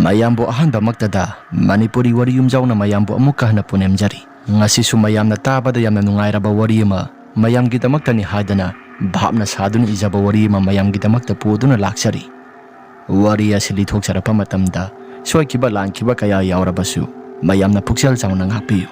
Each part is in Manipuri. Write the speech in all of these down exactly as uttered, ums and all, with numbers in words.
ꯃꯌꯥꯝꯕꯨ ꯑꯍꯥꯟꯕꯃꯛꯇꯗ ꯃꯅꯤꯄꯨꯔꯤ ꯋꯥꯔꯤ ꯌꯨꯝꯖꯥꯎꯅ ꯃꯌꯥꯝꯕꯨ ꯑꯃꯨꯛꯀ ꯍꯟꯅ ꯄꯨꯅꯦꯝꯖꯔꯤ꯫ ꯉꯁꯤꯁꯨ ꯃꯌꯥꯝꯅ ꯇꯥꯕꯗ ꯌꯥꯝꯅ ꯅꯨꯡꯉꯥꯏꯔꯕ ꯋꯥꯔꯤ ꯑꯃ ꯃꯌꯥꯝꯒꯤꯗꯃꯛꯇꯅꯤ ꯍꯥꯏꯗꯅ ꯚꯥꯞꯅ ꯁꯥꯗꯨꯅ ꯏꯖꯕ ꯋꯥꯔꯤ ꯑꯃ ꯃꯌꯥꯝꯒꯤꯗꯃꯛꯇ ꯄꯨꯗꯨꯅ ꯂꯥꯛꯆꯔꯤ꯫ ꯋꯥꯔꯤ ꯑꯁꯤ ꯂꯤꯊꯣꯛꯆꯔꯛꯄ ꯃꯇꯝꯗ ꯁꯣꯏꯈꯤꯕ ꯂꯥꯟꯈꯤꯕ ꯀꯌꯥ ꯌꯥꯎꯔꯕꯁꯨ ꯃꯌꯥꯝꯅ ꯄꯨꯛꯆꯦꯜ ꯆꯥꯎꯅ ꯉꯥꯛꯄꯤꯌꯨ꯫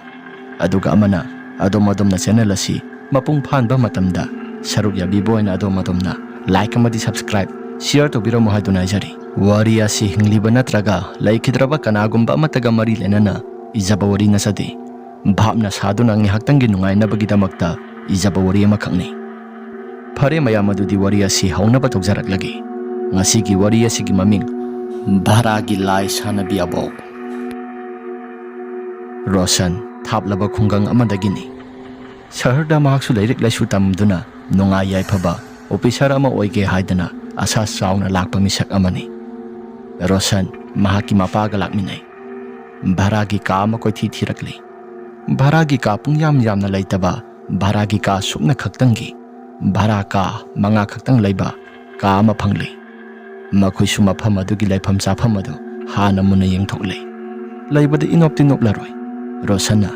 ꯑꯗꯨꯒ ꯑꯃꯅ ꯑꯗꯣꯝ ꯑꯗꯣꯝꯅ ꯆꯦꯅꯦꯜ ꯑꯁꯤ ꯃꯄꯨꯡ ꯐꯥꯍꯟꯕ ꯃꯇꯝꯗ ꯁꯔꯨꯛ ꯌꯥꯕꯤꯕ ꯑꯣꯏꯅ ꯑꯗꯣꯝ ꯑꯗꯣꯝꯅ ꯂꯥꯏꯛ ꯑꯃꯗꯤ ꯁꯕꯁꯀ꯭ꯔꯥꯏꯕ, ꯁꯤꯌꯔ ꯇꯧꯕꯤꯔꯝꯃꯨ ꯍꯥꯏꯗꯨꯅ ꯍꯥꯏꯖꯔꯤ꯫ ꯋꯥꯔꯤ ꯑꯁꯤ ꯍꯤꯡꯂꯤꯕ ꯅꯠꯇ꯭ꯔꯒ ꯂꯩꯈꯤꯗ꯭ꯔꯕ ꯀꯅꯥꯒꯨꯝꯕ ꯑꯃꯠꯇꯒ ꯃꯔꯤ ꯂꯩꯅꯅ ꯏꯖꯕ ꯋꯥꯔꯤ ꯅꯠꯆꯗꯦ꯫ ꯚꯥꯞꯅ ꯁꯥꯗꯨꯅ ꯉꯥꯏꯍꯥꯛꯇꯪꯒꯤ ꯅꯨꯡꯉꯥꯏꯅꯕꯒꯤꯗꯃꯛꯇ ꯏꯖꯕ ꯋꯥꯔꯤ ꯑꯃꯈꯛꯅꯤ꯫ ꯐꯔꯦ ꯃꯌꯥꯝ, ꯑꯗꯨꯗꯤ ꯋꯥꯔꯤ ꯑꯁꯤ ꯍꯧꯅꯕ ꯇꯧꯖꯔꯛꯂꯒꯦ꯫ ꯉꯁꯤꯒꯤ ꯋꯥꯔꯤ ꯑꯁꯤꯒꯤ ꯃꯃꯤꯡ ꯚꯥꯔꯥꯒꯤ ꯂꯥꯏ ꯁꯥꯟꯅꯕꯤ ꯑꯕꯣꯛ꯫ ꯔꯣꯁꯟ ꯊꯥꯞꯂꯕ ꯈꯨꯡꯒꯪ ꯑꯃꯗꯒꯤꯅꯤ꯫ ꯁꯍꯔꯗ ꯃꯍꯥꯛꯁꯨ ꯂꯥꯏꯔꯤꯛ ꯂꯥꯏꯁꯨ ꯇꯝꯗꯨꯅ ꯅꯨꯡꯉꯥꯏ ꯌꯥꯏꯐꯕ ꯑꯣꯐꯤꯁꯥꯔ ꯑꯃ ꯑꯣꯏꯒꯦ ꯍꯥꯏꯗꯅ ꯑꯁꯥ ꯆꯥꯎꯅ ꯂꯥꯛꯄ ꯃꯤꯁꯛ ꯑꯃꯅꯤ꯫ ꯔꯣꯁꯟ ꯃꯍꯥꯛꯀꯤ ꯃꯄꯥꯒ ꯂꯥꯛꯃꯤꯟꯅꯩ꯫ ꯚꯥꯔꯥꯒꯤ ꯀꯥ ꯑꯃ ꯀꯣꯏꯊꯤ ꯊꯤꯔꯛꯂꯤ꯫ ꯚꯥꯔꯥꯒꯤ ꯀꯥ ꯄꯨꯡꯌꯥꯝ ꯌꯥꯝꯅ ꯂꯩꯇꯕ, ꯚꯥꯔꯥꯒꯤ ꯀꯥ ꯁꯨꯞꯅ ꯈꯛꯇꯪꯒꯤ, ꯚꯥꯔꯥ ꯀꯥ ꯃꯉꯥ ꯈꯛꯇꯪ ꯂꯩꯕ ꯀꯥ ꯑꯃ ꯐꯪꯂꯤ꯫ ꯃꯈꯣꯏꯁꯨ ꯃꯐꯝ ꯑꯗꯨꯒꯤ ꯂꯩꯐꯝ ꯆꯥꯐꯝ ꯑꯗꯨ ꯍꯥꯟꯅ ꯃꯨꯟꯅ ꯌꯦꯡꯊꯣꯛꯂꯦ꯫ ꯂꯩꯕꯗ ꯏꯅꯣꯞꯇꯤ ꯅꯣꯞꯂꯔꯣꯏ꯫ ꯔꯣꯁꯟꯅ,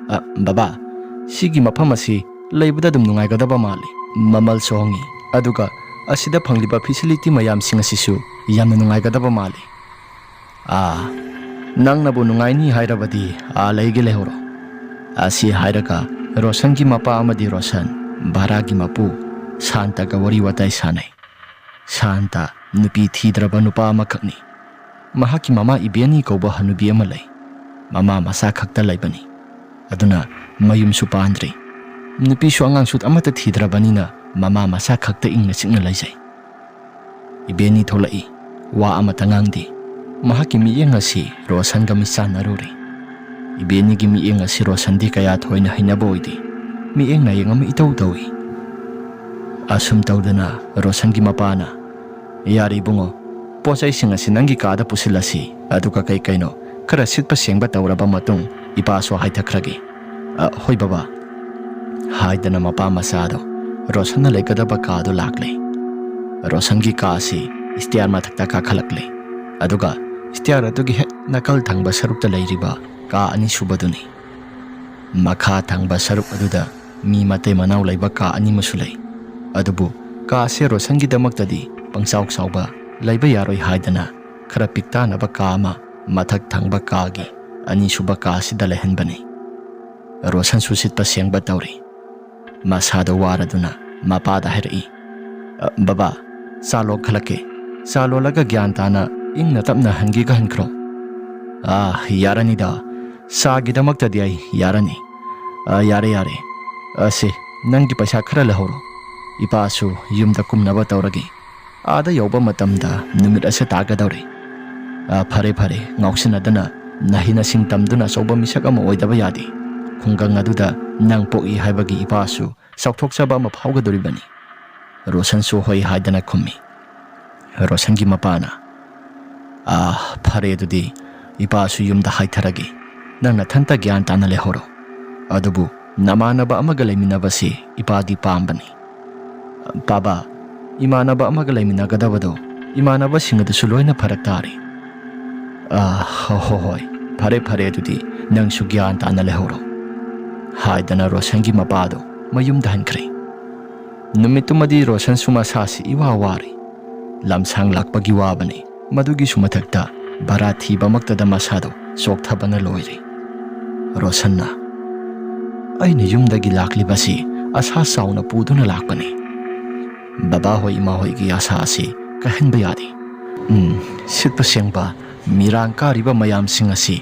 "ꯑ, ꯕꯕꯥ, ꯁꯤꯒꯤ ꯃꯐꯝ ꯑꯁꯤ ꯂꯩꯕꯗ ꯑꯗꯨꯝ ꯅꯨꯡꯉꯥꯏꯒꯗꯕ ꯃꯥꯜꯂꯤ꯫ ꯃꯃꯜꯁꯨ ꯍꯣꯡꯉꯤ, ꯑꯗꯨꯒ ꯑꯁꯤꯗ ꯐꯪꯂꯤꯕ ꯐꯦꯁꯤꯂꯤꯇꯤ ꯃꯌꯥꯝꯁꯤꯡ ꯑꯁꯤꯁꯨ ꯌꯥꯝꯅ ꯅꯨꯡꯉꯥꯏꯒꯗꯕ ꯃꯥꯜꯂꯤ꯫ ꯑꯥ, ꯅꯪꯅꯕꯨ ꯅꯨꯡꯉꯥꯏꯅꯤ ꯍꯥꯏꯔꯕꯗꯤ ꯑꯥ ꯂꯩꯒꯦ ꯂꯩꯍꯧꯔꯣ"꯫ ꯑꯁꯤ ꯍꯥꯏꯔꯒ ꯔꯣꯁꯟꯒꯤ ꯃꯄꯥ ꯑꯃꯗꯤ ꯔꯣꯁꯟ ꯚꯥꯔꯥꯒꯤ ꯃꯄꯨ ꯁꯥꯟꯇꯒ ꯋꯥꯔꯤ ꯋꯥꯇꯥꯏ ꯁꯥꯟꯅꯩ꯫ ꯁꯥꯟꯇ ꯅꯨꯄꯤ ꯊꯤꯗ꯭ꯔꯕ ꯅꯨꯄꯥ ꯑꯃꯈꯛꯅꯤ꯫ ꯃꯍꯥꯛꯀꯤ ꯃꯃꯥ ꯏꯕꯦꯅꯤ ꯀꯧꯕ ꯍꯅꯨꯕꯤ ꯑꯃ ꯂꯩ꯫ ꯃꯃꯥ ꯃꯆꯥ ꯈꯛꯇ ꯂꯩꯕꯅꯤ꯫ ꯑꯗꯨꯅ ꯃꯌꯨꯝꯁꯨ ꯄꯥꯟꯗ꯭ꯔꯤ꯫ ꯅꯨꯄꯤꯁꯨ ꯑꯉꯥꯡꯁꯨ ꯑꯃꯠꯇ ꯊꯤꯗ꯭ꯔꯕꯅꯤꯅ ꯃꯃꯥ ꯃꯆꯥ ꯈꯛꯇ ꯏꯪꯅ ꯆꯤꯛꯅ ꯂꯩꯖꯩ꯫ ꯏꯕꯦꯅꯤ ꯊꯣꯛꯂꯛꯏ꯫ ꯋꯥ ꯑꯃꯠꯇ ꯉꯥꯡꯗꯦ꯫ ꯃꯍꯥꯛꯀꯤ ꯃꯤꯠꯌꯦꯡ ꯑꯁꯤ ꯔꯣꯁꯟꯒ ꯃꯤꯠꯆꯥꯟꯅꯔꯨꯔꯦ꯫ ꯏꯕꯦꯅꯤꯒꯤ ꯃꯤꯠꯌꯦꯡ ꯑꯁꯤ ꯔꯣꯁꯟꯗꯤ ꯀꯌꯥ ꯊꯣꯏꯅ ꯍꯩꯅꯕ ꯑꯣꯏꯗꯦ꯫ ꯃꯤꯠꯌꯦꯡ ꯅꯥꯌꯦꯡ ꯑꯃ ꯏꯇꯧ ꯇꯧꯏ꯫ ꯑꯁꯨꯝ ꯇꯧꯗꯅ ꯔꯣꯁꯟꯒꯤ ꯃꯄꯥꯅ, "ꯌꯥꯔꯦ ꯏꯕꯨꯡꯉꯣ, ꯄꯣꯠ ꯆꯩꯁꯤꯡ ꯑꯁꯤ ꯅꯪꯒꯤ ꯀꯥꯗ ꯄꯨꯁꯤꯜꯂꯁꯤ, ꯑꯗꯨꯒ ꯀꯩ ꯀꯩꯅꯣ ꯈꯔ ꯁꯤꯠꯄ ꯁꯦꯡꯕ ꯇꯧꯔꯕ ꯃꯇꯨꯡ ꯏꯄꯥꯁꯨ ꯍꯥꯏꯊꯈ꯭ꯔꯒꯦ"꯫ "ꯑ, ꯍꯣꯏ ꯕꯕꯥ" ꯍꯥꯏꯗꯅ ꯃꯄꯥ ꯃꯆꯥꯗꯣ ꯔꯣꯁꯟꯅ ꯂꯩꯒꯗꯕ ꯀꯥꯗꯣ ꯂꯥꯛꯂꯦ꯫ ꯔꯣꯁꯟꯒꯤ ꯀꯥ ꯑꯁꯤ ꯁ꯭ꯇꯤꯌꯥꯔ ꯃꯊꯛꯇ ꯀꯥꯈꯠꯂꯛꯂꯦ꯫ ꯑꯗꯨꯒ ꯁ꯭ꯇꯤꯌꯥꯔ ꯑꯗꯨꯒꯤ ꯍꯦꯛ ꯅꯥꯀꯜ ꯊꯪꯕ ꯁꯔꯨꯛꯇ ꯂꯩꯔꯤꯕ ꯀꯥ ꯑꯅꯤꯁꯨꯕꯗꯨꯅꯤ꯫ ꯃꯈꯥ ꯊꯪꯕ ꯁꯔꯨꯛ ꯑꯗꯨꯗ ꯃꯤ ꯃꯇꯩ ꯃꯅꯥꯎ ꯂꯩꯕ ꯀꯥ ꯑꯅꯤ ꯑꯃꯁꯨ ꯂꯩ꯫ ꯑꯗꯨꯕꯨ ꯀꯥꯁꯦ ꯔꯣꯁꯟꯒꯤꯗꯃꯛꯇꯗꯤ ꯄꯪꯆꯥꯎ ꯆꯥꯎꯕ, ꯂꯩꯕ ꯌꯥꯔꯣꯏ ꯍꯥꯏꯗꯅ ꯈꯔ ꯄꯤꯛꯇꯥꯅꯕ ꯀꯥ ꯑꯃ ꯃꯊꯛ ꯊꯪꯕ ꯀꯥꯒꯤ ꯑꯅꯤꯁꯨꯕ ꯀꯥꯁꯤꯗ ꯂꯩꯍꯟꯕꯅꯤ꯫ ꯔꯣꯁꯟꯁꯨ ꯁꯤꯠꯄ ꯁꯦꯡꯕ ꯇꯧꯔꯤ꯫ ꯃꯁꯥꯗꯣ ꯋꯥꯔꯗꯨꯅ ꯃꯄꯥꯗ ꯍꯥꯏꯔꯛꯏ, "ꯑ, ꯕꯕꯥ, ꯆꯥ ꯂꯣꯟꯈꯠꯂꯛꯀꯦ꯫ ꯆꯥ ꯂꯣꯜꯂꯒ ꯒ꯭ꯌꯥꯟ ꯇꯥꯅ ꯏꯪꯅ ꯇꯞꯅ ꯍꯟꯒꯦꯒ ꯍꯟꯈ꯭ꯔꯣ꯫" "ꯑꯥ, ꯌꯥꯔꯅꯤꯗ꯫ ꯆꯥꯒꯤꯗꯃꯛꯇꯗꯤ ꯑꯩ ꯌꯥꯔꯅꯤ꯫ ꯑ, ꯌꯥꯔꯦ, ꯌꯥꯔꯦ꯫ ꯑꯁꯦ, ꯅꯪꯒꯤ ꯄꯩꯁꯥ ꯈꯔ ꯂꯧꯍꯧꯔꯣ꯫ ꯏꯄꯥꯁꯨ ꯌꯨꯝꯗ ꯀꯨꯝꯅꯕ ꯇꯧꯔꯒꯦ꯫ ꯑꯥꯗ ꯌꯧꯕ ꯃꯇꯝꯗ ꯅꯨꯃꯤꯠ ꯑꯁꯦ ꯇꯥꯒꯗꯧꯔꯦ꯫ ꯑ, ꯐꯔꯦ, ꯐꯔꯦ, ꯉꯥꯎꯁꯤꯟꯅꯗꯅ ꯅꯍꯩ ꯅꯁꯤꯡ ꯇꯝꯗꯨꯅ ꯑꯆꯧꯕ ꯃꯤꯁꯛ ꯑꯃ ꯑꯣꯏꯗꯕ ꯌꯥꯗꯦ꯫ ꯈꯨꯡꯒꯪ ꯑꯗꯨꯗ ꯅꯪ ꯄꯣꯛꯏ ꯍꯥꯏꯕꯒꯤ ꯏꯄꯥꯁꯨ ꯆꯥꯎꯊꯣꯛꯆꯕ ꯑꯃ ꯐꯥꯎꯒꯗꯧꯔꯤꯕꯅꯤ꯫" ꯔꯣꯁꯟꯁꯨ ꯍꯣꯏ ꯍꯥꯏꯗꯅ ꯈꯨꯝꯃꯤ꯫ ꯔꯣꯁꯟꯒꯤ ꯃꯄꯥꯅ, "ꯑꯥ, ꯐꯔꯦ, ꯑꯗꯨꯗꯤ ꯏꯄꯥꯁꯨ ꯌꯨꯝꯗ ꯍꯥꯏꯊꯔꯒꯦ꯫ ꯅꯪ ꯅꯊꯟꯇ ꯒ꯭ꯌꯥꯟ ꯇꯥꯅ ꯂꯩꯍꯧꯔꯣ꯫ ꯑꯗꯨꯕꯨ ꯅꯃꯥꯟꯅꯕ ꯑꯃꯒ ꯂꯩꯃꯤꯟꯅꯕꯁꯤ ꯏꯄꯥꯗꯤ ꯄꯥꯝꯕꯅꯤ꯫" "ꯄꯥꯕ, ꯏꯃꯥꯟꯅꯕ ꯑꯃꯒ ꯂꯩꯃꯤꯟꯅꯒꯗꯕꯗꯣ ꯏꯃꯥꯟꯅꯕꯁꯤꯡ ꯑꯗꯨꯁꯨ ꯂꯣꯏꯅ ꯐꯔꯛ ꯇꯥꯔꯦ꯫" "ꯑꯥ, ꯍꯣ-, ꯍꯣ-, ꯍꯣꯏ, ꯐꯔꯦ, ꯐꯔꯦ, ꯑꯗꯨꯗꯤ ꯅꯪꯁꯨ ꯒ꯭ꯌꯥꯟ ꯇꯥꯅ ꯂꯩꯍꯧꯔꯣ꯫" ꯍꯥꯏꯗꯅ ꯔꯣꯁꯟꯒꯤ ꯃꯄꯥꯗꯣ ꯃꯌꯨꯝꯗ ꯍꯟꯈ꯭ꯔꯦ꯫ ꯅꯨꯃꯤꯠꯇꯨꯃꯗꯤ ꯔꯣꯁꯟꯁꯨ ꯃꯁꯥꯁꯤ ꯏꯋꯥ ꯋꯥꯔꯦ꯫ ꯂꯝꯁꯥꯡ ꯂꯥꯛꯄꯒꯤ ꯋꯥꯕꯅꯤ, ꯃꯗꯨꯒꯤꯁꯨ ꯃꯊꯛꯇ ꯚꯔꯥ ꯊꯤꯕꯃꯛꯇꯗ ꯃꯁꯥꯗꯣ ꯆꯣꯛꯊꯕꯅ ꯂꯣꯏꯔꯦ꯫ ꯔꯣꯁꯟꯅ, "ꯑꯩꯅ ꯌꯨꯝꯗꯒꯤ ꯂꯥꯛꯂꯤꯕꯁꯤ ꯑꯁꯥ ꯆꯥꯎꯅ ꯄꯨꯗꯨꯅ ꯂꯥꯛꯄꯅꯤ꯫ ꯕꯕꯥꯍꯣꯏ ꯏꯃꯥꯍꯣꯏꯒꯤ ꯑꯁꯥ ꯑꯁꯤ ꯀꯥꯏꯍꯟꯕ ꯌꯥꯗꯦ꯫ ꯎꯝ, ꯁꯤꯠꯄ ꯁꯦꯡꯕ ꯃꯤꯔꯥꯡ ꯀꯥꯔꯤꯕ ꯃꯌꯥꯝꯁꯤꯡ ꯑꯁꯤ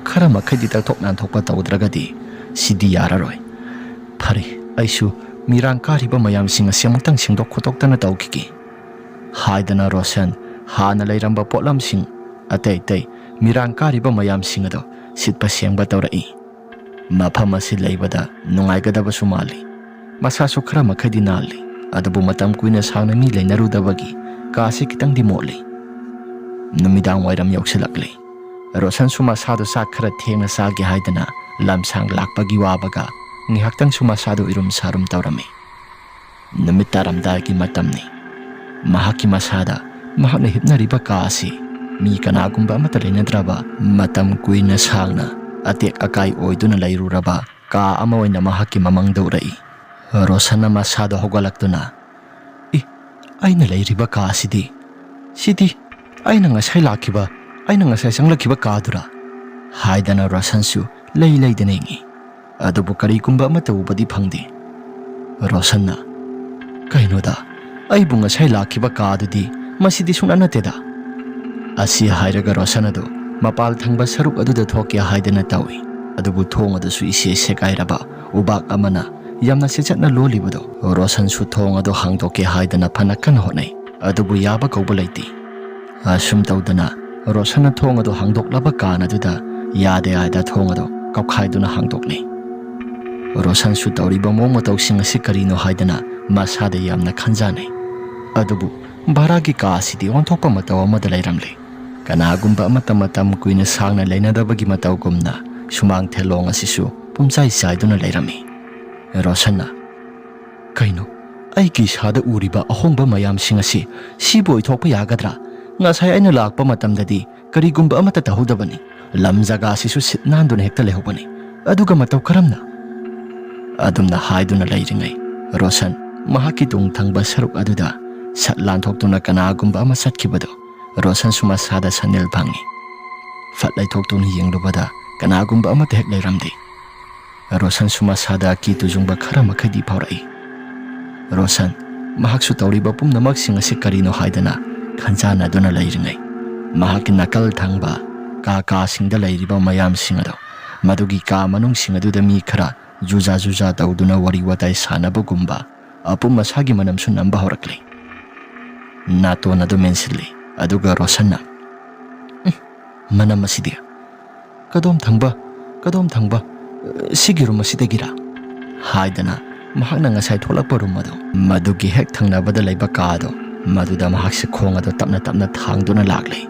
ꯈꯔ ꯃꯈꯩꯗꯤ ꯇꯛꯊꯣꯛ ꯅꯥꯟꯊꯣꯛꯄ ꯇꯧꯗ꯭ꯔꯒꯗꯤ ꯁꯤꯗꯤ ꯌꯥꯔꯔꯣꯏ꯫ ꯐꯔꯦ, ꯑꯩꯁꯨ ꯃꯤꯔꯥꯡ ꯀꯥꯔꯤꯕ ꯃꯌꯥꯝꯁꯤꯡ ꯑꯁꯤ ꯑꯃꯨꯛꯇꯪ ꯁꯦꯡꯗꯣꯛ ꯈꯣꯠꯇꯣꯛꯇꯅ ꯇꯧꯈꯤꯒꯦ꯫" ꯍꯥꯏꯗꯅ ꯔꯣꯁꯟ ꯍꯥꯟꯅ ꯂꯩꯔꯝꯕ ꯄꯣꯠꯂꯝꯁꯤꯡ ꯑꯇꯩ ꯑꯇꯩ ꯃꯤꯔꯥꯡ ꯀꯥꯔꯤꯕ ꯃꯌꯥꯝꯁꯤꯡ ꯑꯗꯨ ꯁꯤꯠꯄ ꯁꯦꯡꯕ ꯇꯧꯔꯛꯏ꯫ ꯃꯐꯝ ꯑꯁꯤ ꯂꯩꯕꯗ ꯅꯨꯡꯉꯥꯏꯒꯗꯕꯁꯨ ꯃꯥꯜꯂꯤ꯫ ꯃꯁꯥꯁꯨ ꯈꯔ ꯃꯈꯩꯗꯤ ꯅꯥꯜꯂꯤ, ꯑꯗꯨꯕꯨ ꯃꯇꯝ ꯀꯨꯏꯅ ꯁꯥꯡꯅ ꯃꯤ ꯂꯩꯅꯔꯨꯗꯕꯒꯤ ꯀꯥꯁꯤ ꯈꯤꯇꯪꯗꯤ ꯃꯣꯠꯂꯤ꯫ ꯅꯨꯃꯤꯗꯥꯡ ꯋꯥꯏꯔꯝ ꯌꯧꯁꯤꯜꯂꯛꯂꯤ꯫ ꯔꯣꯁꯟꯁꯨ ꯃꯁꯥꯗꯨ ꯆꯥꯛ ꯈꯔ ꯊꯦꯡꯅ ꯆꯥꯒꯦ ꯍꯥꯏꯗꯅ ꯂꯝꯁꯥꯡ ꯂꯥꯛꯄꯒꯤ ꯋꯥꯕꯒ ꯉꯥꯏꯍꯥꯛꯇꯪꯁꯨ ꯃꯁꯥꯗꯨ ꯏꯔꯨꯝ ꯁꯥꯔꯨꯝ ꯇꯧꯔꯝꯃꯤ꯫ ꯅꯨꯃꯤꯠ ꯇꯥꯔꯝꯗꯥꯏꯒꯤ ꯃꯇꯝꯅꯤ꯫ ꯃꯍꯥꯛꯀꯤ ꯃꯁꯥꯗ ꯃꯍꯥꯛꯅ ꯍꯤꯞꯅꯔꯤꯕ ꯀꯥ ꯑꯁꯤ ꯃꯤ ꯀꯅꯥꯒꯨꯝꯕ ꯑꯃꯠꯇ ꯂꯩꯅꯗ꯭ꯔꯕ, ꯃꯇꯝ ꯀꯨꯏꯅ ꯁꯥꯡꯅ ꯑꯇꯦꯛ ꯑꯀꯥꯏ ꯑꯣꯏꯗꯨꯅ ꯂꯩꯔꯨꯔꯕ ꯀꯥ ꯑꯃ ꯑꯣꯏꯅ ꯃꯍꯥꯛꯀꯤ ꯃꯃꯥꯡꯗ ꯎꯔꯛꯏ꯫ ꯔꯣꯁꯟꯅ ꯃꯁꯥꯗꯣ ꯍꯧꯒꯠꯂꯛꯇꯨꯅ, "ꯏ, ꯑꯩꯅ ꯂꯩꯔꯤꯕ ꯀꯥ ꯑꯁꯤꯗꯤ, ꯁꯤꯗꯤ ꯑꯩꯅ ꯉꯁꯥꯏ ꯂꯥꯛꯈꯤꯕ, ꯑꯩꯅ ꯉꯁꯥꯏ ꯆꯪꯂꯛꯈꯤꯕ ꯀꯥꯗꯨꯔꯥ?" ꯍꯥꯏꯗꯅ ꯔꯣꯁꯟꯁꯨ ꯂꯩ ꯂꯩꯗꯅ ꯌꯦꯡꯉꯤ꯫ ꯑꯗꯨꯕꯨ ꯀꯔꯤꯒꯨꯝꯕ ꯑꯃꯠꯇ ꯎꯕꯗꯤ ꯐꯪꯗꯦ꯫ ꯔꯣꯁꯟꯅ, "ꯀꯩꯅꯣꯗ, ꯑꯩꯕꯨ ꯉꯁꯥꯏ ꯂꯥꯛꯈꯤꯕ ꯀꯥꯗꯨꯗꯤ ꯃꯁꯤꯗꯤ ꯁꯨꯡꯅꯠ ꯅꯠꯇꯦꯗ"꯫ ꯑꯁꯤ ꯍꯥꯏꯔꯒ ꯔꯣꯁꯟ ꯑꯗꯨ ꯃꯄꯥꯜ ꯊꯪꯕ ꯁꯔꯨꯛ ꯑꯗꯨꯗ ꯊꯣꯛꯀꯦ ꯍꯥꯏꯗꯅ ꯇꯧꯏ꯫ ꯑꯗꯨꯕꯨ ꯊꯣꯡ ꯑꯗꯨꯁꯨ ꯏꯁꯦ ꯁꯦꯒꯥꯏꯔꯕ ꯎꯕꯥꯛ ꯑꯃꯅ ꯌꯥꯝꯅ ꯆꯦꯠꯆꯠꯅ ꯂꯣꯜꯂꯤꯕꯗꯣ ꯔꯣꯁꯟꯁꯨ ꯊꯣꯡ ꯑꯗꯨ ꯍꯥꯡꯗꯣꯛꯀꯦ ꯍꯥꯏꯗꯅ ꯐꯅ ꯀꯟꯅ ꯍꯣꯠꯅꯩ꯫ ꯑꯗꯨꯕꯨ ꯌꯥꯕ ꯀꯧꯕ ꯂꯩꯇꯦ꯫ ꯑꯁꯨꯝ ꯇꯧꯗꯅ ꯔꯣꯁꯟꯅ ꯊꯣꯡ ꯑꯗꯨ ꯍꯥꯡꯗꯣꯛꯂꯕ ꯀꯥꯟ ꯑꯗꯨꯗ ꯌꯥꯗꯦ ꯍꯥꯏꯗ ꯊꯣꯡ ꯑꯗꯨ ꯀꯧꯈꯥꯏꯗꯨꯅ ꯍꯥꯡꯗꯣꯛꯂꯦ꯫ ꯔꯣꯁꯟꯁꯨ ꯇꯧꯔꯤꯕ ꯃꯑꯣꯡ ꯃꯇꯧꯁꯤꯡ ꯑꯁꯤ ꯀꯔꯤꯅꯣ ꯍꯥꯏꯗꯅ ꯃꯁꯥꯗ ꯌꯥꯝꯅ ꯈꯟꯖꯥꯅꯩ꯫ ꯑꯗꯨꯕꯨ ꯚꯔꯥꯒꯤ ꯀꯥ ꯑꯁꯤꯗꯤ ꯑꯣꯟꯊꯣꯛꯄ ꯃꯇꯧ ꯑꯃꯗ ꯂꯩꯔꯝꯂꯦ꯫ ꯀꯅꯥꯒꯨꯝꯕ ꯑꯃꯠꯇ ꯃꯇꯝ ꯀꯨꯏꯅ ꯁꯥꯡꯅ ꯂꯩꯅꯗꯕꯒꯤ ꯃꯇꯧꯒꯨꯝꯅ ꯁꯨꯃꯥꯡ ꯊꯦꯂꯣꯡ ꯑꯁꯤꯁꯨ ꯄꯨꯝꯆꯥꯏ ꯆꯥꯏꯗꯨꯅ ꯂꯩꯔꯝꯃꯤ꯫ ꯔꯣꯁꯟꯅ, "ꯀꯩꯅꯣ, ꯑꯩꯒꯤ ꯏꯁꯥꯗ ꯎꯔꯤꯕ ꯑꯍꯣꯡꯕ ꯃꯌꯥꯝꯁꯤꯡ ꯑꯁꯤ ꯁꯤꯕꯨ ꯑꯣꯏꯊꯣꯛꯄ ꯌꯥꯒꯗ꯭ꯔꯥ? ꯉꯁꯥꯏ ꯑꯩꯅ ꯂꯥꯛꯄ ꯃꯇꯝꯗꯗꯤ ꯀꯔꯤꯒꯨꯝꯕ ꯑꯃꯠꯇ ꯇꯧꯍꯧꯗꯕꯅꯤ꯫ ꯂꯝ ꯖꯒꯥ ꯑꯁꯤꯁꯨ ꯁꯤꯠ ꯅꯥꯟꯗꯨꯅ ꯍꯦꯛꯇ ꯂꯩꯍꯧꯕꯅꯤ꯫ ꯑꯗꯨꯒ ꯃꯇꯧ ꯀꯔꯝꯅ?" ꯑꯗꯨꯝꯅ ꯍꯥꯏꯗꯨꯅ ꯂꯩꯔꯤꯉꯩ, ꯔꯣꯁꯟ ꯃꯍꯥꯛꯀꯤ ꯇꯨꯡ ꯊꯪꯕ ꯁꯔꯨꯛ ꯑꯗꯨꯗ ꯁꯠ ꯂꯥꯟꯊꯣꯛꯇꯨꯅ ꯀꯅꯥꯒꯨꯝꯕ ꯑꯃ ꯆꯠꯈꯤꯕꯗꯨ ꯔꯣꯁꯟꯁꯨ ꯃꯁꯥꯗ ꯁꯟꯅꯤꯜ ꯐꯪꯉꯤ꯫ ꯐꯠ ꯂꯩꯊꯣꯛꯇꯨꯅ ꯌꯦꯡꯂꯨꯕꯗ ꯀꯅꯥꯒꯨꯝꯕ ꯑꯃꯠꯇ ꯍꯦꯛ ꯂꯩꯔꯝꯗꯦ꯫ ꯔꯣꯁꯟꯁꯨ ꯃꯁꯥꯗ ꯑꯀꯤ ꯇꯨꯖꯨꯡꯕ ꯈꯔ ꯃꯈꯩꯗꯤ ꯐꯥꯎꯔꯛꯏ꯫ ꯔꯣꯁꯟ ꯃꯍꯥꯛꯁꯨ ꯇꯧꯔꯤꯕ ꯄꯨꯝꯅꯃꯛꯁꯤꯡ ꯑꯁꯤ ꯀꯔꯤꯅꯣ ꯍꯥꯏꯗꯅ ꯈꯟꯖꯥꯟꯅꯗꯨꯅ ꯂꯩꯔꯤꯉꯩ, ꯃꯍꯥꯛꯀꯤ ꯅꯥꯀꯜ ꯊꯪꯕ ꯀꯥ ꯀꯥꯁꯤꯡꯗ ꯂꯩꯔꯤꯕ ꯃꯌꯥꯝꯁꯤꯡ ꯑꯗꯣ, ꯃꯗꯨꯒꯤ ꯀꯥ ꯃꯅꯨꯡꯁꯤꯡ ꯑꯗꯨꯗ ꯃꯤ ꯈꯔ ꯖꯨꯖꯥ ꯖꯨꯖꯥ ꯇꯧꯗꯨꯅ ꯋꯥꯔꯤ ꯋꯥꯇꯥꯏ ꯁꯥꯟꯅꯕꯒꯨꯝꯕ, ꯑꯄꯨꯝ ꯑꯁꯥꯒꯤ ꯃꯅꯝꯁꯨ ꯅꯝꯕ ꯍꯧꯔꯛꯂꯦ꯫ ꯅꯥꯇꯣꯟ ꯑꯗꯨ ꯃꯦꯟꯁꯤꯜꯂꯤ, ꯑꯗꯨꯒ ꯔꯣꯁꯟꯅ, "ꯎꯝ, ꯃꯅꯝ ꯑꯁꯤꯗꯤ ꯀꯗꯣꯝ ꯊꯪꯕ, ꯀꯗꯣꯝ ꯊꯪꯕ, ꯑ, ꯁꯤꯒꯤ ꯔꯨꯝ ꯑꯁꯤꯗꯒꯤꯔꯥ?" ꯍꯥꯏꯗꯅ ꯃꯍꯥꯛꯅ ꯉꯁꯥꯏ ꯊꯣꯛꯂꯛꯄ ꯔꯨꯝ ꯑꯗꯨ, ꯃꯗꯨꯒꯤ ꯍꯦꯛ ꯊꯪꯅꯕꯗ ꯂꯩꯕ ꯀꯥ ꯑꯗꯨ, ꯃꯗꯨꯗ ꯃꯍꯥꯛꯁꯦ ꯈꯣꯡ ꯑꯗꯨ ꯇꯞꯅ ꯇꯞꯅ ꯊꯥꯡꯗꯨꯅ ꯂꯥꯛꯂꯦ꯫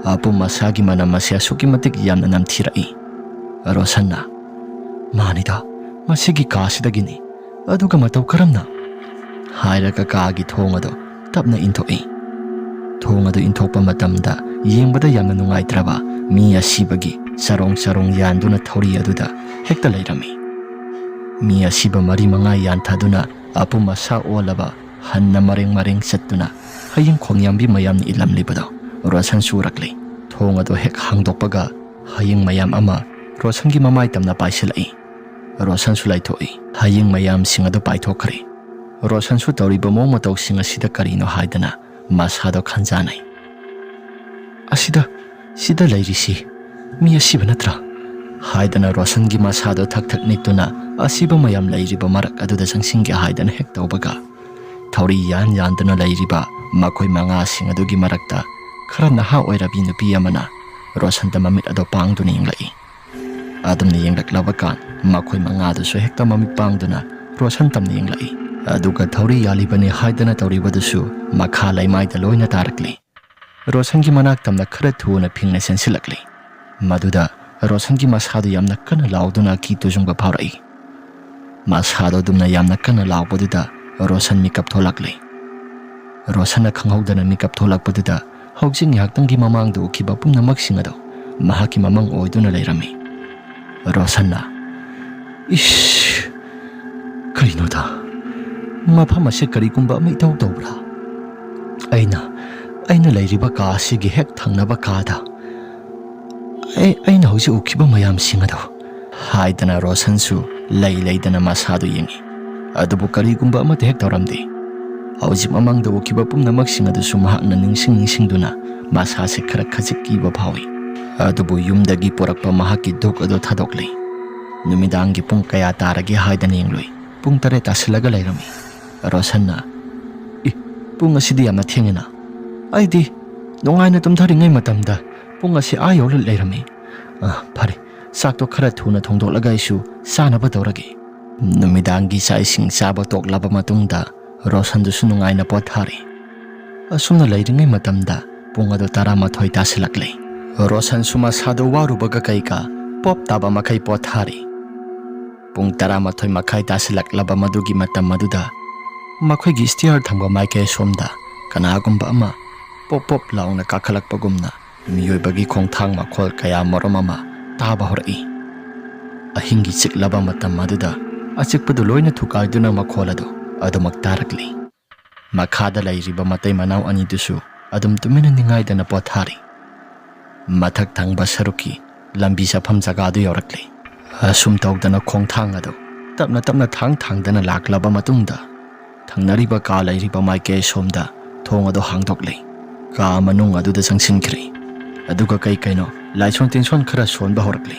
ꯑꯄꯨꯝ ꯑꯁꯥꯒꯤ ꯃꯅꯝ ꯑꯁꯤ ꯑꯁꯨꯛꯀꯤ ꯃꯇꯤꯛ ꯌꯥꯝꯅ ꯅꯝꯊꯤꯔꯛꯏ꯫ ꯔꯣꯁꯟꯅ, "ꯃꯥꯅꯤꯗ, ꯃꯁꯤꯒꯤ ꯀꯥꯁꯤꯗꯒꯤꯅꯤ꯫ ꯑꯗꯨꯒ ꯃꯇꯧ ꯀꯔꯝꯅ?" ꯍꯥꯏꯔꯒ ꯀꯥꯒꯤ ꯊꯣꯡ ꯑꯗꯨ ꯇꯞꯅ ꯏꯟꯊꯣꯛꯏ꯫ ꯊꯣꯡ ꯑꯗꯨ ꯏꯟꯊꯣꯛꯄ ꯃꯇꯝꯗ ꯌꯦꯡꯕꯗ ꯌꯥꯝꯅ ꯅꯨꯡꯉꯥꯏꯇ꯭ꯔꯕ ꯃꯤ ꯑꯁꯤꯕꯒꯤ ꯆꯔꯣꯡ ꯆꯔꯣꯡ ꯌꯥꯟꯗꯨꯅ ꯊꯧꯔꯤ ꯑꯗꯨꯗ ꯍꯦꯛꯇ ꯂꯩꯔꯝꯃꯤ꯫ ꯃꯤ ꯑꯁꯤꯕ ꯃꯔꯤ ꯃꯉꯥ ꯌꯥꯟꯊꯗꯨꯅ ꯑꯄꯨꯝ ꯑꯁꯥ ꯑꯣꯜꯂꯕ ꯍꯟꯅ ꯃꯔꯦꯡ ꯃꯔꯦꯡ ꯆꯠꯇꯨꯅ ꯍꯌꯤꯡ ꯈꯣꯡꯌꯥꯝꯕꯤ ꯃꯌꯥꯝꯅ ꯏꯜꯂꯝꯂꯤꯕꯗꯣ ꯔꯣꯁꯟꯁꯨ ꯎꯔꯛꯂꯤ꯫ ꯊꯣꯡ ꯑꯗꯨ ꯍꯦꯛ ꯍꯥꯡꯗꯣꯛꯄꯒ ꯍꯌꯤꯡ ꯃꯌꯥꯝ ꯑꯃ ꯔꯣꯁꯟꯒꯤ ꯃꯃꯥꯏ ꯇꯝꯅ ꯄꯥꯏꯁꯤꯜꯂꯛꯏ꯫ ꯔꯣꯁꯟꯁꯨ ꯂꯩꯊꯣꯛꯏ꯫ ꯍꯌꯤꯡ ꯃꯌꯥꯝꯁꯤꯡ ꯑꯗꯨ ꯄꯥꯏꯊꯣꯛꯈ꯭ꯔꯦ꯫ ꯔꯣꯁꯟꯁꯨ ꯇꯧꯔꯤꯕ ꯃꯑꯣꯡ ꯃꯇꯧꯁꯤꯡ ꯑꯁꯤꯗ ꯀꯔꯤꯅꯣ ꯍꯥꯏꯗꯅ ꯃꯁꯥꯗꯣ ꯈꯟꯖꯥꯅꯩ꯫ "ꯑꯁꯤꯗ, ꯁꯤꯗ ꯂꯩꯔꯤꯁꯤ ꯃꯤ ꯑꯁꯤꯕ ꯅꯠꯇ꯭ꯔꯥ?" ꯍꯥꯏꯗꯅ ꯔꯣꯁꯟꯒꯤ ꯃꯁꯥꯗꯣ ꯊꯛ ꯊꯛ ꯅꯤꯛꯇꯨꯅ ꯑꯁꯤꯕ ꯃꯌꯥꯝ ꯂꯩꯔꯤꯕ ꯃꯔꯛ ꯑꯗꯨꯗ ꯆꯪꯁꯤꯟꯒꯦ ꯍꯥꯏꯗꯅ ꯍꯦꯛ ꯇꯧꯕꯒ, ꯊꯧꯔꯤ ꯌꯥꯟ ꯌꯥꯟꯗꯨꯅ ꯂꯩꯔꯤꯕ ꯃꯈꯣꯏ ꯃꯉꯥꯁꯤꯡ ꯑꯗꯨꯒꯤ ꯃꯔꯛꯇ ꯈꯔ ꯅꯍꯥ ꯑꯣꯏꯔꯕꯤ ꯅꯨꯄꯤ ꯑꯃꯅ ꯔꯣꯁꯟꯗ ꯃꯃꯤꯠ ꯑꯗꯣ ꯄꯥꯡꯗꯨꯅ ꯌꯦꯡꯂꯛꯏ꯫ ꯑꯗꯨꯝꯅ ꯌꯦꯡꯂꯛꯂꯕ ꯀꯥꯟ ꯃꯈꯣꯏ ꯃꯉꯥꯗꯨꯁꯨ ꯍꯦꯛꯇ ꯃꯃꯤꯠ ꯄꯥꯡꯗꯨꯅ ꯔꯣꯁꯟ ꯇꯝꯅ ꯌꯦꯡꯂꯛꯏ꯫ ꯑꯗꯨꯒ ꯊꯧꯔꯤ ꯌꯥꯜꯂꯤꯕꯅꯤ ꯍꯥꯏꯗꯅ ꯇꯧꯔꯤꯕꯗꯨꯁꯨ ꯃꯈꯥ ꯂꯩꯃꯥꯏꯗ ꯂꯣꯏꯅ ꯇꯥꯔꯛꯂꯤ꯫ ꯔꯣꯁꯟꯒꯤ ꯃꯅꯥꯛ ꯇꯝꯅ ꯈꯔ ꯊꯨꯅ ꯐꯤꯡꯅ ꯆꯦꯟꯁꯤꯜꯂꯛꯂꯤ꯫ ꯃꯗꯨꯗ ꯔꯣꯁꯟꯒꯤ ꯃꯁꯥꯗꯨ ꯌꯥꯝꯅ ꯀꯟꯅ ꯂꯥꯎꯗꯨꯅ ꯑꯀꯤ ꯇꯨꯖꯨꯡꯕ ꯐꯥꯎꯔꯛꯏ꯫ ꯃꯁꯥꯗꯣ ꯑꯗꯨꯝꯅ ꯌꯥꯝꯅ ꯀꯟꯅ ꯂꯥꯎꯕꯗꯨꯗ ꯔꯣꯁꯟ ꯃꯤꯀꯞ ꯊꯣꯛꯂꯛꯂꯤ꯫ ꯔꯣꯁꯟꯅ ꯈꯪꯍꯧꯗꯅ ꯃꯤꯀꯞ ꯊꯣꯛꯂꯛꯄꯗꯨꯗ ꯍꯧꯖꯤꯛ ꯉꯥꯏꯍꯥꯛꯇꯪꯒꯤ ꯃꯃꯥꯡꯗ ꯎꯈꯤꯕ ꯄꯨꯝꯅꯃꯛꯁꯤꯡ ꯑꯗꯣ ꯃꯍꯥꯛꯀꯤ ꯃꯃꯪ ꯑꯣꯏꯗꯨꯅ ꯂꯩꯔꯝꯃꯤ꯫ ꯔꯣꯁꯟꯅ, "ꯏꯁ, ꯀꯔꯤꯅꯣꯗ? ꯃꯐꯝ ꯑꯁꯤ ꯀꯔꯤꯒꯨꯝꯕ ꯑꯃ ꯏꯇꯧ ꯇꯧꯕ꯭ꯔꯥ? ꯑꯩꯅ, ꯑꯩꯅ ꯂꯩꯔꯤꯕ ꯀꯥ ꯑꯁꯤꯒꯤ ꯍꯦꯛ ꯊꯪꯅꯕ ꯀꯥꯗ ꯑꯩ, ꯑꯩꯅ ꯍꯧꯖꯤꯛ ꯎꯈꯤꯕ ꯃꯌꯥꯝꯁꯤꯡ ꯑꯗꯣ?" ꯍꯥꯏꯗꯅ ꯔꯣꯁꯟꯁꯨ ꯂꯩ ꯂꯩꯗꯅ ꯃꯁꯥꯗꯨ ꯌꯦꯡꯉꯤ꯫ ꯑꯗꯨꯕꯨ ꯀꯔꯤꯒꯨꯝꯕ ꯑꯃꯠꯇ ꯍꯦꯛ ꯇꯧꯔꯝꯗꯦ꯫ ꯍꯧꯖꯤꯛ ꯃꯃꯥꯡꯗ ꯎꯈꯤꯕ ꯄꯨꯝꯅꯃꯛꯁꯤꯡ ꯑꯗꯨꯁꯨ ꯃꯍꯥꯛꯅ ꯅꯤꯡꯁꯤꯡ ꯅꯤꯡꯁꯤꯡꯗꯨꯅ ꯃꯁꯥꯁꯦ ꯈꯔ ꯈꯖꯤꯛ ꯀꯤꯕ ꯐꯥꯎꯏ꯫ ꯑꯗꯨꯕꯨ ꯌꯨꯝꯗꯒꯤ ꯄꯨꯔꯛꯄ ꯃꯍꯥꯛꯀꯤ ꯙꯨꯛ ꯑꯗꯨ ꯊꯥꯗꯣꯛꯂꯤ꯫ ꯅꯨꯃꯤꯗꯥꯡꯒꯤ ꯄꯨꯡ ꯀꯌꯥ ꯇꯥꯔꯒꯦ ꯍꯥꯏꯗꯅ ꯌꯦꯡꯂꯨꯏ꯫ ꯄꯨꯡ ꯇꯔꯦꯠ ꯇꯥꯁꯤꯜꯂꯒ ꯂꯩꯔꯝꯃꯤ꯫ ꯔꯣꯁꯟꯅ, "ꯏ, ꯄꯨꯡ ꯑꯁꯤꯗꯤ ꯌꯥꯝꯅ ꯊꯦꯡꯉꯤꯅ꯫ ꯑꯩꯗꯤ ꯅꯨꯡꯉꯥꯏꯅ ꯇꯨꯝꯊꯔꯤꯉꯩ ꯃꯇꯝꯗ ꯄꯨꯡ ꯑꯁꯤ ꯑꯥ ꯌꯧꯔ ꯂꯩꯔꯝꯃꯤ꯫ ꯑ, ꯐꯔꯦ, ꯆꯥꯛꯇꯣ ꯈꯔ ꯊꯨꯅ ꯊꯣꯡꯗꯣꯛꯂꯒ ꯑꯩꯁꯨ ꯆꯥꯅꯕ ꯇꯧꯔꯒꯦ꯫" ꯅꯨꯃꯤꯗꯥꯡꯒꯤ ꯆꯥꯛ ꯏꯁꯤꯡ ꯆꯥꯕ ꯇꯣꯛꯂꯕ ꯃꯇꯨꯡꯗ ꯔꯣꯁꯟꯗꯨꯁꯨ ꯅꯨꯡꯉꯥꯏꯅ ꯄꯣꯊꯥꯔꯤ꯫ ꯑꯁꯨꯝꯅ ꯂꯩꯔꯤꯉꯩ ꯃꯇꯝꯗ ꯄꯨꯡ ꯑꯗꯨ ꯇꯔꯥꯃꯥꯊꯣꯏ ꯇꯥꯁꯤꯜꯂꯛꯂꯦ꯫ ꯔꯣꯁꯟꯁꯨ ꯃꯁꯥꯗꯨ ꯋꯥꯔꯨꯕꯒ ꯀꯩꯀꯥ ꯄꯣꯞ ꯇꯥꯕ ꯃꯈꯩ ꯄꯣꯊꯥꯔꯤ꯫ ꯄꯨꯡ ꯇꯔꯥꯃꯥꯊꯣꯏ ꯃꯈꯥꯏ ꯇꯥꯁꯤꯜꯂꯛꯂꯕ ꯃꯗꯨꯒꯤ ꯃꯇꯝ ꯑꯗꯨꯗ ꯃꯈꯣꯏꯒꯤ ꯁ꯭ꯇꯤꯌꯔ ꯊꯪꯕ ꯃꯥꯏꯀꯩ ꯑꯁꯣꯝꯗ ꯀꯅꯥꯒꯨꯝꯕ ꯑꯃ ꯄꯣꯞ ꯄꯣꯞ ꯂꯥꯎꯅ ꯀꯥꯈꯠꯂꯛꯄꯒꯨꯝꯅ ꯃꯤꯑꯣꯏꯕꯒꯤ ꯈꯣꯡꯊꯥꯡ ꯃꯈꯣꯜ ꯀꯌꯥ ꯃꯔꯨꯝ ꯑꯃ ꯇꯥꯕ ꯍꯧꯔꯛꯏ꯫ ꯑꯍꯤꯡꯒꯤ ꯆꯤꯛꯂꯕ ꯃꯇꯝ ꯑꯗꯨꯗ ꯑꯆꯤꯛꯄꯗꯨ ꯂꯣꯏꯅ ꯊꯨꯒꯥꯏꯗꯨꯅ ꯃꯈꯣꯜ ꯑꯗꯨ ꯑꯗꯨꯃꯛ ꯇꯥꯔꯛꯂꯤ꯫ ꯃꯈꯥꯗ ꯂꯩꯔꯤꯕ ꯃꯇꯩ ꯃꯅꯥꯎ ꯑꯅꯤꯗꯨꯁꯨ ꯑꯗꯨꯝ ꯇꯨꯃꯤꯟꯅ ꯅꯤꯡꯉꯥꯏꯗꯅ ꯄꯣꯊꯥꯔꯤ꯫ ꯃꯊꯛ ꯊꯪꯕ ꯁꯔꯨꯛꯀꯤ ꯂꯝꯕꯤ ꯆꯠꯐꯝ ꯖꯒꯥꯗꯨ ꯌꯧꯔꯛꯂꯤ꯫ ꯑꯁꯨꯝ ꯇꯧꯗꯅ ꯈꯣꯡꯊꯥꯡ ꯑꯗꯨ ꯇꯞꯅ ꯇꯞꯅ ꯊꯥꯡ ꯊꯥꯡꯗꯅ ꯂꯥꯛꯂꯕ ꯃꯇꯨꯡꯗ, ꯊꯪꯅꯔꯤꯕ ꯀꯥ ꯂꯩꯔꯤꯕ ꯃꯥꯏꯀꯩ ꯑꯁꯣꯝꯗ ꯊꯣꯡ ꯑꯗꯨ ꯍꯥꯡꯗꯣꯛꯂꯦ꯫ ꯀꯥ ꯃꯅꯨꯡ ꯑꯗꯨꯗ ꯆꯪꯁꯤꯟꯈ꯭ꯔꯦ꯫ ꯑꯗꯨꯒ ꯀꯩ ꯀꯩꯅꯣ ꯂꯥꯏꯁꯣꯟ ꯇꯤꯟꯁꯣꯟ ꯈꯔ ꯁꯣꯟꯕ ꯍꯧꯔꯛꯂꯦ꯫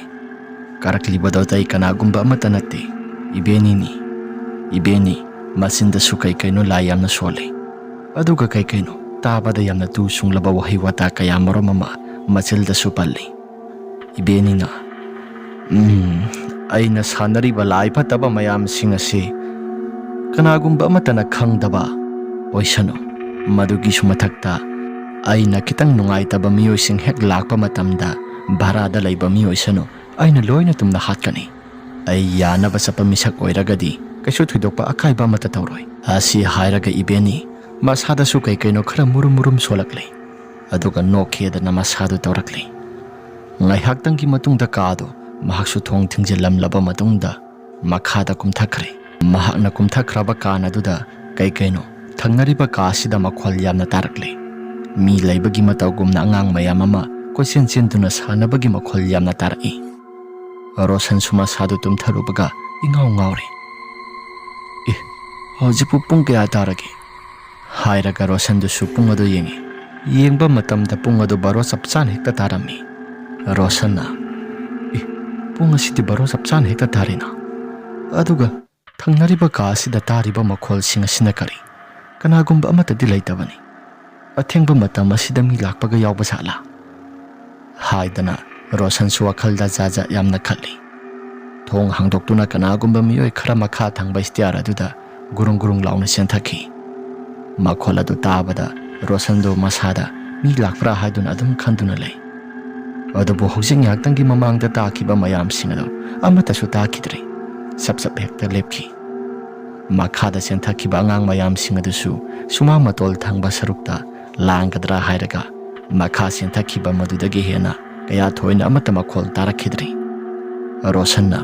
ꯀꯥꯔꯛꯂꯤꯕꯗꯣ ꯑꯇꯩ ꯀꯅꯥꯒꯨꯝꯕ ꯑꯃꯠꯇ ꯅꯠꯇꯦ, ꯏꯕꯦꯅꯤꯅꯤ꯫ ꯏꯕꯦꯅꯤ ꯃꯆꯤꯟꯗꯁꯨ ꯀꯩ ꯀꯩꯅꯣ ꯂꯥꯏ ꯌꯥꯝꯅ ꯁꯣꯜꯂꯤ꯫ ꯑꯗꯨꯒ ꯀꯩ ꯀꯩꯅꯣ ꯇꯥꯕꯗ ꯌꯥꯝꯅ ꯇꯨ ꯁꯨꯡꯂꯕ ꯋꯥꯍꯩ ꯋꯥꯇꯥ ꯀꯌꯥ ꯃꯔꯨꯝ ꯑꯃ ꯃꯆꯤꯜꯗꯁꯨ ꯄꯜꯂꯤ꯫ ꯏꯕꯦꯅꯤꯅ, "ꯎꯝ, ꯑꯩꯅ ꯁꯥꯟꯅꯔꯤꯕ ꯂꯥꯏ ꯐꯠꯇꯕ ꯃꯌꯥꯝꯁꯤꯡ ꯑꯁꯤ ꯀꯅꯥꯒꯨꯝꯕ ꯑꯃꯠꯇꯅ ꯈꯪꯗꯕ ꯑꯣꯏꯁꯅꯨ꯫ ꯃꯗꯨꯒꯤꯁꯨ ꯃꯊꯛꯇ ꯑꯩꯅ ꯈꯤꯇꯪ ꯅꯨꯡꯉꯥꯏꯇꯕ ꯃꯤꯑꯣꯏꯁꯤꯡ ꯍꯦꯛ ꯂꯥꯛꯄ ꯃꯇꯝꯗ ꯚꯔꯥꯗ ꯂꯩꯕ ꯃꯤ ꯑꯣꯏꯁꯅꯨ, ꯑꯩꯅ ꯂꯣꯏꯅ ꯇꯨꯝꯅ ꯍꯥꯠꯀꯅꯤ꯫ ꯑꯩ ꯌꯥꯅꯕ ꯆꯠꯄ ꯃꯤꯁꯛ ꯑꯣꯏꯔꯒꯗꯤ ꯀꯩꯁꯨ ꯊꯣꯏꯗꯣꯛꯄ ꯑꯀꯥꯏꯕ ꯑꯃꯠꯇ ꯇꯧꯔꯣꯏ"꯫ ꯑꯁꯤ ꯍꯥꯏꯔꯒ ꯏꯕꯦꯅꯤ ꯃꯁꯥꯗꯁꯨ ꯀꯩ ꯀꯩꯅꯣ ꯈꯔ ꯃꯨꯔꯨꯝ ꯃꯨꯔꯨꯝ ꯁꯣꯜꯂꯛꯂꯦ꯫ ꯑꯗꯨꯒ ꯅꯣꯛꯈꯤꯗꯅ ꯃꯁꯥꯗꯨ ꯇꯧꯔꯛꯂꯦ꯫ ꯉꯥꯏꯍꯥꯛꯇꯪꯒꯤ ꯃꯇꯨꯡꯗ ꯀꯥꯗꯨ ꯃꯍꯥꯛꯁꯨ ꯊꯣꯡ ꯊꯤꯡꯖꯤꯜꯂꯝꯂꯕ ꯃꯇꯨꯡꯗ ꯃꯈꯥꯗ ꯀꯨꯝꯊꯈ꯭ꯔꯦ꯫ ꯃꯍꯥꯛꯅ ꯀꯨꯝꯊꯈ꯭ꯔꯕ ꯀꯥꯟ ꯑꯗꯨꯗ ꯀꯩ ꯀꯩꯅꯣ ꯊꯪꯅꯔꯤꯕ ꯀꯥ ꯑꯁꯤꯗ ꯃꯈꯣꯜ ꯌꯥꯝꯅ ꯇꯥꯔꯛꯂꯦ꯫ ꯃꯤ ꯂꯩꯕꯒꯤ ꯃꯇꯧꯒꯨꯝꯅ ꯑꯉꯥꯡ ꯃꯌꯥꯝ ꯑꯃ ꯀꯣꯏꯆꯦꯟ ꯆꯦꯟꯗꯨꯅ ꯁꯥꯟꯅꯕꯒꯤ ꯃꯈꯣꯜ ꯌꯥꯝꯅ ꯇꯥꯔꯛꯏ꯫ ꯔꯣꯁꯟꯁꯨ ꯃꯁꯥꯗꯨ ꯇꯨꯝꯊꯔꯨꯕꯒ ꯏꯉꯥꯎ ꯉꯥꯎꯔꯦ꯫ "ꯑꯦ, ꯍꯧꯖꯤꯛꯄꯨ ꯄꯨꯡ ꯀꯌꯥ ꯇꯥꯔꯒꯦ?" ꯍꯥꯏꯔꯒ ꯔꯣꯁꯟꯗꯨꯁꯨ ꯄꯨꯡ ꯑꯗꯨ ꯌꯦꯡꯉꯤ꯫ ꯌꯦꯡꯕ ꯃꯇꯝꯗ ꯄꯨꯡ ꯑꯗꯨ ꯕꯥꯔꯣ ꯆꯞ ꯆꯥꯅ ꯍꯦꯛꯇ ꯇꯥꯔꯝꯃꯤ꯫ ꯔꯣꯁꯟꯅ, "ꯑꯦ, ꯄꯨꯡ ꯑꯁꯤꯗꯤ ꯕꯥꯔꯣ ꯆꯞ ꯆꯥꯅ ꯍꯦꯛꯇ ꯇꯥꯔꯦꯅ꯫ ꯑꯗꯨꯒ ꯊꯪꯅꯔꯤꯕ ꯀꯥ ꯑꯁꯤꯗ ꯇꯥꯔꯤꯕ ꯃꯈꯣꯜꯁꯤꯡ ꯑꯁꯤꯅ ꯀꯔꯤ? ꯀꯅꯥꯒꯨꯝꯕ ꯑꯃꯠꯇꯗꯤ ꯂꯩꯇꯕꯅꯤ꯫ ꯑꯊꯦꯡꯕ ꯃꯇꯝ ꯑꯁꯤꯗ ꯃꯤ ꯂꯥꯛꯄꯒ ꯌꯥꯎꯕ ꯖꯥꯠꯂꯥ?" ꯍꯥꯏꯗꯅ ꯔꯣꯁꯟꯁꯨ ꯋꯥꯈꯜꯗ ꯖꯥꯠ ꯖꯥꯠ ꯌꯥꯝꯅ ꯈꯜꯂꯤ꯫ ꯊꯣꯡ ꯍꯥꯡꯗꯣꯛꯇꯨꯅ ꯀꯅꯥꯒꯨꯝꯕ ꯃꯤꯑꯣꯏ ꯈꯔ ꯃꯈꯥ ꯊꯪꯕ ꯁ꯭ꯇꯤꯌꯥꯔ ꯑꯗꯨꯗ ꯒꯨꯔꯨꯡ ꯒꯨꯔꯨꯡ ꯂꯥꯎꯅ ꯆꯦꯟꯊꯈꯤ꯫ ꯃꯈꯣꯜ ꯑꯗꯨ ꯇꯥꯕꯗ ꯔꯣꯁꯟꯗꯨ ꯃꯁꯥꯗ ꯃꯤ ꯂꯥꯛꯄ꯭ꯔꯥ ꯍꯥꯏꯗꯨꯅ ꯑꯗꯨꯝ ꯈꯟꯗꯨꯅ ꯂꯩ꯫ ꯑꯗꯨꯕꯨ ꯍꯧꯖꯤꯛ ꯉꯥꯏꯍꯥꯛꯇꯪꯒꯤ ꯃꯃꯥꯡꯗ ꯇꯥꯈꯤꯕ ꯃꯌꯥꯝꯁꯤꯡ ꯑꯗꯨ ꯑꯃꯠꯇꯁꯨ ꯇꯥꯈꯤꯗ꯭ꯔꯦ꯫ ꯆꯞ ꯆꯞ ꯍꯦꯛꯇ ꯂꯦꯞꯈꯤ꯫ ꯃꯈꯥꯗ ꯆꯦꯟꯊꯈꯤꯕ ꯑꯉꯥꯡ ꯃꯌꯥꯝꯁꯤꯡ ꯑꯗꯨꯁꯨ ꯁꯨꯃꯥꯡ ꯃꯇꯣꯜ ꯊꯪꯕ ꯁꯔꯨꯛꯇ ꯂꯥꯡꯒꯗ꯭ꯔꯥ ꯍꯥꯏꯔꯒ ꯃꯈꯥ ꯆꯦꯟꯊꯈꯤꯕ ꯃꯗꯨꯗꯒꯤ ꯍꯦꯟꯅ ꯀꯌꯥ ꯊꯣꯏꯅ ꯑꯃꯠꯇ ꯃꯈꯣꯜ ꯇꯥꯔꯛꯈꯤꯗ꯭ꯔꯤ꯫ ꯔꯣꯁꯟꯅ,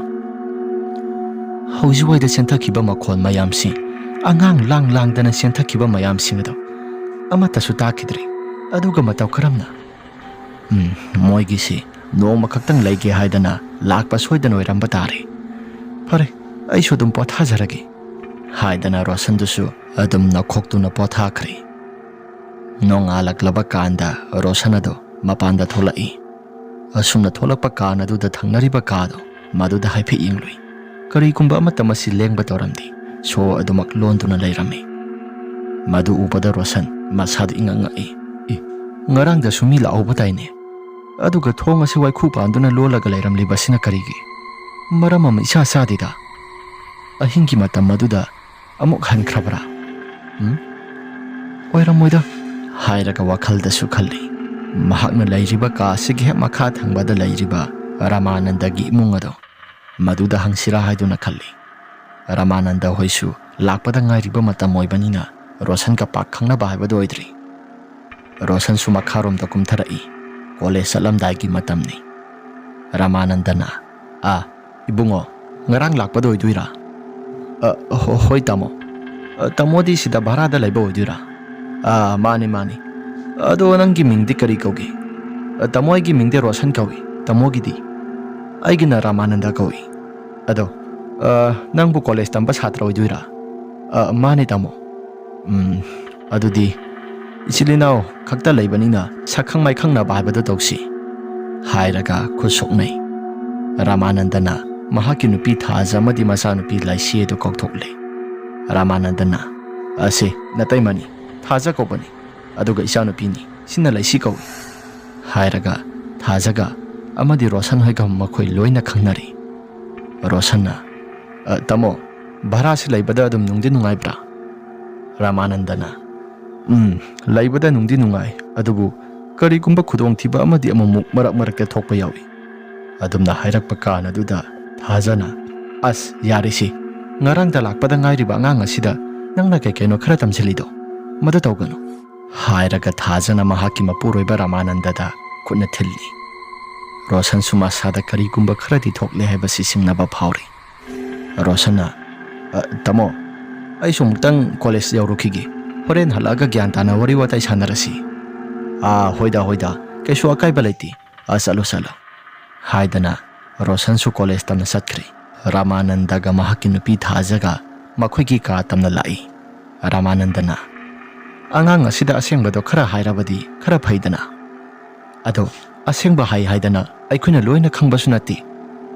"ꯍꯧꯖꯤꯛꯋꯥꯏꯗ ꯆꯦꯟꯊꯈꯤꯕ ꯃꯈꯣꯜ ꯃꯌꯥꯝꯁꯤ, ꯑꯉꯥꯡ ꯂꯥꯡ ꯂꯥꯡꯗꯅ ꯆꯦꯟꯊꯈꯤꯕ ꯃꯌꯥꯝꯁꯤꯡ ꯑꯗꯣ ꯑꯃꯠꯇꯁꯨ ꯇꯥꯈꯤꯗ꯭ꯔꯤ꯫ ꯑꯗꯨꯒ ꯃꯇꯧ ꯀꯔꯝꯅ? ꯎꯝ, ꯃꯣꯏꯒꯤꯁꯤ ꯅꯣꯡꯃ ꯈꯛꯇꯪ ꯂꯩꯒꯦ ꯍꯥꯏꯗꯅ ꯂꯥꯛꯄ ꯁꯣꯏꯗꯅ ꯑꯣꯏꯔꯝꯕ ꯇꯥꯔꯦ꯫ ꯐꯔꯦ, ꯑꯩꯁꯨ ꯑꯗꯨꯝ ꯄꯣꯊꯥꯖꯔꯒꯦ," ꯍꯥꯏꯗꯅ ꯔꯣꯁꯟꯗꯨꯁꯨ ꯑꯗꯨꯝ ꯅꯈꯣꯛꯇꯨꯅ ꯄꯣꯊꯥꯈ꯭ꯔꯦ꯫ ꯅꯣꯡꯉꯥꯜꯂꯛꯂꯕ ꯀꯥꯟꯗ ꯔꯣꯁꯟ ꯑꯗꯣ ꯃꯄꯥꯟꯗ ꯊꯣꯛꯂꯛꯏ꯫ ꯑꯁꯨꯝꯅ ꯊꯣꯛꯂꯛꯄ ꯀꯥꯟ ꯑꯗꯨꯗ ꯊꯪꯅꯔꯤꯕ ꯀꯥꯗꯣ ꯃꯗꯨꯗ ꯍꯥꯏꯐꯦꯠ ꯌꯦꯡꯂꯨꯏ꯫ ꯀꯔꯤꯒꯨꯝꯕ ꯑꯃꯠꯇ ꯃꯁꯤ ꯂꯦꯡꯕ ꯇꯧꯔꯝꯗꯦ꯫ ꯁꯣ ꯑꯗꯨꯃꯛ ꯂꯣꯟꯗꯨꯅ ꯂꯩꯔꯝꯃꯤ꯫ ꯃꯗꯨ ꯎꯕꯗ ꯔꯣꯁꯟ ꯃꯁꯥꯗ ꯏꯉꯛ ꯉꯛꯏ꯫ "ꯏ, ꯉꯔꯥꯡꯗꯁꯨ ꯃꯤ ꯂꯥꯛꯍꯧꯕ ꯇꯥꯏꯅꯦ꯫ ꯑꯗꯨꯒ ꯊꯣꯡ ꯑꯁꯤ ꯋꯥꯏꯈꯨ ꯄꯥꯟꯗꯨꯅ ꯂꯣꯜꯂꯒ ꯂꯩꯔꯝꯂꯤꯕꯁꯤꯅ ꯀꯔꯤꯒꯤ? ꯃꯔꯝ ꯑꯃ ꯏꯆꯥ ꯆꯥꯗꯦꯗ꯫ ꯑꯍꯤꯡꯒꯤ ꯃꯇꯝ ꯑꯗꯨꯗ ꯑꯃꯨꯛ ꯍꯟꯈ꯭ꯔꯕ꯭ꯔꯥ? ꯎꯝ? ꯑꯣꯏꯔꯝꯃꯣꯏꯗ," ꯍꯥꯏꯔꯒ ꯋꯥꯈꯜꯗꯁꯨ ꯈꯜꯂꯤ꯫ ꯃꯍꯥꯛꯅ ꯂꯩꯔꯤꯕ ꯀꯥ ꯑꯁꯤꯒꯤ ꯍꯦꯛ ꯃꯈꯥ ꯊꯪꯕꯗ ꯂꯩꯔꯤꯕ ꯔꯥꯃꯥꯅꯟꯗꯒꯤ ꯏꯃꯨꯡ ꯑꯗꯣ ꯃꯗꯨꯗ ꯍꯪꯁꯤꯔꯥ ꯍꯥꯏꯗꯨꯅ ꯈꯜꯂꯤ꯫ ꯔꯥꯃꯥꯅꯟꯗ ꯍꯣꯏꯁꯨ ꯂꯥꯛꯄꯗ ꯉꯥꯏꯔꯤꯕ ꯃꯇꯝ ꯑꯣꯏꯕꯅꯤꯅ ꯔꯣꯁꯟꯒ ꯄꯥꯛ ꯈꯪꯅꯕ ꯍꯥꯏꯕꯗꯨ ꯑꯣꯏꯗ꯭ꯔꯤ꯫ ꯔꯣꯁꯟꯁꯨ ꯃꯈꯥꯔꯣꯝꯗ ꯀꯨꯝꯊꯔꯛꯏ꯫ ꯀꯣꯂꯦꯖ ꯆꯠꯂꯝꯗꯥꯏꯒꯤ ꯃꯇꯝꯅꯤ꯫ ꯔꯥꯃꯥꯅꯟꯗꯅ, "ꯑꯥ, ꯏꯕꯨꯡꯉꯣ, ꯉꯔꯥꯡ ꯂꯥꯛꯄꯗ ꯑꯣꯏꯗꯣꯏꯔꯥ?" "ꯑ, ꯍꯣ-, ꯍꯣꯏ ꯇꯥꯃꯣ꯫ ꯑ, ꯇꯥꯃꯣꯗꯤ ꯁꯤꯗ ꯚꯔꯥꯗ ꯂꯩꯕ ꯑꯣꯏꯗꯣꯏꯔꯥ?" "ꯑꯥ, ꯃꯥꯅꯤ, ꯃꯥꯅꯤ꯫ ꯑꯗꯣ ꯅꯪꯒꯤ ꯃꯤꯡꯗꯤ ꯀꯔꯤ ꯀꯧꯒꯦ?" "ꯑ, ꯇꯥꯃꯣ, ꯑꯩꯒꯤ ꯃꯤꯡꯗꯤ ꯔꯣꯁꯟ ꯀꯧꯏ꯫ ꯇꯥꯃꯣꯒꯤꯗꯤ?" "ꯑꯩꯒꯤꯅ ꯔꯥꯃꯥꯅꯟꯗ ꯀꯧꯏ꯫ ꯑꯗꯣ, ꯑ, ꯅꯪꯕꯨ ꯀꯣꯂꯦꯖ ꯇꯝꯕ ꯁꯥꯇ꯭ꯔ ꯑꯣꯏꯗꯣꯏꯔꯥ?" "ꯑ, ꯃꯥꯅꯤ ꯇꯥꯃꯣ꯫" "ꯎꯝ, ꯑꯗꯨꯗꯤ ꯏꯆꯤꯜ ꯏꯅꯥꯎ ꯈꯛꯇ ꯂꯩꯕꯅꯤꯅ ꯁꯛꯈꯪ ꯃꯥꯏꯈꯪꯅꯕ ꯍꯥꯏꯕꯗꯨ ꯇꯧꯁꯤ," ꯍꯥꯏꯔꯒ ꯈꯨꯠ ꯁꯣꯛꯅꯩ꯫ ꯔꯥꯃꯥꯅꯟꯗꯅ ꯃꯍꯥꯛꯀꯤ ꯅꯨꯄꯤ ꯊꯥꯖ ꯑꯃꯗꯤ ꯃꯆꯥꯅꯨꯄꯤ ꯂꯥꯏꯁꯤ ꯑꯗꯨ ꯀꯧꯊꯣꯛꯂꯦ꯫ ꯔꯥꯃꯥꯅꯟꯗꯅ, "ꯑꯁꯤ ꯅꯇꯩꯃꯅꯤ, ꯊꯥꯖ ꯀꯧꯕꯅꯤ, ꯑꯗꯨꯒ ꯏꯆꯥꯅꯨꯄꯤꯅꯤ, ꯁꯤꯅ ꯂꯩꯁꯤ ꯀꯧꯏ," ꯍꯥꯏꯔꯒ ꯊꯥꯖꯒ ꯑꯃꯗꯤ ꯔꯣꯁꯟ ꯍꯣꯏꯒ ꯃꯈꯣꯏ ꯂꯣꯏꯅ ꯈꯪꯅꯔꯦ꯫ ꯔꯣꯁꯟꯅ, "ꯑ, ꯇꯥꯃꯣ, ꯚꯔꯥꯁꯤ ꯂꯩꯕꯗ ꯑꯗꯨꯝ ꯅꯨꯡꯗꯤ ꯅꯨꯡꯉꯥꯏꯕ꯭ꯔꯥ?" ꯔꯥꯃꯥꯅꯟꯗꯅ, "ꯎꯝ, ꯂꯩꯕꯗ ꯅꯨꯡꯗꯤ ꯅꯨꯡꯉꯥꯏ, ꯑꯗꯨꯕꯨ ꯀꯔꯤꯒꯨꯝꯕ ꯈꯨꯗꯣꯡꯊꯤꯕ ꯑꯃꯗꯤ ꯑꯃꯨꯛꯃꯨꯛ ꯃꯔꯛ ꯃꯔꯛꯇ ꯊꯣꯛꯄ ꯌꯥꯎꯏ꯫ ꯑꯗꯨꯝꯅ ꯍꯥꯏꯔꯛꯄ ꯀꯥꯟ ꯑꯗꯨꯗ ꯊꯥꯖꯅ, "ꯑꯁ, ꯌꯥꯔꯦꯁꯤ, ꯉꯔꯥꯡꯗ ꯂꯥꯛꯄꯗ ꯉꯥꯏꯔꯤꯕ ꯑꯉꯥꯡ ꯑꯁꯤꯗ ꯅꯪꯅ ꯀꯩ ꯀꯩꯅꯣ ꯈꯔ ꯇꯝꯁꯤꯜꯂꯤꯗꯣ? ꯃꯗꯨ ꯇꯧꯒꯅꯨ꯫ ꯍꯥꯏꯔꯒ ꯊꯥꯖꯅ ꯃꯍꯥꯛꯀꯤ ꯃꯄꯨꯔꯣꯏꯕ ꯔꯥꯃꯥꯅꯟꯗꯗ ꯈꯨꯠꯅ ꯊꯤꯜꯂꯤ꯫ ꯔꯣꯁꯟꯁꯨ ꯃꯁꯥꯗ ꯀꯔꯤꯒꯨꯝꯕ ꯈꯔꯗꯤ ꯊꯣꯛꯂꯦ ꯍꯥꯏꯕꯁꯤ ꯆꯤꯡꯅꯕ ꯐꯥꯎꯔꯤ꯫ ꯔꯣꯁꯟꯅ, "ꯑ, ꯇꯥꯃꯣ, ꯑꯩꯁꯨ ꯑꯃꯨꯛꯇꯪ ꯀꯣꯂꯦꯖ ꯌꯧꯔꯨꯈꯤꯒꯦ꯫ ꯍꯣꯔꯦꯟ ꯍꯜꯂꯛꯑꯒ ꯒ꯭ꯌꯥꯟ ꯇꯥꯅ ꯋꯥꯔꯤ ꯋꯥꯇꯥꯏ ꯁꯥꯟꯅꯔꯁꯤ꯫" "ꯑꯥ, ꯍꯣꯏꯗ, ꯍꯣꯏꯗ, ꯀꯩꯁꯨ ꯑꯀꯥꯏꯕ ꯂꯩꯇꯦ꯫ ꯑ, ꯆꯠꯂꯣ, ꯆꯠꯂꯣ," ꯍꯥꯏꯗꯅ ꯔꯣꯁꯟꯁꯨ ꯀꯣꯂꯦꯖ ꯇꯝꯅ ꯆꯠꯈ꯭ꯔꯦ꯫ ꯔꯥꯃꯥꯅꯟꯗꯒ ꯃꯍꯥꯛꯀꯤ ꯅꯨꯄꯤ ꯊꯥꯖꯒ ꯃꯈꯣꯏꯒꯤ ꯀꯥ ꯇꯝꯅ ꯂꯥꯛꯏ꯫ ꯔꯥꯃꯥꯅꯟꯗꯅ, "ꯑꯉꯥꯡ ꯑꯁꯤꯗ ꯑꯁꯦꯡꯕꯗꯣ ꯈꯔ ꯍꯥꯏꯔꯕꯗꯤ ꯈꯔ ꯐꯩꯗꯅ꯫ ꯑꯗꯣ ꯑꯁꯦꯡꯕ ꯍꯥꯏ ꯍꯥꯏꯗꯅ ꯑꯩꯈꯣꯏꯅ ꯂꯣꯏꯅ ꯈꯪꯕꯁꯨ ꯅꯠꯇꯦ꯫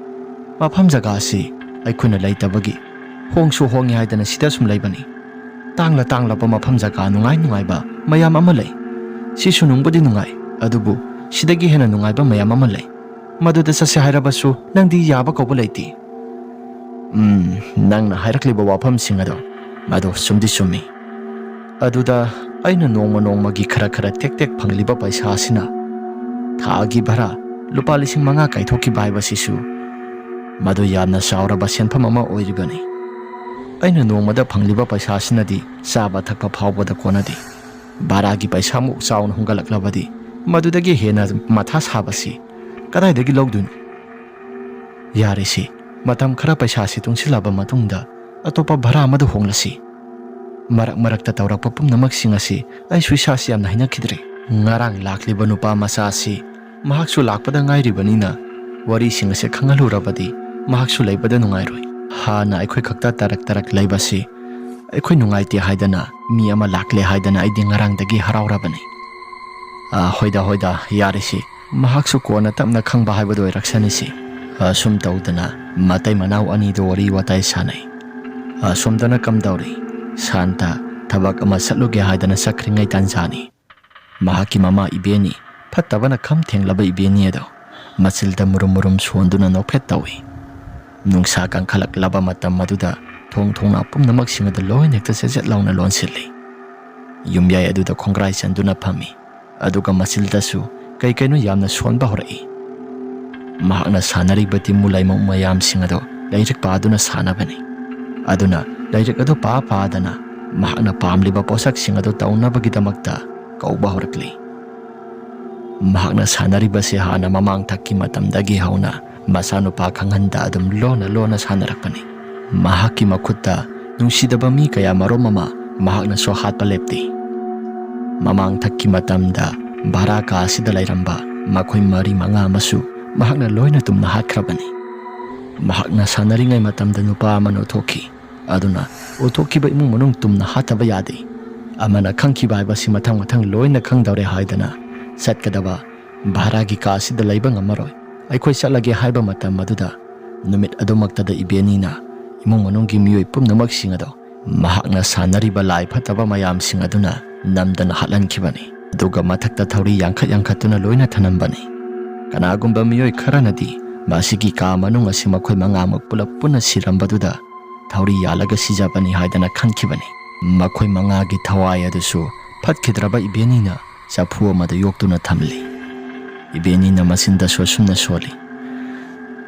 ꯃꯐꯝ ꯖꯒꯥ ꯑꯁꯤ ꯑꯩꯈꯣꯏꯅ ꯂꯩꯇꯕꯒꯤ ꯍꯣꯡꯁꯨ ꯍꯣꯡꯉꯤ ꯍꯥꯏꯗꯅ ꯁꯤꯗ ꯁꯨꯝ ꯂꯩꯕꯅꯤ꯫ ꯇꯥꯡꯂ ꯇꯥꯡꯂꯕ ꯃꯐꯝ ꯖꯒꯥ ꯅꯨꯡꯉꯥꯏ ꯅꯨꯡꯉꯥꯏꯕ ꯃꯌꯥꯝ ꯑꯃ ꯂꯩ꯫ ꯁꯤꯁꯨ ꯅꯨꯡꯕꯨꯗꯤ ꯅꯨꯡꯉꯥꯏ, ꯑꯗꯨꯕꯨ ꯁꯤꯗꯒꯤ ꯍꯦꯟꯅ ꯅꯨꯡꯉꯥꯏꯕ ꯃꯌꯥꯝ ꯑꯃ ꯂꯩ꯫ ꯃꯗꯨꯗ ꯆꯠꯁꯦ ꯍꯥꯏꯔꯕꯁꯨ ꯅꯪꯗꯤ ꯌꯥꯕ ꯀꯧꯕ ꯂꯩꯇꯦ꯫" "ꯎꯝ, ꯅꯪꯅ ꯍꯥꯏꯔꯛꯂꯤꯕ ꯋꯥꯐꯝꯁꯤꯡ ꯑꯗꯣ, ꯃꯗꯣ ꯆꯨꯝꯗꯤ ꯆꯨꯝꯃꯤ꯫ ꯑꯗꯨꯗ ꯑꯩꯅ ꯅꯣꯡꯃ ꯅꯣꯡꯃꯒꯤ ꯈꯔ ꯈꯔ ꯇꯦꯛ ꯇꯦꯛ ꯐꯪꯂꯤꯕ ꯄꯩꯁꯥ ꯑꯁꯤꯅ ꯊꯥꯒꯤ ꯚꯔꯥ ꯂꯨꯄꯥ ꯂꯤꯁꯤꯡ ꯃꯉꯥ ꯀꯥꯏꯊꯣꯛꯈꯤꯕ ꯍꯥꯏꯕꯁꯤꯁꯨ ꯃꯗꯨ ꯌꯥꯝꯅ ꯆꯥꯎꯔꯕ ꯁꯦꯟꯐꯝ ꯑꯃ ꯑꯣꯏꯔꯤꯕꯅꯤ꯫ ꯑꯩꯅ ꯅꯣꯡꯃꯗ ꯐꯪꯂꯤꯕ ꯄꯩꯁꯥ ꯑꯁꯤꯅꯗꯤ ꯆꯥꯕ ꯊꯛꯄ ꯐꯥꯎꯕꯗ ꯀꯣꯟꯅꯗꯦ꯫ ꯚꯔꯥꯒꯤ ꯄꯩꯁꯥꯃꯨꯛ ꯆꯥꯎꯅ ꯍꯨꯟꯒꯠꯂꯛꯂꯕꯗꯤ ꯃꯗꯨꯗꯒꯤ ꯍꯦꯟꯅ ꯃꯊꯥ ꯁꯥꯕꯁꯤ ꯀꯗꯥꯏꯗꯒꯤ ꯂꯧꯗꯣꯏꯅꯣ? ꯌꯥꯔꯦꯁꯦ, ꯃꯇꯝ ꯈꯔ ꯄꯩꯁꯥꯁꯤ ꯇꯨꯡꯁꯤꯜꯂꯕ ꯃꯇꯨꯡꯗ ꯑꯇꯣꯞꯄ ꯚꯔꯥ ꯑꯃꯗ ꯍꯣꯡꯂꯁꯤ꯫ ꯃꯔꯛ ꯃꯔꯛꯇ ꯇꯧꯔꯛꯄ ꯄꯨꯝꯅꯃꯛꯁꯤꯡ ꯑꯁꯤ ꯑꯩꯁꯨ ꯏꯁꯥꯁꯤ ꯌꯥꯝꯅ ꯍꯩꯅꯈꯤꯗ꯭ꯔꯦ꯫ ꯉꯔꯥꯡ ꯂꯥꯛꯂꯤꯕ ꯅꯨꯄꯥ ꯃꯆꯥ ꯑꯁꯤ ꯃꯍꯥꯛꯁꯨ ꯂꯥꯛꯄꯗ ꯉꯥꯏꯔꯤꯕꯅꯤꯅ ꯋꯥꯔꯤꯁꯤꯡ ꯑꯁꯤ ꯈꯪꯍꯜꯂꯨꯔꯕꯗꯤ ꯃꯍꯥꯛꯁꯨ ꯂꯩꯕꯗ ꯅꯨꯡꯉꯥꯏꯔꯣꯏ꯫ ꯍꯥꯟꯅ ꯑꯩꯈꯣꯏ ꯈꯛꯇ ꯇꯔꯛ ꯇꯔꯛ ꯂꯩꯕꯁꯤ ꯑꯩꯈꯣꯏ ꯅꯨꯡꯉꯥꯏꯇꯦ ꯍꯥꯏꯗꯅ ꯃꯤ ꯑꯃ ꯂꯥꯛꯂꯦ ꯍꯥꯏꯗꯅ ꯑꯩꯗꯤ ꯉꯔꯥꯡꯗꯒꯤ ꯍꯔꯥꯎꯔꯕꯅꯤ꯫" "ꯑ, ꯍꯣꯏꯗ, ꯍꯣꯏꯗ, ꯌꯥꯔꯦꯁꯦ꯫ ꯃꯍꯥꯛꯁꯨ ꯀꯣꯟꯅ ꯇꯞꯅ ꯈꯪꯕ ꯍꯥꯏꯕꯗꯨ ꯑꯣꯏꯔꯛꯁꯅꯤꯁꯦ꯫" ꯑꯁꯨꯝ ꯇꯧꯗꯅ ꯃꯇꯩ ꯃꯅꯥꯎ ꯑꯅꯤꯗꯨ ꯋꯥꯔꯤ ꯋꯥꯇꯥꯏ ꯁꯥꯟꯅꯩ꯫ ꯑꯁꯣꯝꯗꯅ ꯀꯝꯗꯧꯔꯤ? ꯁꯥꯟꯇ ꯊꯕꯛ ꯑꯃ ꯆꯠꯂꯨꯒꯦ ꯍꯥꯏꯗꯅ ꯆꯠꯈ꯭ꯔꯤꯉꯩ ꯇꯥꯟꯖꯥꯅꯤ꯫ ꯃꯍꯥꯛꯀꯤ ꯃꯃꯥ ꯏꯕꯦꯟꯅꯤ, ꯐꯠꯇꯕꯅ ꯈꯝ ꯊꯦꯡꯂꯕ ꯏꯕꯦꯟꯅꯤ ꯑꯗꯣ ꯃꯆꯤꯜꯗ ꯃꯨꯔꯨꯝ ꯃꯨꯔꯨꯝ ꯁꯣꯟꯗꯨꯅ ꯅꯣꯛꯐꯦꯠ ꯇꯧꯏ꯫ ꯅꯨꯡꯁꯥ ꯀꯟꯈꯠꯂꯛꯂꯕ ꯃꯇꯝ ꯑꯗꯨꯗ ꯊꯣꯡ ꯊꯣꯡꯅꯥꯎ ꯄꯨꯝꯅꯃꯛꯁꯤꯡ ꯑꯗꯨ ꯂꯣꯏꯅ ꯍꯦꯛꯇ ꯆꯦꯠꯆꯦꯠ ꯂꯥꯎꯅ ꯂꯣꯟꯁꯤꯜꯂꯤ꯫ ꯌꯨꯝꯌꯥꯏ ꯑꯗꯨꯗ ꯈꯣꯡꯒ꯭ꯔꯥꯏ ꯆꯟꯗꯨꯅ ꯐꯝꯃꯤ꯫ ꯑꯗꯨꯒ ꯃꯆꯤꯜꯗꯁꯨ ꯀꯩ ꯀꯩꯅꯣ ꯌꯥꯝꯅ ꯁꯣꯟꯕ ꯍꯧꯔꯛꯏ꯫ ꯃꯍꯥꯛꯅ ꯁꯥꯟꯅꯔꯤꯕ ꯇꯤꯃꯨ ꯂꯩꯃꯨ ꯃꯌꯥꯝꯁꯤꯡ ꯑꯗꯨ ꯂꯥꯏꯔꯤꯛ ꯄꯥꯗꯨꯅ ꯁꯥꯟꯅꯕꯅꯤ꯫ ꯑꯗꯨꯅ ꯂꯥꯏꯔꯤꯛ ꯑꯗꯨ ꯄꯥ ꯄꯥꯗꯅ ꯃꯍꯥꯛꯅ ꯄꯥꯝꯂꯤꯕ ꯄꯣꯠꯁꯛꯁꯤꯡ ꯑꯗꯨ ꯇꯧꯅꯕꯒꯤꯗꯃꯛꯇ ꯀꯧꯕ ꯍꯧꯔꯛꯂꯤ꯫ ꯃꯍꯥꯛꯅ ꯁꯥꯟꯅꯔꯤꯕꯁꯤ ꯍꯥꯟꯅ ꯃꯃꯥꯡ ꯊꯛꯀꯤ ꯃꯇꯝꯗꯒꯤ ꯍꯧꯅ ꯃꯆꯥꯅꯨꯄꯥ ꯈꯪꯍꯟꯗ ꯑꯗꯨꯝ ꯂꯣꯟꯅ ꯂꯣꯟꯅ ꯁꯥꯟꯅꯔꯛꯄꯅꯤ꯫ ꯃꯍꯥꯛꯀꯤ ꯃꯈꯨꯠꯇ ꯅꯨꯡꯁꯤꯗꯕ ꯃꯤ ꯀꯌꯥ ꯃꯔꯨꯝ ꯑꯃ ꯃꯍꯥꯛꯅꯁꯨ ꯍꯥꯠꯄ ꯂꯦꯞꯇꯦ꯫ ꯃꯃꯥꯡ ꯊꯛꯀꯤ ꯃꯇꯝꯗ ꯚꯔꯥ ꯀꯥ ꯑꯁꯤꯗ ꯂꯩꯔꯝꯕ ꯃꯈꯣꯏ ꯃꯔꯤ ꯃꯉꯥ ꯑꯃꯁꯨ ꯃꯍꯥꯛꯅ ꯂꯣꯏꯅ ꯇꯨꯝꯅ ꯍꯥꯠꯈ꯭ꯔꯕꯅꯤ꯫ ꯃꯍꯥꯛꯅ ꯁꯥꯟꯅꯔꯤꯉꯩ ꯃꯇꯝꯗ ꯅꯨꯄꯥ ꯑꯃꯅ ꯎꯠꯊꯣꯛꯈꯤ꯫ ꯑꯗꯨꯅ ꯎꯠꯊꯣꯛꯈꯤꯕ ꯏꯃꯨꯡ ꯃꯅꯨꯡ ꯇꯨꯝꯅ ꯍꯥꯠꯇꯕ ꯌꯥꯗꯦ꯫ ꯑꯃꯅ ꯈꯪꯈꯤꯕ ꯍꯥꯏꯕꯁꯤ ꯃꯊꯪ ꯃꯊꯪ ꯂꯣꯏꯅ ꯈꯪꯗꯧꯔꯦ ꯍꯥꯏꯗꯅ ꯆꯠꯀꯗꯕ ꯚꯔꯥꯒꯤ ꯀꯥ ꯑꯁꯤꯗ ꯂꯩꯕ ꯉꯝꯃꯔꯣꯏ꯫ ꯑꯩꯈꯣꯏ ꯆꯠꯂꯒꯦ ꯍꯥꯏꯕ ꯃꯇꯝ ꯑꯗꯨꯗ ꯅꯨꯃꯤꯠ ꯑꯗꯨꯃꯛꯇꯗ ꯏꯕꯦꯅꯤꯅ ꯏꯃꯨꯡ ꯃꯅꯨꯡꯒꯤ ꯃꯤꯑꯣꯏ ꯄꯨꯝꯅꯃꯛꯁꯤꯡ ꯑꯗꯣ ꯃꯍꯥꯛꯅ ꯁꯥꯟꯅꯔꯤꯕ ꯂꯥꯏ ꯐꯠꯇꯕ ꯃꯌꯥꯝꯁꯤꯡ ꯑꯗꯨꯅ ꯅꯝꯗꯅ ꯍꯥꯠꯍꯟꯈꯤꯕꯅꯤ꯫ ꯑꯗꯨꯒ ꯃꯊꯛꯇ ꯊꯧꯔꯤ ꯌꯥꯡꯈꯠ ꯌꯥꯡꯈꯠꯇꯨꯅ ꯂꯣꯏꯅ ꯊꯅꯝꯕꯅꯤ꯫ ꯀꯅꯥꯒꯨꯝꯕ ꯃꯤꯑꯣꯏ ꯈꯔꯅꯗꯤ ꯃꯁꯤꯒꯤ ꯀꯥ ꯃꯅꯨꯡ ꯑꯁꯤ ꯃꯈꯣꯏ ꯃꯉꯥꯃꯛ ꯄꯨꯂꯞ ꯄꯨꯟꯅ ꯁꯤꯔꯝꯕꯗꯨꯗ ꯊꯧꯔꯤ ꯌꯥꯜꯂꯒ ꯁꯤꯖꯕꯅꯤ ꯍꯥꯏꯗꯅ ꯈꯟꯈꯤꯕꯅꯤ꯫ ꯃꯈꯣꯏ ꯃꯉꯥꯒꯤ ꯊꯋꯥꯏ ꯑꯗꯨꯁꯨ ꯐꯠꯈꯤꯗ꯭ꯔꯕ ꯏꯕꯦꯅꯤꯅ ꯆꯐꯨ ꯑꯃꯗ ꯌꯣꯛꯇꯨꯅ ꯊꯝꯂꯤ꯫ ꯏꯕꯦꯅꯤꯅ ꯃꯆꯤꯟꯗꯁꯨ ꯑꯁꯨꯝꯅ ꯁꯣꯜꯂꯤ,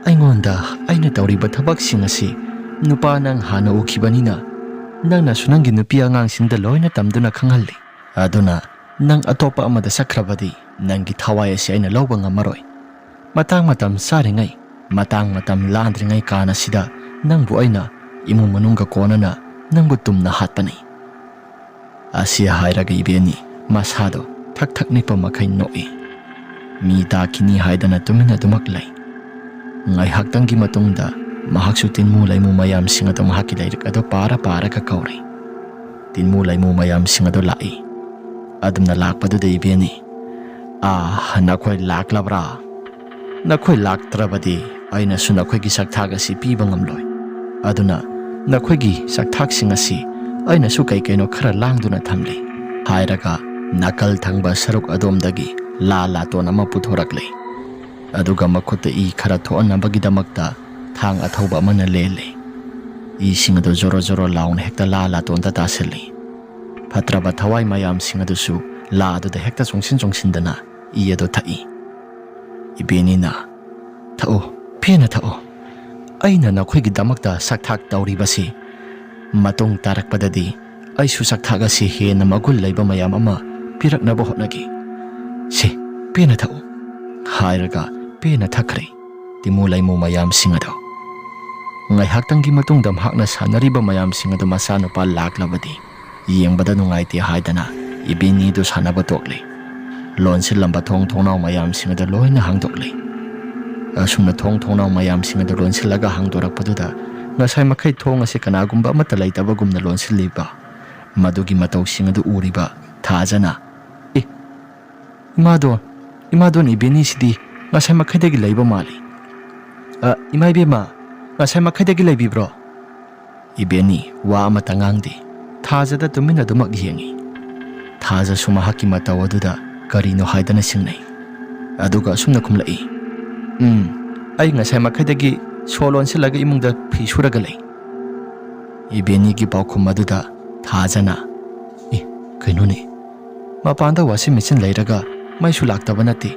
"ꯑꯩꯉꯣꯟꯗ ꯑꯩꯅ ꯇꯧꯔꯤꯕ ꯊꯕꯛꯁꯤꯡ ꯑꯁꯤ ꯅꯨꯄꯥ ꯅꯪ ꯍꯥꯟꯅ ꯎꯈꯤꯕꯅꯤꯅ ꯅꯪꯅꯁꯨ ꯅꯪꯒꯤ ꯅꯨꯄꯤ ꯑꯉꯥꯡꯁꯤꯡꯗ ꯂꯣꯏꯅ ꯇꯝꯗꯨꯅ ꯈꯪꯍꯜꯂꯤ꯫ ꯑꯗꯨꯅ ꯅꯪ ꯑꯇꯣꯞꯄ ꯑꯃꯗ ꯆꯠꯈ꯭ꯔꯕꯗꯤ ꯅꯪꯒꯤ ꯊꯋꯥꯏ ꯑꯁꯤ ꯑꯩꯅ ꯂꯧꯕ ꯉꯝꯃꯔꯣꯏ꯫ ꯃꯇꯥꯡ ꯃꯇꯝ ꯆꯥꯔꯤꯉꯩ, ꯃꯇꯥꯡ ꯃꯇꯝ ꯂꯥꯟꯗ꯭ꯔꯤꯉꯩ ꯀꯥꯟ ꯑꯁꯤꯗ ꯅꯪꯕꯨ ꯑꯩꯅ ꯏꯃꯨꯡ ꯃꯅꯨꯡꯒ ꯀꯣꯟꯅꯅ ꯅꯪꯕꯨ ꯇꯨꯝꯅ ꯍꯥꯠꯄꯅꯤ"꯫ ꯑꯁꯤ ꯍꯥꯏꯔꯒ ꯏꯕꯦꯅꯤ ꯃꯁꯥꯗꯣ ꯊꯛ ꯊꯛ ꯅꯤꯛꯄ ꯃꯈꯩ ꯅꯣꯛꯏ꯫ ꯃꯤ ꯇꯥꯈꯤꯅꯤ ꯍꯥꯏꯗꯅ ꯇꯨꯃꯤꯟ ꯑꯗꯨꯃꯛ ꯂꯩ꯫ ꯉꯥꯏꯍꯥꯛꯇꯪꯒꯤ ꯃꯇꯨꯡꯗ ꯃꯍꯥꯛꯁꯨ ꯇꯤꯟꯃꯨ ꯂꯩꯃꯨ ꯃꯌꯥꯝꯁꯤꯡ ꯑꯗꯣ ꯃꯍꯥꯛꯀꯤ ꯂꯥꯏꯔꯤꯛ ꯑꯗꯣ ꯄꯥꯔ ꯄꯥꯔꯒ ꯀꯧꯔꯤ꯫ ꯇꯤꯟꯃꯨ ꯂꯩꯃꯨ ꯃꯌꯥꯝꯁꯤꯡ ꯑꯗꯣ ꯂꯥꯛꯏ꯫ ꯑꯗꯨꯝꯅ ꯂꯥꯛꯄꯗꯨꯗ ꯏꯕꯦꯅꯤ, "ꯑꯥ, ꯅꯈꯣꯏ ꯂꯥꯛꯂꯕ꯭ꯔꯥ? ꯅꯈꯣꯏ ꯂꯥꯛꯇ꯭ꯔꯕꯗꯤ ꯑꯩꯅꯁꯨ ꯅꯈꯣꯏꯒꯤ ꯆꯥꯛꯊꯥꯛ ꯑꯁꯤ ꯄꯤꯕ ꯉꯝꯂꯣꯏ꯫ ꯑꯗꯨꯅ ꯅꯈꯣꯏꯒꯤ ꯆꯥꯛꯊꯥꯛꯁꯤꯡ ꯑꯁꯤ ꯑꯩꯅꯁꯨ ꯀꯩ ꯀꯩꯅꯣ ꯈꯔ ꯂꯥꯡꯗꯨꯅ ꯊꯝꯂꯤ" ꯍꯥꯏꯔꯒ ꯅꯥꯀꯜ ꯊꯪꯕ ꯁꯔꯨꯛ ꯑꯗꯣꯝꯗꯒꯤ ꯂꯥ ꯂꯥꯇꯣꯟ ꯑꯃ ꯄꯨꯊꯣꯔꯛꯂꯤ꯫ ꯑꯗꯨꯒ ꯃꯈꯨꯠꯇ ꯏ ꯈꯔ ꯊꯣꯛꯍꯟꯅꯕꯒꯤꯗꯃꯛꯇ ꯊꯥꯡ ꯑꯊꯧꯕ ꯑꯃꯅ ꯂꯦꯜꯂꯤ꯫ ꯏꯁꯤꯡ ꯑꯗꯨ ꯖꯣꯔꯣ ꯖꯣꯔꯣ ꯂꯥꯎꯅ ꯍꯦꯛꯇ ꯂꯥ ꯂꯥꯇꯣꯟꯗ ꯇꯥꯁꯤꯜꯂꯤ꯫ ꯐꯠꯇ꯭ꯔꯕ ꯊꯋꯥꯏ ꯃꯌꯥꯝꯁꯤꯡ ꯑꯗꯨꯁꯨ ꯂꯥ ꯑꯗꯨꯗ ꯍꯦꯛꯇ ꯆꯣꯡꯁꯤꯟ ꯆꯣꯡꯁꯤꯟꯗꯅ ꯏ ꯑꯗꯨ ꯊꯛꯏ꯫ ꯏꯕꯦꯅꯤꯅ, "ꯊꯛꯎ, ꯄꯦꯟꯅ ꯊꯛꯎ꯫ ꯑꯩꯅ ꯅꯈꯣꯏꯒꯤꯗꯃꯛꯇ ꯁꯛꯊꯥꯛ ꯇꯧꯔꯤꯕꯁꯤ ꯃꯇꯨꯡ ꯇꯥꯔꯛꯄꯗꯗꯤ ꯑꯩꯁꯨ ꯁꯛꯊꯥꯛ ꯑꯁꯤ ꯍꯦꯟꯅ ꯃꯒꯨꯟ ꯂꯩꯕ ꯃꯌꯥꯝ ꯑꯃ ꯄꯤꯔꯛꯅꯕ ꯍꯣꯠꯅꯈꯤ꯫ "ꯁꯦ, ꯄꯦꯟꯅ ꯊꯛꯎ," ꯍꯥꯏꯔꯒ ꯄꯦꯟꯅ ꯊꯛꯈ꯭ꯔꯦ ꯇꯤꯃꯨ ꯂꯩꯃꯨ ꯃꯌꯥꯝꯁꯤꯡ ꯑꯗꯨ꯫ ꯉꯥꯏꯍꯥꯛꯇꯪꯒꯤ ꯃꯇꯨꯡꯗ ꯃꯍꯥꯛꯅ ꯁꯥꯟꯅꯔꯤꯕ ꯃꯌꯥꯝꯁꯤꯡ ꯑꯗꯨ ꯃꯆꯥꯅꯨꯄꯥ ꯂꯥꯛꯂꯕꯗꯤ ꯌꯦꯡꯕꯗ ꯅꯨꯡꯉꯥꯏꯇꯦ ꯍꯥꯏꯗꯅ ꯏꯕꯦꯅꯤꯗꯨ ꯁꯥꯟꯅꯕ ꯇꯣꯛꯂꯦ꯫ ꯂꯣꯟꯁꯤꯜꯂꯝꯕ ꯊꯣꯡ ꯊꯣꯡꯅꯥꯎ ꯃꯌꯥꯝꯁꯤꯡ ꯑꯗꯨ ꯂꯣꯏꯅ ꯍꯥꯡꯗꯣꯛꯂꯦ꯫ ꯑꯁꯨꯝꯅ ꯊꯣꯡ ꯊꯣꯡꯅꯥꯎ ꯃꯌꯥꯝꯁꯤꯡ ꯑꯗꯨ ꯂꯣꯟꯁꯤꯜꯂꯒ ꯍꯥꯡꯗꯣꯔꯛꯄꯗꯨꯗ ꯉꯁꯥꯏ ꯃꯈꯩ ꯊꯣꯡ ꯑꯁꯤ ꯀꯅꯥꯒꯨꯝꯕ ꯑꯃꯠꯇ ꯂꯩꯇꯕꯒꯨꯝꯅ ꯂꯣꯟꯁꯤꯜꯂꯤꯕ ꯃꯗꯨꯒꯤ ꯃꯇꯧꯁꯤꯡ ꯑꯗꯨ ꯎꯔꯤꯕ ꯊꯥꯖꯅ, "ꯑꯦ, ꯏꯃꯥꯗꯣ, ꯏꯃꯥꯗꯣꯟ ꯏꯕꯦꯅꯤꯁꯤꯗꯤ ꯉꯁꯥꯏ ꯃꯈꯩꯗꯒꯤ ꯂꯩꯕ ꯃꯥꯜꯂꯤ꯫ ꯑ, ꯏꯃꯥ ꯏꯕꯦꯝꯃ, ꯉꯁꯥꯏ ꯃꯈꯩꯗꯒꯤ ꯂꯩꯕꯤꯕ꯭ꯔꯣ?" ꯏꯕꯦꯅꯤ ꯋꯥ ꯑꯃꯠꯇ ꯉꯥꯡꯗꯦ꯫ ꯊꯥꯖꯗ ꯇꯨꯃꯤꯟꯅ ꯑꯗꯨꯃꯛ ꯌꯦꯡꯉꯤ꯫ ꯊꯥꯖꯁꯨ ꯃꯍꯥꯛꯀꯤ ꯃꯇꯧ ꯑꯗꯨꯗ ꯀꯔꯤꯅꯣ ꯍꯥꯏꯗꯅ ꯁꯤꯡꯅꯩ꯫ ꯑꯗꯨꯒ ꯑꯁꯨꯝꯅ ꯈꯨꯝꯂꯛꯏ, "ꯎꯝ, ꯑꯩ ꯉꯁꯥꯏ ꯃꯈꯩꯗꯒꯤ ꯁꯣ ꯂꯣꯟꯁꯤꯜꯂꯒ ꯏꯃꯨꯡꯗ ꯐꯤ ꯁꯨꯔꯒ ꯂꯩ꯫" ꯏꯕꯦꯅꯤꯒꯤ ꯄꯥꯎꯈꯨꯝ ꯑꯗꯨꯗ ꯊꯥꯖꯅ, "ꯑꯦ, ꯀꯩꯅꯣꯅꯦ? ꯃꯄꯥꯟꯗ ꯋꯥꯁꯤꯡ ꯃꯦꯆꯤꯟ ꯂꯩꯔꯒ ꯃꯩꯁꯨ ꯂꯥꯛꯇꯕ ꯅꯠꯇꯦ,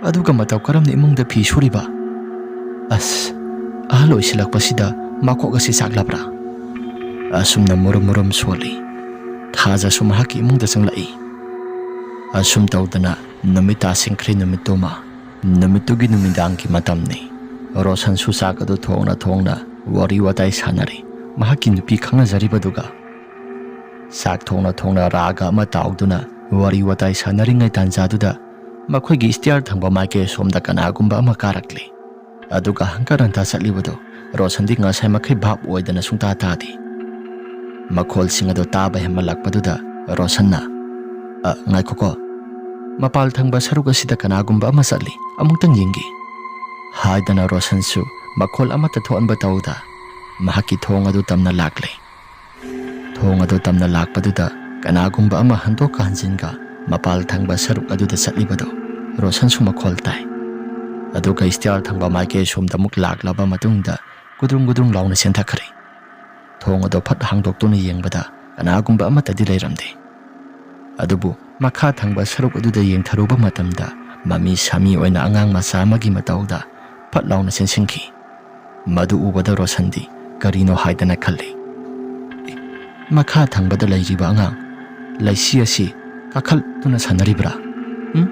ꯑꯗꯨꯒ ꯃꯇꯧ ꯀꯔꯝꯅ ꯏꯃꯨꯡꯗ ꯐꯤ ꯁꯨꯔꯤꯕ? ꯑꯁ, ꯑꯍꯜ ꯑꯣꯏꯁꯤꯜꯂꯛꯄꯁꯤꯗ ꯃꯀꯣꯛ ꯑꯁꯤ ꯆꯥꯛꯂꯕ꯭ꯔꯥ?" ꯑꯁꯨꯝꯅ ꯃꯨꯔꯨꯝ ꯃꯨꯔꯨꯝ ꯁꯣꯜꯂꯤ꯫ ꯊꯥꯖꯁꯨ ꯃꯍꯥꯛꯀꯤ ꯏꯃꯨꯡꯗ ꯆꯪꯂꯛꯏ꯫ ꯑꯁꯨꯝ ꯇꯧꯗꯅ ꯅꯨꯃꯤꯠ ꯇꯥꯁꯤꯟꯈ꯭ꯔꯦ ꯅꯨꯃꯤꯠꯇꯨꯃ꯫ ꯅꯨꯃꯤꯠꯇꯨꯒꯤ ꯅꯨꯃꯤꯗꯥꯡꯒꯤ ꯃꯇꯝꯅꯤ꯫ ꯔꯣꯁꯟꯁꯨ ꯆꯥꯛ ꯑꯗꯨ ꯊꯣꯡꯅ ꯊꯣꯡꯅ ꯋꯥꯔꯤ ꯋꯥꯇꯥꯏ ꯁꯥꯟꯅꯔꯤ ꯃꯍꯥꯛꯀꯤ ꯅꯨꯄꯤ ꯈꯪꯅꯖꯔꯤꯕꯗꯨꯒ꯫ ꯆꯥꯛ ꯊꯣꯡꯅ ꯊꯣꯡꯅ ꯔꯥꯒ ꯑꯃ ꯇꯥꯎꯗꯨꯅ ꯋꯥꯔꯤ ꯋꯥꯇꯥꯏ ꯁꯥꯟꯅꯔꯤꯉꯩ ꯇꯥꯟꯖꯥꯗꯨꯗ ꯃꯈꯣꯏꯒꯤ ꯁ꯭ꯇꯤꯌꯥꯔ ꯊꯪꯕ ꯃꯥꯏꯀꯩ ꯑꯁꯣꯝꯗ ꯀꯅꯥꯒꯨꯝꯕ ꯑꯃ ꯀꯥꯔꯛꯂꯤ꯫ ꯑꯗꯨꯒ ꯍꯪꯀꯠ ꯍꯟꯇꯥ ꯆꯠꯂꯤꯕꯗꯨ ꯔꯣꯁꯟꯗꯤ ꯉꯁꯥꯏ ꯃꯈꯩ ꯚꯥꯞ ꯑꯣꯏꯗꯅ ꯁꯨꯡꯇꯥ ꯇꯥꯗꯦ꯫ ꯃꯈꯣꯜꯁꯤꯡ ꯑꯗꯨ ꯇꯥꯕ ꯍꯦꯟꯃꯜꯂꯛꯄꯗꯨꯗ ꯔꯣꯁꯟꯅ, "ꯑ, ꯉꯥꯏꯈꯣꯀꯣ, ꯃꯄꯥꯜ ꯊꯪꯕ ꯁꯔꯨꯛ ꯑꯁꯤꯗ ꯀꯅꯥꯒꯨꯝꯕ ꯑꯃ ꯆꯠꯂꯤ, ꯑꯃꯨꯛꯇꯪ ꯌꯦꯡꯒꯦ," ꯍꯥꯏꯗꯅ ꯔꯣꯁꯟꯁꯨ ꯃꯈꯣꯜ ꯑꯃꯠꯇ ꯊꯣꯛꯍꯟꯕ ꯇꯧꯗ ꯃꯍꯥꯛꯀꯤ ꯊꯣꯡ ꯑꯗꯨ ꯇꯝꯅ ꯂꯥꯛꯂꯦ꯫ ꯊꯣꯡ ꯑꯗꯨ ꯇꯝꯅ ꯂꯥꯛꯄꯗꯨꯗ ꯀꯅꯥꯒꯨꯝꯕ ꯑꯃ ꯍꯟꯗꯣꯛꯀ ꯍꯟꯖꯤꯟꯒ ꯃꯄꯥꯜ ꯊꯪꯕ ꯁꯔꯨꯛ ꯑꯗꯨꯗ ꯆꯠꯂꯤꯕꯗꯨ ꯔꯣꯁꯟꯁꯨ ꯃꯈꯣꯜ ꯇꯥꯏ꯫ ꯑꯗꯨꯒ ꯁ꯭ꯇꯤꯌꯥꯔ ꯊꯪꯕ ꯃꯥꯏꯀꯩ ꯑꯁꯣꯝꯗ ꯑꯃꯨꯛ ꯂꯥꯛꯂꯕ ꯃꯇꯨꯡꯗ ꯒꯨꯗꯨꯡ ꯒꯨꯗꯨꯡ ꯂꯥꯎꯅ ꯆꯦꯟꯊꯈ꯭ꯔꯦ꯫ ꯊꯣꯡ ꯑꯗꯨ ꯐꯠ ꯍꯥꯡꯗꯣꯛꯇꯨꯅ ꯌꯦꯡꯕꯗ ꯀꯅꯥꯒꯨꯝꯕ ꯑꯃꯠꯇꯗꯤ ꯂꯩꯔꯝꯗꯦ꯫ ꯑꯗꯨꯕꯨ ꯃꯈꯥ ꯊꯪꯕ ꯁꯔꯨꯛ ꯑꯗꯨꯗ ꯌꯦꯡꯊꯔꯨꯕ ꯃꯇꯝꯗ ꯃꯃꯤ ꯁꯥꯃꯤ ꯑꯣꯏꯅ ꯑꯉꯥꯡ ꯃꯆꯥ ꯑꯃꯒꯤ ꯃꯇꯧꯗ ꯐꯠ ꯂꯥꯎꯅ ꯆꯦꯟꯁꯤꯟꯈꯤ꯫ ꯃꯗꯨ ꯎꯕꯗ ꯔꯣꯁꯟꯗꯤ ꯀꯔꯤꯅꯣ ꯍꯥꯏꯗꯅ ꯈꯜꯂꯤ꯫ "ꯑꯦ, ꯃꯈꯥ ꯊꯪꯕꯗ ꯂꯩꯔꯤꯕ ꯑꯉꯥꯡ ꯂꯩꯁꯤ ꯑꯁꯤ ꯀꯥꯈꯠꯇꯨꯅ ꯁꯥꯟꯅꯔꯤꯕ꯭ꯔꯥ? ꯎꯝ?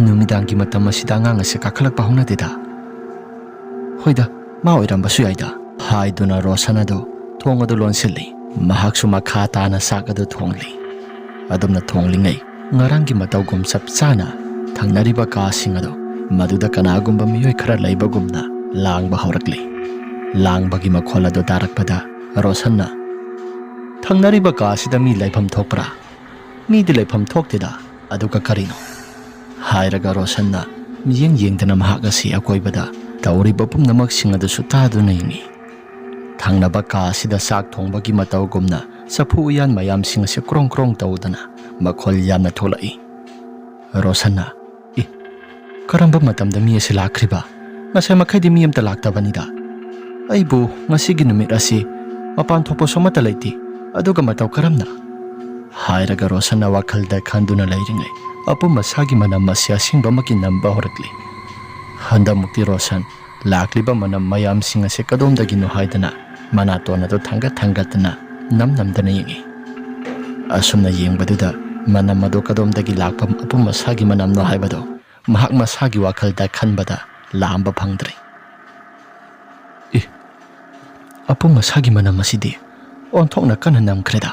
ꯅꯨꯃꯤꯗꯥꯡꯒꯤ ꯃꯇꯝ ꯑꯁꯤꯗ ꯑꯉꯥꯡ ꯑꯁꯦ ꯀꯥꯈꯠꯂꯛꯄ ꯍꯧꯅꯗꯦꯗ꯫ ꯍꯣꯏꯗ, ꯃꯥ ꯑꯣꯏꯔꯝꯕꯁꯨ ꯌꯥꯏꯗ, ꯍꯥꯏꯗꯨꯅ ꯔꯣꯁꯟ ꯑꯗꯨ ꯊꯣꯡ ꯑꯗꯨ ꯂꯣꯟꯁꯤꯜꯂꯤ꯫ ꯃꯍꯥꯛꯁꯨ ꯃꯈꯥ ꯇꯥꯅ ꯆꯥꯛ ꯑꯗꯨ ꯊꯣꯡꯂꯤ꯫ ꯑꯗꯨꯝꯅ ꯊꯣꯡꯂꯤꯉꯩ, ꯉꯔꯥꯡꯒꯤ ꯃꯇꯧꯒꯨꯝ ꯆꯞ ꯆꯥꯅ ꯊꯪꯅꯔꯤꯕ ꯀꯥꯁꯤꯡ ꯑꯗꯨ, ꯃꯗꯨꯗ ꯀꯅꯥꯒꯨꯝꯕ ꯃꯤꯑꯣꯏ ꯈꯔ ꯂꯩꯕꯒꯨꯝꯅ ꯂꯥꯡꯕ ꯍꯧꯔꯛꯂꯤ꯫ ꯂꯥꯡꯕꯒꯤ ꯃꯈꯣꯜ ꯑꯗꯨ ꯇꯥꯔꯛꯄꯗ ꯔꯣꯁꯟꯅ, "ꯊꯪꯅꯔꯤꯕ ꯀꯥ ꯑꯁꯤꯗ ꯃꯤ ꯂꯩꯐꯝ ꯊꯣꯛꯄ꯭ꯔꯥ? ꯃꯤꯗꯤ ꯂꯩꯐꯝ ꯊꯣꯛꯇꯦꯗ, ꯑꯗꯨꯒ ꯀꯔꯤꯅꯣ?" ꯍꯥꯏꯔꯒ ꯔꯣꯁꯟꯅ ꯃꯤꯠꯌꯦꯡ ꯌꯦꯡꯗꯅ ꯃꯍꯥꯛ ꯑꯁꯤ ꯑꯀꯣꯏꯕꯗ ꯇꯧꯔꯤꯕ ꯄꯨꯝꯅꯃꯛꯁꯤꯡ ꯑꯗꯨꯁꯨ ꯇꯥꯗꯨꯅ ꯌꯦꯡꯏ꯫ ꯊꯪꯅꯕ ꯀꯥ ꯑꯁꯤꯗ ꯆꯥꯛ ꯊꯣꯡꯕꯒꯤ ꯃꯇꯧꯒꯨꯝꯅ ꯆꯐꯨ ꯎꯌꯥꯟ ꯃꯌꯥꯝꯁꯤꯡ ꯑꯁꯤ ꯀ꯭ꯔꯣꯡ ꯀ꯭ꯔꯣꯡ ꯇꯧꯗꯨꯅ ꯃꯈꯣꯜ ꯌꯥꯝꯅ ꯊꯣꯛꯂꯛꯏ꯫ ꯔꯣꯁꯟꯅ, "ꯏ, ꯀꯔꯝꯕ ꯃꯇꯝꯗ ꯃꯤ ꯑꯁꯤ ꯂꯥꯛꯈ꯭ꯔꯤꯕ? ꯉꯁꯥꯏ ꯃꯈꯩꯗꯤ ꯃꯤ ꯑꯃꯠꯇ ꯂꯥꯛꯇꯕꯅꯤꯗ꯫ ꯑꯩꯕꯨ ꯉꯁꯤꯒꯤ ꯅꯨꯃꯤꯠ ꯑꯁꯤ ꯃꯄꯥꯟ ꯊꯣꯛꯄꯁꯨ ꯑꯃꯠꯇ ꯂꯩꯇꯦ, ꯑꯗꯨꯒ ꯃꯇꯧ ꯀꯔꯝꯅ?" ꯍꯥꯏꯔꯒ ꯔꯣꯁꯟꯅ ꯋꯥꯈꯜꯗ ꯈꯟꯗꯨꯅ ꯂꯩꯔꯤꯉꯩ, ꯑꯄꯨꯝ ꯑꯁꯥꯒꯤ ꯃꯅꯝ ꯑꯁꯤ ꯑꯁꯦꯡꯕꯃꯛꯀꯤ ꯅꯝꯕ ꯍꯧꯔꯛꯂꯤ꯫ ꯍꯟꯗꯛꯃꯨꯛꯇꯤ ꯔꯣꯁꯟ ꯂꯥꯛꯂꯤꯕ ꯃꯅꯝ ꯃꯌꯥꯝꯁꯤꯡ ꯑꯁꯤ ꯀꯗꯣꯝꯗꯒꯤꯅꯣ ꯍꯥꯏꯗꯅ ꯃꯅꯥꯇꯣꯟ ꯑꯗꯨ ꯊꯥꯡꯒꯠ ꯊꯥꯡꯒꯠꯇꯨꯅ ꯅꯝ ꯅꯝꯗꯅ ꯌꯦꯡꯏ꯫ ꯑꯁꯨꯝꯅ ꯌꯦꯡꯕꯗꯨꯗ ꯃꯅꯝ ꯑꯗꯨ ꯀꯗꯣꯝꯗꯒꯤ ꯂꯥꯛꯄ ꯑꯄꯨꯝ ꯑꯁꯥꯒꯤ ꯃꯅꯝꯅꯣ ꯍꯥꯏꯕꯗꯨ ꯃꯍꯥꯛ ꯃꯁꯥꯒꯤ ꯋꯥꯈꯜꯗ ꯈꯟꯕꯗ ꯂꯥꯝꯕ ꯐꯪꯗ꯭ꯔꯦ꯫ "ꯏ, ꯑꯄꯨꯝ ꯑꯁꯥꯒꯤ ꯃꯅꯝ ꯑꯁꯤꯗꯤ ꯑꯣꯟꯊꯣꯛꯅ ꯀꯟꯅ ꯅꯝꯈ꯭ꯔꯦꯗ!"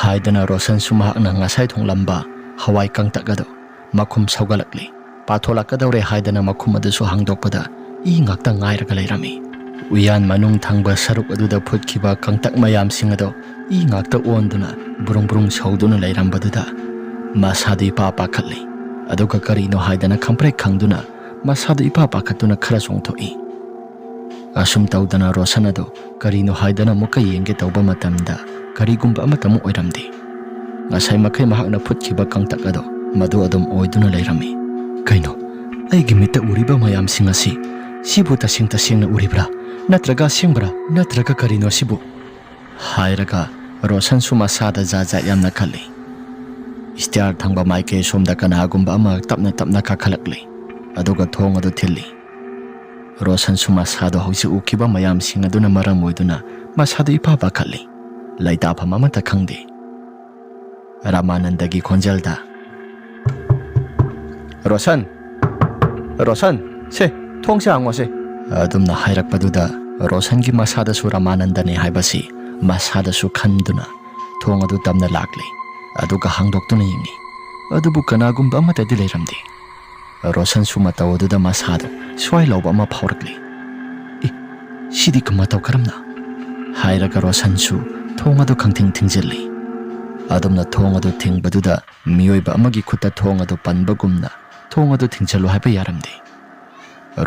ꯍꯥꯏꯗꯅ ꯔꯣꯁꯟꯁꯨ ꯃꯍꯥꯛꯅ ꯉꯁꯥꯏ ꯊꯣꯡꯂꯝꯕ ꯍꯋꯥꯏ ꯀꯪꯇꯛ ꯑꯗꯨ ꯃꯈꯨꯝ ꯁꯧꯒꯠꯂꯛꯂꯤ꯫ ꯄꯥꯊꯣꯂꯛꯀꯗꯧꯔꯦ ꯍꯥꯏꯗꯅ ꯃꯈꯨꯝ ꯑꯗꯨꯁꯨ ꯍꯥꯡꯗꯣꯛꯄꯗ ꯏ ꯉꯥꯛꯇ ꯉꯥꯏꯔꯒ ꯂꯩꯔꯝꯃꯤ꯫ ꯎꯌꯥꯟ ꯃꯅꯨꯡ ꯊꯪꯕ ꯁꯔꯨꯛ ꯑꯗꯨꯗ ꯐꯨꯠꯈꯤꯕ ꯀꯪꯇꯛ ꯃꯌꯥꯝꯁꯤꯡ ꯑꯗꯨ ꯏ ꯉꯥꯛꯇ ꯑꯣꯟꯗꯨꯅ ꯕ꯭ꯔꯨꯡ ꯕ꯭ꯔꯨꯡ ꯁꯧꯗꯨꯅ ꯂꯩꯔꯝꯕꯗꯨꯗ ꯃꯁꯥꯗꯨ ꯏꯄꯥ ꯄꯥꯈꯠꯂꯤ꯫ ꯑꯗꯨꯒ ꯀꯔꯤꯅꯣ ꯍꯥꯏꯗꯅ ꯈꯪꯄ꯭ꯔꯦꯛ ꯈꯪꯗꯨꯅ ꯃꯁꯥꯗꯨ ꯏꯄꯥ ꯄꯥꯈꯠꯇꯨꯅ ꯈꯔ ꯆꯣꯡꯊꯣꯛꯏ꯫ ꯑꯁꯨꯝ ꯇꯧꯗꯅ ꯔꯣꯁꯟ ꯑꯗꯨ ꯀꯔꯤꯅꯣ ꯍꯥꯏꯗꯅ ꯑꯃꯨꯛꯀ ꯌꯦꯡꯒꯦ ꯇꯧꯕ ꯃꯇꯝꯗ ꯀꯔꯤꯒꯨꯝꯕ ꯑꯃꯠꯇ ꯑꯃꯨꯛ ꯑꯣꯏꯔꯝꯗꯦ꯫ ꯉꯁꯥꯏ ꯃꯈꯩ ꯃꯍꯥꯛꯅ ꯐꯨꯠꯈꯤꯕ ꯀꯪꯇꯛ ꯑꯗꯣ ꯃꯗꯨ ꯑꯗꯨꯝ ꯑꯣꯏꯗꯨꯅ ꯂꯩꯔꯝꯃꯤ꯫ "ꯀꯩꯅꯣ, ꯑꯩꯒꯤ ꯃꯤꯠꯇ ꯎꯔꯤꯕ ꯃꯌꯥꯝꯁꯤꯡ ꯑꯁꯤ ꯁꯤꯕꯨ ꯇꯁꯦꯡ ꯇꯁꯦꯡꯅ ꯎꯔꯤꯕ꯭ꯔꯥ? ꯅꯠꯇ꯭ꯔꯒ ꯑꯁꯦꯡꯕꯔꯥ? ꯅꯠꯇ꯭ꯔꯒ ꯀꯔꯤꯅꯣ ꯁꯤꯕꯨ?" ꯍꯥꯏꯔꯒ ꯔꯣꯁꯟꯁꯨ ꯃꯁꯥꯗ ꯖꯥꯠ ꯖꯥꯠ ꯌꯥꯝꯅ ꯈꯜꯂꯤ꯫ ꯁ꯭ꯇꯤꯌꯥꯔ ꯊꯪꯕ ꯃꯥꯏꯀꯩ ꯁꯣꯝꯗ ꯀꯅꯥꯒꯨꯝꯕ ꯑꯃ ꯇꯞꯅ ꯇꯞꯅ ꯀꯥꯈꯠꯂꯛꯂꯤ꯫ ꯑꯗꯨꯒ ꯊꯣꯡ ꯑꯗꯨ ꯊꯤꯜꯂꯤ꯫ ꯔꯣꯁꯟꯁꯨ ꯃꯁꯥꯗꯣ ꯍꯧꯖꯤꯛ ꯎꯈꯤꯕ ꯃꯌꯥꯝꯁꯤꯡ ꯑꯗꯨꯅ ꯃꯔꯝ ꯑꯣꯏꯗꯨꯅ ꯃꯁꯥꯗꯨ ꯏꯄꯥ ꯄꯥꯈꯠꯂꯤ꯫ ꯂꯩꯇꯥꯐꯝ ꯑꯃꯠꯇ ꯈꯪꯗꯦ꯫ ꯔꯥꯃꯥꯅꯟꯗꯒꯤ ꯈꯣꯟꯖꯦꯜꯗ, "ꯔꯣꯁꯟ! ꯔꯣꯁꯟ! ꯁꯦ, ꯊꯣꯡꯁꯦ ꯍꯥꯡꯉꯣꯁꯦ!" ꯑꯗꯨꯝꯅ ꯍꯥꯏꯔꯛꯄꯗꯨꯗ ꯔꯣꯁꯟꯒꯤ ꯃꯁꯥꯗꯁꯨ ꯔꯥꯃꯥꯅꯟꯗꯅꯤ ꯍꯥꯏꯕꯁꯤ ꯃꯁꯥꯗꯁꯨ ꯈꯟꯗꯨꯅ ꯊꯣꯡ ꯑꯗꯨ ꯇꯞꯅ ꯂꯥꯛꯂꯤ꯫ ꯑꯗꯨꯒ ꯍꯥꯡꯗꯣꯛꯇꯨꯅ ꯌꯦꯡꯉꯤ꯫ ꯑꯗꯨꯕꯨ ꯀꯅꯥꯒꯨꯝꯕ ꯑꯃꯠꯇꯗꯤ ꯂꯩꯔꯝꯗꯦ꯫ ꯔꯣꯁꯟꯁꯨ ꯃꯇꯧ ꯑꯗꯨꯗ ꯃꯁꯥꯗ ꯁ꯭ꯋꯥꯏ ꯂꯥꯎꯕ ꯑꯃ ꯐꯥꯎꯔꯛꯂꯤ꯫ "ꯑꯦ, ꯁꯤꯗꯤ ꯃꯇꯧ ꯀꯔꯝꯅ?" ꯍꯥꯏꯔꯒ ꯔꯣꯁꯟꯁꯨ ꯊꯣꯡ ꯑꯗꯨ ꯈꯪꯊꯤꯡ ꯊꯤꯡꯖꯤꯜꯂꯤ꯫ ꯑꯗꯨꯝꯅ ꯊꯣꯡ ꯑꯗꯨ ꯊꯤꯡꯕꯗꯨꯗ ꯃꯤꯑꯣꯏꯕ ꯑꯃꯒꯤ ꯈꯨꯠꯇ ꯊꯣꯡ ꯑꯗꯨ ꯄꯟꯕꯒꯨꯝꯅ ꯊꯣꯡ ꯑꯗꯨ ꯊꯤꯡꯖꯤꯜꯂꯨ ꯍꯥꯏꯕ ꯌꯥꯔꯝꯗꯦ꯫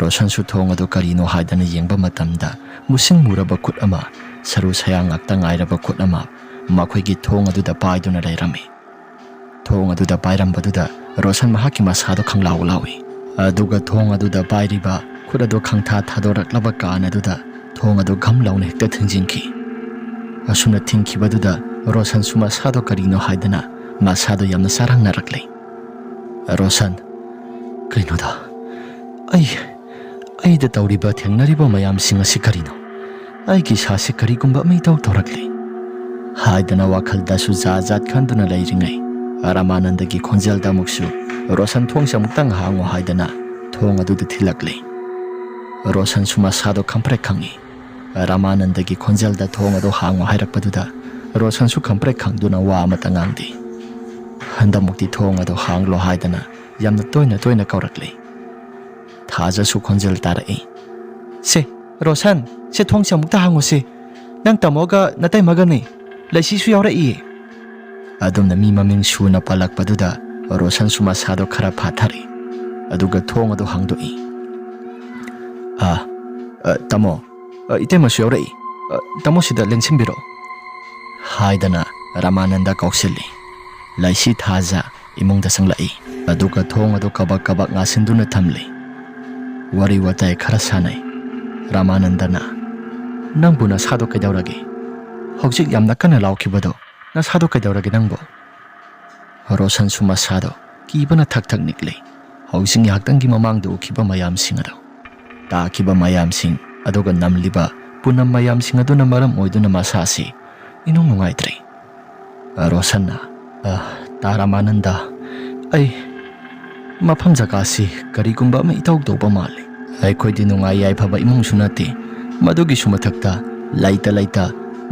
ꯔꯣꯁꯟꯁꯨ ꯊꯣꯡ ꯑꯗꯨ ꯀꯔꯤꯅꯣ ꯍꯥꯏꯗꯅ ꯌꯦꯡꯕ ꯃꯇꯝꯗ ꯃꯨꯁꯤꯟ ꯃꯨꯔꯕ ꯈꯨꯠ ꯑꯃ, ꯁꯔꯨ ꯁꯌꯥꯡ ꯉꯥꯛꯇ ꯉꯥꯏꯔꯕ ꯈꯨꯠ ꯑꯃ ꯃꯈꯣꯏꯒꯤ ꯊꯣꯡ ꯑꯗꯨꯗ ꯄꯥꯏꯗꯨꯅ ꯂꯩꯔꯝꯃꯤ꯫ ꯊꯣꯡ ꯑꯗꯨꯗ ꯄꯥꯏꯔꯝꯕꯗꯨꯗ ꯔꯣꯁꯟ ꯃꯍꯥꯛꯀꯤ ꯃꯁꯥꯗꯣ ꯈꯪꯂꯥꯎ ꯂꯥꯎꯏ꯫ ꯑꯗꯨꯒ ꯊꯣꯡ ꯑꯗꯨꯗ ꯄꯥꯏꯔꯤꯕ ꯈꯨꯠ ꯑꯗꯨ ꯈꯪꯊꯥ ꯊꯥꯗꯣꯔꯛꯂꯕ ꯀꯥꯟ ꯑꯗꯨꯗ ꯊꯣꯡ ꯑꯗꯨ ꯘꯝ ꯂꯥꯎꯅ ꯍꯦꯛꯇ ꯊꯤꯡꯖꯤꯟꯈꯤ꯫ ꯑꯁꯨꯝꯅ ꯊꯤꯡꯈꯤꯕꯗꯨꯗ ꯔꯣꯁꯟꯁꯨ ꯃꯁꯥꯗꯣ ꯀꯔꯤꯅꯣ ꯍꯥꯏꯗꯅ ꯃꯁꯥꯗꯣ ꯌꯥꯝꯅ ꯆꯔꯥꯡꯅꯔꯛꯂꯦ꯫ "ꯔꯣꯁꯟ, ꯀꯩꯅꯣꯗ, ꯑꯩ, ꯑꯩꯗ ꯇꯧꯔꯤꯕ, ꯊꯦꯡꯅꯔꯤꯕ ꯃꯌꯥꯝꯁꯤꯡ ꯑꯁꯤ ꯀꯔꯤꯅꯣ? ꯑꯩꯒꯤ ꯏꯁꯥꯁꯤ ꯀꯔꯤꯒꯨꯝꯕ ꯑꯃ ꯏꯇꯧ ꯇꯧꯔꯛꯂꯤ" ꯍꯥꯏꯗꯅ ꯋꯥꯈꯜꯗꯁꯨ ꯖꯥꯠ ꯖꯥꯠ ꯈꯟꯗꯨꯅ ꯂꯩꯔꯤꯉꯩ, ꯔꯥꯃꯥꯅꯟꯗꯒꯤ ꯈꯣꯟꯖꯦꯜꯗ ꯑꯃꯨꯛꯁꯨ, "ꯔꯣꯁꯟ, ꯊꯣꯡꯁꯦ ꯑꯃꯨꯛꯇꯪ ꯍꯥꯡꯉꯣ" ꯍꯥꯏꯗꯅ ꯊꯣꯡ ꯑꯗꯨꯗ ꯊꯤꯜꯂꯛꯂꯤ꯫ ꯔꯣꯁꯟꯁꯨ ꯃꯁꯥꯗꯣ ꯈꯪꯄ꯭ꯔꯦꯛ ꯈꯪꯉꯤ꯫ ꯔꯥꯃꯥꯅꯟꯗꯒꯤ ꯈꯣꯟꯖꯦꯜꯗ ꯊꯣꯡ ꯑꯗꯨ ꯍꯥꯡꯉꯣ ꯍꯥꯏꯔꯛꯄꯗꯨꯗ ꯔꯣꯁꯟꯁꯨ ꯈꯪꯄ꯭ꯔꯦꯛ ꯈꯪꯗꯨꯅ ꯋꯥ ꯑꯃꯠꯇ ꯉꯥꯡꯗꯦ꯫ ꯍꯟꯗꯛꯃꯨꯛꯇꯤ ꯊꯣꯡ ꯑꯗꯨ ꯍꯥꯡꯂꯣ ꯍꯥꯏꯗꯅ ꯌꯥꯝꯅ ꯇꯣꯏꯅ ꯇꯣꯏꯅ ꯀꯧꯔꯛꯂꯤ꯫ ꯊꯥꯖꯁꯨ ꯈꯣꯟꯖꯦꯜ ꯇꯥꯔꯛꯏ꯫ "ꯁꯦ, ꯔꯣꯁꯟ, ꯁꯦ, ꯊꯣꯡꯁꯦ ꯑꯃꯨꯛꯇ ꯍꯥꯡꯉꯨꯁꯦ꯫ ꯅꯪ ꯇꯥꯃꯣꯒ ꯅꯇꯩꯃꯒꯅꯦ꯫ ꯂꯩꯁꯤꯁꯨ ꯌꯥꯎꯔꯛꯏꯌꯦ꯫" ꯑꯗꯨꯝꯅ ꯃꯤ ꯃꯃꯤꯡ ꯁꯨꯅ ꯄꯜꯂꯛꯄꯗꯨꯗ ꯔꯣꯁꯟꯁꯨ ꯃꯁꯥꯗꯣ ꯈꯔ ꯐꯥꯊꯔꯦ꯫ ꯑꯗꯨꯒ ꯊꯣꯡ ꯑꯗꯨ ꯍꯥꯡꯗꯣꯛꯏ꯫ "ꯑ, ꯑ, ꯇꯥꯃꯣ, ꯑ, ꯏꯇꯩꯃꯁꯨ ꯌꯥꯎꯔꯛꯏ꯫ ꯑ, ꯇꯥꯃꯣ, ꯁꯤꯗ ꯂꯦꯡꯁꯤꯟꯕꯤꯔꯣ" ꯍꯥꯏꯗꯅ ꯔꯥꯃꯥꯅꯟꯗ ꯀꯧꯁꯤꯜꯂꯤ꯫ ꯂꯩꯁꯤ ꯊꯥꯖ ꯏꯃꯨꯡꯗ ꯆꯪꯂꯛꯏ꯫ ꯑꯗꯨꯒ ꯊꯣꯡ ꯑꯗꯨ ꯀꯕꯛ ꯀꯕꯛ ꯉꯥꯁꯤꯟꯗꯨꯅ ꯊꯝꯂꯤ꯫ ꯋꯥꯔꯤ ꯋꯥꯇꯥꯏ ꯈꯔ ꯁꯥꯟꯅꯩ꯫ ꯔꯥꯃꯥꯅꯟꯗꯅ, "ꯅꯪꯕꯨ ꯅꯁꯥꯗꯣ ꯀꯩꯗꯧꯔꯒꯦ? ꯍꯧꯖꯤꯛ ꯌꯥꯝꯅ ꯀꯟꯅ ꯂꯥꯎꯈꯤꯕꯗꯣ, ꯅꯁꯥꯗꯣ ꯀꯩꯗꯧꯔꯒꯦ ꯅꯪꯕꯨ?" ꯔꯣꯁꯟꯁꯨ ꯃꯁꯥꯗꯣ ꯀꯤꯕꯅ ꯊꯛ ꯊꯛ ꯅꯤꯛꯂꯤ꯫ ꯍꯧꯖꯤꯛ ꯉꯥꯏꯍꯥꯛꯇꯪꯒꯤ ꯃꯃꯥꯡꯗ ꯎꯈꯤꯕ ꯃꯌꯥꯝꯁꯤꯡ ꯑꯗꯣ, ꯇꯥꯈꯤꯕ ꯃꯌꯥꯝꯁꯤꯡ, ꯑꯗꯨꯒ ꯅꯝꯂꯤꯕ ꯄꯨꯅꯝ ꯃꯌꯥꯝꯁꯤꯡ ꯑꯗꯨꯅ ꯃꯔꯝ ꯑꯣꯏꯗꯨꯅ ꯃꯁꯥꯁꯤ ꯏꯅꯨꯡ ꯅꯨꯡꯉꯥꯏꯇ꯭ꯔꯦ꯫ ꯔꯣꯁꯟꯅ, ꯑ, ꯇꯥ ꯔꯥꯃꯥꯅꯟꯗ, ꯑꯩ ꯃꯐꯝ ꯖꯒꯥꯁꯤ ꯀꯔꯤꯒꯨꯝꯕ ꯑꯃ ꯏꯇꯧ ꯇꯧꯕ ꯃꯥꯜꯂꯤ꯫ ꯑꯩꯈꯣꯏꯗꯤ ꯅꯨꯡꯉꯥꯏ ꯌꯥꯏꯐꯕ ꯏꯃꯨꯡꯁꯨ ꯅꯠꯇꯦ꯫ ꯃꯗꯨꯒꯤꯁꯨ ꯃꯊꯛꯇ ꯂꯩꯇ ꯂꯩꯇ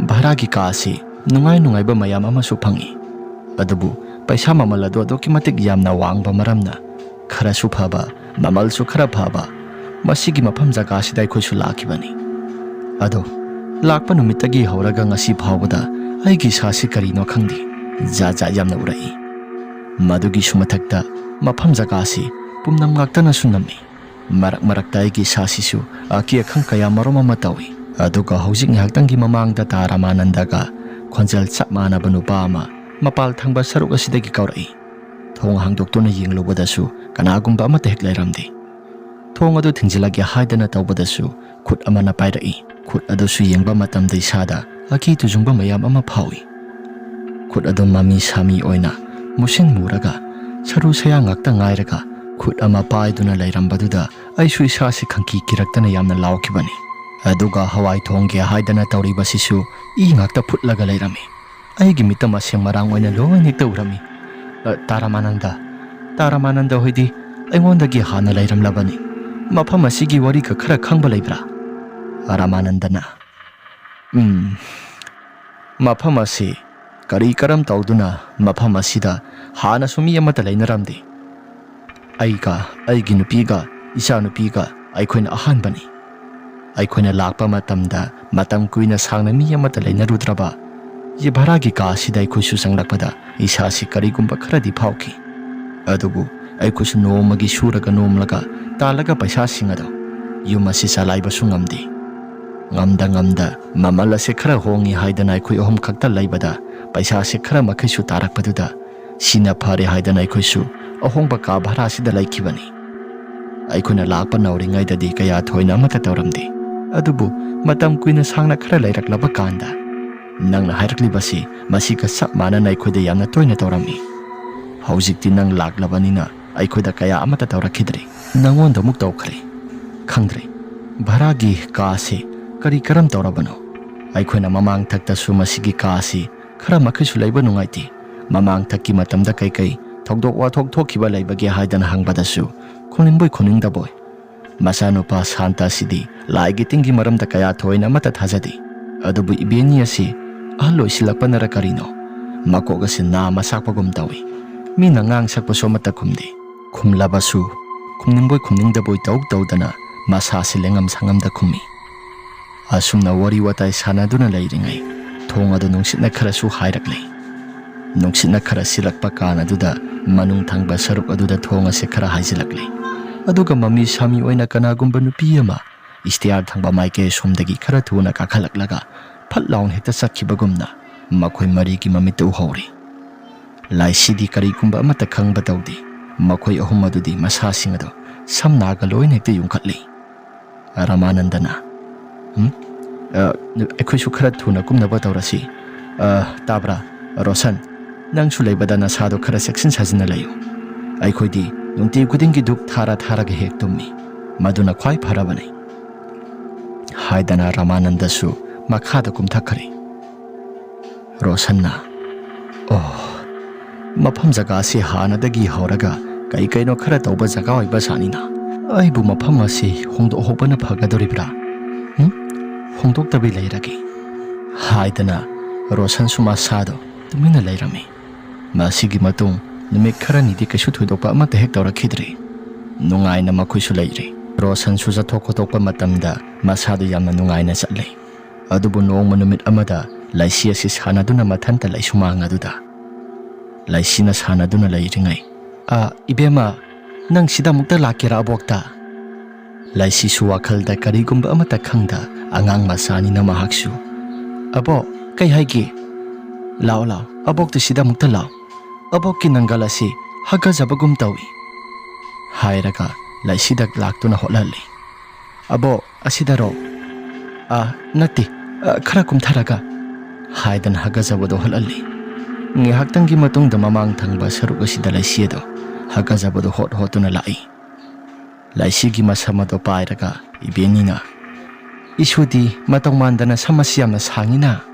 ꯚꯔꯥꯒꯤ ꯀꯥ ꯑꯁꯤ ꯅꯨꯡꯉꯥꯏ ꯅꯨꯡꯉꯥꯏꯕ ꯃꯌꯥꯝ ꯑꯃꯁꯨ ꯐꯪꯏ꯫ ꯑꯗꯨꯕꯨ ꯄꯩꯁꯥ ꯃꯃꯜ ꯑꯗꯨ ꯑꯗꯨꯛꯀꯤ ꯃꯇꯤꯛ ꯌꯥꯝꯅ ꯋꯥꯡꯕ ꯃꯔꯝꯅ ꯈꯔꯁꯨ ꯐꯕ, ꯃꯃꯜꯁꯨ ꯈꯔ ꯐꯕ ꯃꯁꯤꯒꯤ ꯃꯐꯝ ꯖꯒꯥꯁꯤꯗ ꯑꯩꯈꯣꯏꯁꯨ ꯂꯥꯛꯈꯤꯕꯅꯤ꯫ ꯑꯗꯣ ꯂꯥꯛꯄ ꯅꯨꯃꯤꯠꯇꯒꯤ ꯍꯧꯔꯒ ꯉꯁꯤ ꯐꯥꯎꯕꯗ ꯑꯩꯒꯤ ꯏꯁꯥꯁꯤ ꯀꯔꯤꯅꯣ ꯈꯪꯗꯦ, ꯖꯥꯠ ꯖꯥꯠ ꯌꯥꯝꯅ ꯎꯔꯛꯏ꯫ ꯃꯗꯨꯒꯤꯁꯨ ꯃꯊꯛꯇ ꯃꯐꯝ ꯖꯒꯥꯁꯤ ꯄꯨꯝꯅꯝ ꯉꯥꯛꯇꯅꯁꯨ ꯅꯝꯃꯤ꯫ ꯃꯔꯛ ꯃꯔꯛꯇ ꯑꯩꯒꯤ ꯏꯁꯥꯁꯤꯁꯨ ꯑꯀꯤ ꯑꯈꯪ ꯀꯌꯥ ꯃꯔꯨꯝ ꯑꯃ ꯇꯧꯏ꯫ ꯑꯗꯨꯒ ꯍꯧꯖꯤꯛ ꯉꯥꯏꯍꯥꯛꯇꯪꯒꯤ ꯃꯃꯥꯡꯗ ꯇꯥ ꯔꯥꯃꯥꯅꯟꯗꯒ ꯈꯣꯟꯖꯦꯜ ꯆꯞ ꯃꯥꯟꯅꯕ ꯅꯨꯄꯥ ꯑꯃ ꯃꯄꯥꯜ ꯊꯪꯕ ꯁꯔꯨꯛ ꯑꯁꯤꯗꯒꯤ ꯀꯧꯔꯛꯏ꯫ ꯊꯣꯡ ꯍꯥꯡꯗꯣꯛꯇꯨꯅ ꯌꯦꯡꯂꯨꯕꯗꯁꯨ ꯀꯅꯥꯒꯨꯝꯕ ꯑꯃꯠꯇ ꯍꯦꯛ ꯂꯩꯔꯝꯗꯦ꯫ ꯊꯣꯡ ꯑꯗꯨ ꯊꯤꯡꯖꯤꯜꯂꯒꯦ ꯍꯥꯏꯗꯅ ꯇꯧꯕꯗꯁꯨ ꯈꯨꯠ ꯑꯃꯅ ꯄꯥꯏꯔꯛꯏ꯫ ꯈꯨꯠ ꯑꯗꯨꯁꯨ ꯌꯦꯡꯕ ꯃꯇꯝꯗ ꯏꯁꯥꯗ ꯑꯀꯤ ꯇꯨꯖꯨꯡꯕ ꯃꯌꯥꯝ ꯑꯃ ꯐꯥꯎꯏ꯫ ꯈꯨꯠ ꯑꯗꯨ ꯃꯃꯤ ꯁꯥꯃꯤ ꯑꯣꯏꯅ ꯃꯨꯁꯤꯟ ꯃꯨꯔꯒ ꯁꯔꯨ ꯁꯌꯥꯡ ꯉꯥꯛꯇ ꯉꯥꯏꯔꯒ ꯈꯨꯠ ꯑꯃ ꯄꯥꯏꯗꯨꯅ ꯂꯩꯔꯝꯕꯗꯨꯗ ꯑꯩꯁꯨ ꯏꯁꯥꯁꯤ ꯈꯪꯀꯤ ꯀꯤꯔꯛꯇꯅ ꯌꯥꯝꯅ ꯂꯥꯎꯈꯤꯕꯅꯤ꯫ ꯑꯗꯨꯒ ꯍꯋꯥꯏ ꯊꯣꯡꯒꯦ ꯍꯥꯏꯗꯅ ꯇꯧꯔꯤꯕꯁꯤꯁꯨ ꯏ ꯉꯥꯛꯇ ꯐꯨꯠꯂꯒ ꯂꯩꯔꯝꯃꯤ꯫ ꯑꯩꯒꯤ ꯃꯤꯠꯇ ꯃꯁꯦꯡ ꯃꯔꯥꯡ ꯑꯣꯏꯅ ꯂꯣꯏꯅ ꯍꯦꯛꯇ ꯎꯔꯝꯃꯤ꯫ "ꯑ, ꯇꯥ ꯔꯥꯃꯥꯅꯟꯗ, ꯇꯥ ꯔꯥꯃꯥꯅꯟꯗ ꯍꯣꯏꯗꯤ ꯑꯩꯉꯣꯟꯗꯒꯤ ꯍꯥꯟꯅ ꯂꯩꯔꯝꯂꯕꯅꯤ꯫ ꯃꯐꯝ ꯑꯁꯤꯒꯤ ꯋꯥꯔꯤꯒ ꯈꯔ ꯈꯪꯕ ꯂꯩꯕ꯭ꯔꯥ?" ꯔꯥꯃꯥꯅꯟꯗꯅ, "ꯎꯝ, ꯃꯐꯝ ꯑꯁꯤ ꯀꯔꯤ ꯀꯔꯝ ꯇꯧꯗꯨꯅ ꯃꯐꯝ ꯑꯁꯤꯗ ꯍꯥꯟꯅꯁꯨ ꯃꯤ ꯑꯃꯠꯇ ꯂꯩꯅꯔꯝꯗꯦ꯫ ꯑꯩꯒ ꯑꯩꯒꯤ ꯅꯨꯄꯤꯒ ꯏꯆꯥꯅꯨꯄꯤꯒ ꯑꯩꯈꯣꯏꯅ ꯑꯍꯥꯟꯕꯅꯤ꯫ ꯑꯩꯈꯣꯏꯅ ꯂꯥꯛꯄ ꯃꯇꯝꯗ ꯃꯇꯝ ꯀꯨꯏꯅ ꯁꯥꯡꯅ ꯃꯤ ꯑꯃꯠꯇ ꯂꯩꯅꯔꯨꯗ꯭ꯔꯕ ꯌꯦ ꯚꯔꯥꯒꯤ ꯀꯥ ꯑꯁꯤꯗ ꯑꯩꯈꯣꯏꯁꯨ ꯆꯪꯂꯛꯄꯗ ꯏꯁꯥꯁꯤ ꯀꯔꯤꯒꯨꯝꯕ ꯈꯔꯗꯤ ꯐꯥꯎꯈꯤ꯫ ꯑꯗꯨꯕꯨ ꯑꯩꯈꯣꯏꯁꯨ ꯅꯣꯡꯃꯒꯤ ꯁꯨꯔꯒ ꯅꯣꯝꯂꯒ ꯇꯥꯜꯂꯒ ꯄꯩꯁꯥꯁꯤꯡ ꯑꯗꯨ ꯌꯨꯝ ꯑꯁꯤ ꯆꯂꯥꯏꯕꯁꯨ ꯉꯝꯗꯦ꯫ ꯉꯝꯗ ꯉꯝꯗ ꯃꯃꯜ ꯑꯁꯦ ꯈꯔ ꯍꯣꯡꯉꯤ ꯍꯥꯏꯗꯅ ꯑꯩꯈꯣꯏ ꯑꯍꯨꯝ ꯈꯛꯇ ꯂꯩꯕꯗ ꯄꯩꯁꯥꯁꯦ ꯈꯔ ꯃꯈꯩꯁꯨ ꯇꯥꯔꯛꯄꯗꯨꯗ ꯁꯤꯅ ꯐꯔꯦ ꯍꯥꯏꯗꯅ ꯑꯩꯈꯣꯏꯁꯨ ꯑꯍꯣꯡꯕ ꯀꯥ ꯚꯔꯥꯁꯤꯗ ꯂꯩꯈꯤꯕꯅꯤ꯫ ꯑꯩꯈꯣꯏꯅ ꯂꯥꯛꯄ ꯅꯧꯔꯤꯉꯩꯗꯗꯤ ꯀꯌꯥ ꯊꯣꯏꯅ ꯑꯃꯠꯇ ꯇꯧꯔꯝꯗꯦ꯫ ꯑꯗꯨꯕꯨ ꯃꯇꯝ ꯀꯨꯏꯅ ꯁꯥꯡꯅ ꯈꯔ ꯂꯩꯔꯛꯂꯕ ꯀꯥꯟꯗ ꯅꯪꯅ ꯍꯥꯏꯔꯛꯂꯤꯕꯁꯤ ꯃꯁꯤꯒ ꯆꯞ ꯃꯥꯟꯅꯅ ꯑꯩꯈꯣꯏꯗ ꯌꯥꯝꯅ ꯇꯣꯏꯅ ꯇꯧꯔꯝꯃꯤ꯫ ꯍꯧꯖꯤꯛꯇꯤ ꯅꯪ ꯂꯥꯛꯂꯕꯅꯤꯅ ꯑꯩꯈꯣꯏꯗ ꯀꯌꯥ ꯑꯃꯠꯇ ꯇꯧꯔꯛꯈꯤꯗ꯭ꯔꯦ꯫ ꯅꯪꯉꯣꯟꯗ ꯑꯃꯨꯛ ꯇꯧꯈ꯭ꯔꯦ꯫ ꯈꯪꯗ꯭ꯔꯦ, ꯚꯔꯥꯒꯤ ꯀꯥ ꯑꯁꯤ ꯀꯔꯤ ꯀꯔꯝ ꯇꯧꯔꯕꯅꯣ? ꯑꯩꯈꯣꯏꯅ ꯃꯃꯥꯡ ꯊꯛꯇꯁꯨ ꯃꯁꯤꯒꯤ ꯀꯥ ꯑꯁꯤ ꯈꯔ ꯃꯈꯩꯁꯨ ꯂꯩꯕ ꯅꯨꯡꯉꯥꯏꯇꯦ꯫ ꯃꯃꯥꯡꯊꯛꯀꯤ ꯃꯇꯝꯗ ꯀꯩꯀꯩ ꯊꯧꯗꯣꯛ ꯋꯥꯊꯣꯛ ꯊꯣꯛꯈꯤꯕ ꯂꯩꯕꯒꯦ ꯍꯥꯏꯗꯅ ꯍꯪꯕꯗꯁꯨ ꯈꯨꯝꯅꯤꯡꯕꯣꯏ ꯈꯨꯝꯅꯤꯡꯗꯕꯣꯏ꯫ ꯃꯆꯥꯅꯨꯄꯥ ꯁꯥꯟꯇ ꯑꯁꯤꯗꯤ ꯂꯥꯏꯒꯤ ꯇꯤꯟꯒꯤ ꯃꯔꯝꯗ ꯀꯌꯥ ꯊꯣꯏꯅ ꯑꯃꯠꯇ ꯊꯥꯖꯗꯦ꯫ ꯑꯗꯨꯕꯨ ꯏꯕꯦꯟꯅꯤ ꯑꯁꯤ ꯑꯍꯜ ꯑꯣꯏꯁꯤꯜꯂꯛꯄꯅꯔ ꯀꯔꯤꯅꯣ, ꯃꯀꯣꯛ ꯑꯁꯤ ꯅꯥꯝꯃ ꯁꯥꯛꯄꯒꯨꯝ ꯇꯧꯏ꯫ ꯃꯤꯅ ꯉꯥꯡ ꯁꯛꯄꯁꯨ ꯑꯃꯠꯇ ꯈꯨꯝꯗꯦ꯫ ꯈꯨꯝꯂꯕꯁꯨ ꯈꯨꯝꯅꯤꯡꯕꯣꯏ ꯈꯨꯝꯅꯤꯡꯗꯕꯣꯏ ꯇꯧ ꯇꯧꯗꯅ ꯃꯁꯥꯁꯤ ꯂꯦꯡꯉꯝ ꯁꯥꯉꯝꯗ ꯈꯨꯝꯃꯤ꯫ ꯑꯁꯨꯝꯅ ꯋꯥꯔꯤ ꯋꯥꯇꯥꯏ ꯁꯥꯟꯅꯗꯨꯅ ꯂꯩꯔꯤꯉꯩ ꯊꯣꯡ ꯑꯗꯨ ꯅꯨꯡꯁꯤꯠꯅ ꯈꯔꯁꯨ ꯍꯥꯏꯔꯛꯂꯦ꯫ ꯅꯨꯡꯁꯤꯠꯅ ꯈꯔ ꯁꯤꯜꯂꯛꯄ ꯀꯥꯟ ꯑꯗꯨꯗ ꯃꯅꯨꯡ ꯊꯪꯕ ꯁꯔꯨꯛ ꯑꯗꯨꯗ ꯊꯣꯡ ꯑꯁꯤ ꯈꯔ ꯍꯥꯏꯖꯤꯜꯂꯛꯂꯦ꯫ ꯑꯗꯨꯒ ꯃꯃꯤ ꯁꯥꯃꯤ ꯑꯣꯏꯅ ꯀꯅꯥꯒꯨꯝꯕ ꯅꯨꯄꯤ ꯑꯃ ꯏꯁꯇꯤꯌꯥꯔ ꯊꯪꯕ ꯃꯥꯏꯀꯩ ꯁꯣꯝꯗꯒꯤ ꯈꯔ ꯊꯨꯅ ꯀꯥꯈꯠꯂꯛꯂꯒ ꯐꯠ ꯂꯥꯎꯅ ꯍꯦꯛꯇ ꯆꯠꯈꯤꯕꯒꯨꯝꯅ ꯃꯈꯣꯏ ꯃꯔꯤꯒꯤ ꯃꯃꯤꯠꯇ ꯎꯍꯧꯔꯤ꯫ ꯂꯥꯏꯁꯤꯗꯤ ꯀꯔꯤꯒꯨꯝꯕ ꯑꯃꯠꯇ ꯈꯪꯕ ꯇꯧꯗꯦ꯫ ꯃꯈꯣꯏ ꯑꯍꯨꯝ ꯑꯗꯨꯗꯤ ꯃꯁꯥꯁꯤꯡ ꯑꯗꯨ ꯁꯝꯅꯥꯒ ꯂꯣꯏꯅ ꯍꯦꯛꯇ ꯌꯨꯡꯈꯠꯂꯤ꯫ ꯔꯃꯥꯅꯟꯗꯅ, "ꯎꯝ? ꯑ, ꯑꯩꯈꯣꯏꯁꯨ ꯈꯔ ꯊꯨꯅ ꯀꯨꯝꯅꯕ ꯇꯧꯔꯁꯤ꯫ ꯑ, ꯇꯥꯕ꯭ꯔꯥ? ꯔꯣꯁꯟ, ꯅꯪꯁꯨ ꯂꯩꯕꯗ ꯅꯁꯥꯗꯣ ꯈꯔ ꯆꯦꯛꯁꯤꯟ ꯁꯥꯖꯤꯟꯅ ꯂꯩꯌꯨ꯫ ꯑꯩꯈꯣꯏꯗꯤ ꯅꯨꯡꯇꯤ ꯈꯨꯗꯤꯡꯒꯤ ꯙꯨꯞ ꯊꯥꯔ ꯊꯥꯔꯒ ꯍꯦꯛ ꯇꯨꯝꯃꯤ꯫ ꯃꯗꯨꯅ ꯈ꯭ꯋꯥꯏ ꯐꯔꯕꯅꯤ," ꯍꯥꯏꯗꯅ ꯔꯃꯥꯅꯟꯗꯁꯨ ꯃꯈꯥꯗ ꯀꯨꯝꯊꯈ꯭ꯔꯦ꯫ ꯔꯣꯁꯟꯅ, "ꯑꯣ, ꯃꯐꯝ ꯖꯒꯥꯁꯤ ꯍꯥꯟꯅꯗꯒꯤ ꯍꯧꯔꯒ ꯀꯩ ꯀꯩꯅꯣ ꯈꯔ ꯇꯧꯕ ꯖꯒꯥ ꯑꯣꯏꯕ ꯖꯥꯠꯅꯤꯅ꯫ ꯑꯩꯕꯨ ꯃꯐꯝ ꯑꯁꯤ ꯍꯣꯡꯗꯣꯛꯍꯧꯕꯅ ꯐꯒꯗꯧꯔꯤꯕ꯭ꯔꯥ? ꯎꯝ? ꯍꯣꯡꯗꯣꯛꯇꯕꯤ ꯂꯩꯔꯒꯦ," ꯍꯥꯏꯗꯅ ꯔꯣꯁꯟꯁꯨ ꯃꯁꯥꯗꯣ ꯇꯨꯃꯤꯟꯅ ꯂꯩꯔꯝꯃꯤ꯫ ꯃꯁꯤꯒꯤ ꯃꯇꯨꯡ ꯅꯨꯃꯤꯠ ꯈꯔꯅꯤꯗꯤ ꯀꯩꯁꯨ ꯊꯣꯏꯗꯣꯛꯄ ꯑꯃꯠꯇ ꯍꯦꯛ ꯇꯧꯔꯛꯈꯤꯗ꯭ꯔꯦ꯫ ꯅꯨꯡꯉꯥꯏꯅ ꯃꯈꯣꯏꯁꯨ ꯂꯩꯔꯦ꯫ ꯔꯣꯁꯟꯁꯨ ꯆꯠꯊꯣꯛ ꯈꯣꯠꯇꯣꯛꯄ ꯃꯇꯝꯗ ꯃꯁꯥꯗꯨ ꯌꯥꯝꯅ ꯅꯨꯡꯉꯥꯏꯅ ꯆꯠꯂꯦ꯫ ꯑꯗꯨꯕꯨ ꯅꯣꯡꯃ ꯅꯨꯃꯤꯠ ꯑꯃꯗ ꯂꯩꯁꯤ ꯑꯁꯤ ꯁꯥꯟꯅꯗꯨꯅ ꯃꯊꯟꯇ ꯂꯩꯁꯨꯃꯥꯡ ꯑꯗꯨꯗ ꯂꯩꯁꯤꯅ ꯁꯥꯟꯅꯗꯨꯅ ꯂꯩꯔꯤꯉꯩ, "ꯑ, ꯏꯕꯦꯝꯃ, ꯅꯪ ꯁꯤꯗ ꯑꯃꯨꯛꯇ ꯂꯥꯛꯀꯦꯔꯥ ꯑꯕꯣꯛꯇ?" ꯂꯩꯁꯤꯁꯨ ꯋꯥꯈꯜꯗ ꯀꯔꯤꯒꯨꯝꯕ ꯑꯃꯠꯇ ꯈꯪꯗ ꯑꯉꯥꯡ ꯃꯆꯥꯅꯤꯅ ꯃꯍꯥꯛꯁꯨ, "ꯑꯕꯣꯛ, ꯀꯩ ꯍꯥꯏꯒꯦ? ꯂꯥꯛꯑꯣ, ꯂꯥꯛꯑꯣ, ꯑꯕꯣꯛꯇ ꯁꯤꯗ ꯑꯃꯨꯛꯇ ꯂꯥꯛꯑꯣ꯫ ꯑꯕꯣꯛꯀꯤ ꯅꯪꯒꯜ ꯑꯁꯤ ꯍꯥꯒꯠꯖꯕꯒꯨꯝ ꯇꯧꯏ," ꯍꯥꯏꯔꯒ ꯂꯩꯁꯤꯗ ꯂꯥꯛꯇꯨꯅ ꯍꯣꯠꯍꯜꯂꯤ꯫ "ꯑꯕꯣꯛ, ꯑꯁꯤꯗꯔꯣ? ꯑꯥ, ꯅꯠꯇꯦ, ꯑ, ꯈꯔ ꯀꯨꯝꯊꯔꯒ," ꯍꯥꯏꯗꯅ ꯍꯥꯒꯠꯆꯕꯗꯣ ꯍꯣꯠꯍꯜꯂꯤ꯫ ꯉꯥꯏꯍꯥꯛꯇꯪꯒꯤ ꯃꯇꯨꯡꯗ ꯃꯃꯥꯡ ꯊꯪꯕ ꯁꯔꯨꯛ ꯑꯁꯤꯗ ꯂꯩꯁꯤ ꯑꯗꯣ ꯍꯥꯒꯠꯆꯕꯗꯣ ꯍꯣꯠ ꯍꯣꯠꯇꯨꯅ ꯂꯥꯛꯏ꯫ ꯂꯩꯁꯤꯒꯤ ꯃꯁꯝ ꯑꯗꯣ ꯄꯥꯏꯔꯒ ꯏꯕꯦꯟꯅꯤꯅ, "ꯏꯁꯨꯗꯤ ꯃꯇꯧ ꯃꯥꯟꯗꯅ ꯁꯝ ꯑꯁꯤ ꯌꯥꯝꯅ ꯁꯥꯡꯉꯤꯅ,"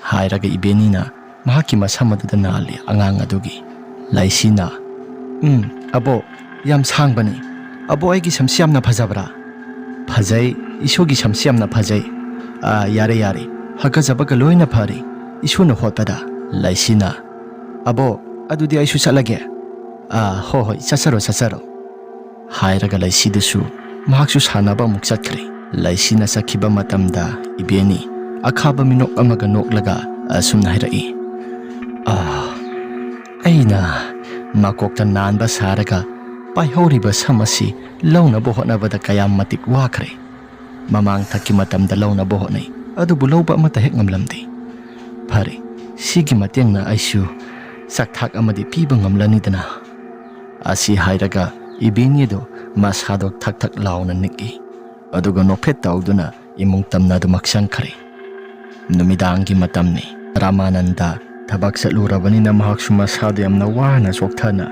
ꯍꯥꯏꯔꯒ ꯏꯕꯦꯟꯅꯤꯅ ꯃꯍꯥꯛꯀꯤ ꯃꯁꯝ ꯑꯗꯨꯗ ꯅꯥꯜꯂꯤ ꯑꯉꯥꯡ ꯑꯗꯨꯒꯤ꯫ ꯂꯩꯁꯤꯅ, "ꯎꯝ, ꯑꯕꯣꯛ, ꯌꯥꯝ ꯁꯥꯡꯕꯅꯤ꯫ ꯑꯕꯣꯛ, ꯑꯩꯒꯤ ꯁꯝꯁꯤ ꯌꯥꯝꯅ ꯐꯖꯕ꯭ꯔꯥ?" "ꯐꯖꯩ, ꯏꯁꯨꯒꯤ ꯁꯝꯁꯤ ꯌꯥꯝꯅ ꯐꯖꯩ꯫ ꯑꯥ, ꯌꯥꯔꯦ, ꯌꯥꯔꯦ, ꯍꯥꯀꯠꯆꯕꯒ ꯂꯣꯏꯅ ꯐꯔꯦ ꯏꯁꯨꯅ ꯍꯣꯠꯄꯗ꯫" ꯂꯩꯁꯤꯅ, "ꯑꯕꯣꯛ, ꯑꯗꯨꯗꯤ ꯑꯩꯁꯨ ꯆꯠꯂꯒꯦ꯫" "ꯑꯥ, ꯍꯣ ꯍꯣꯏ, ꯆꯠꯆꯔꯣ, ꯆꯠꯆꯔꯣ," ꯍꯥꯏꯔꯒ ꯂꯩꯁꯤꯗꯨꯁꯨ ꯃꯍꯥꯛꯁꯨ ꯁꯥꯟꯅꯕ ꯑꯃꯨꯛ ꯆꯠꯈ꯭ꯔꯦ꯫ ꯂꯩꯁꯤꯅ ꯆꯠꯈꯤꯕ ꯃꯇꯝꯗ ꯏꯕꯦꯟꯅꯤ ꯑꯈꯥꯕ ꯃꯤꯅꯣꯛ ꯑꯃꯒ ꯅꯣꯛꯂꯒ ꯑꯁꯨꯝꯅ ꯍꯥꯏꯔꯛꯏ, "ꯑꯥ, ꯑꯩꯅ ꯃꯀꯣꯛꯇ ꯅꯥꯟꯕ ꯁꯥꯔꯒ ꯄꯥꯏꯍꯧꯔꯤꯕ ꯁꯝ ꯑꯁꯤ ꯂꯧꯅꯕ ꯍꯣꯠꯅꯕꯗ ꯀꯌꯥꯝ ꯃꯇꯤꯛ ꯋꯥꯈ꯭ꯔꯦ꯫ ꯃꯃꯥꯡ ꯊꯛꯀꯤ ꯃꯇꯝꯗ ꯂꯧꯅꯕ ꯍꯣꯠꯅꯩ, ꯑꯗꯨꯕꯨ ꯂꯧꯕ ꯑꯃꯠꯇ ꯍꯦꯛ ꯉꯝꯂꯝꯗꯦ꯫ ꯐꯔꯦ, ꯁꯤꯒꯤ ꯃꯇꯦꯡꯅ ꯑꯩꯁꯨ ꯆꯥꯛꯊꯥꯛ ꯑꯃꯗꯤ ꯄꯤꯕ ꯉꯝꯂꯅꯤꯗꯅ꯫" ꯑꯁꯤ ꯍꯥꯏꯔꯒ ꯏꯕꯦꯟꯅꯤꯗꯨ ꯃꯁꯥꯗꯣ ꯊꯛ ꯊꯛ ꯂꯥꯎꯅ ꯅꯤꯛꯏ꯫ ꯑꯗꯨꯒ ꯅꯣꯛꯐꯦꯠ ꯇꯧꯗꯨꯅ ꯏꯃꯨꯡ ꯇꯝꯅ ꯑꯗꯨꯃꯛ ꯆꯪꯈ꯭ꯔꯦ꯫ ꯅꯨꯃꯤꯗꯥꯡꯒꯤ ꯃꯇꯝꯅꯤ꯫ ꯔꯥꯃꯥꯅꯟꯗ ꯊꯕꯛ ꯆꯠꯂꯨꯔꯕꯅꯤꯅ ꯃꯍꯥꯛꯁꯨ ꯃꯁꯥꯗꯨ ꯌꯥꯝꯅ ꯋꯥꯅ ꯆꯣꯛꯊꯅ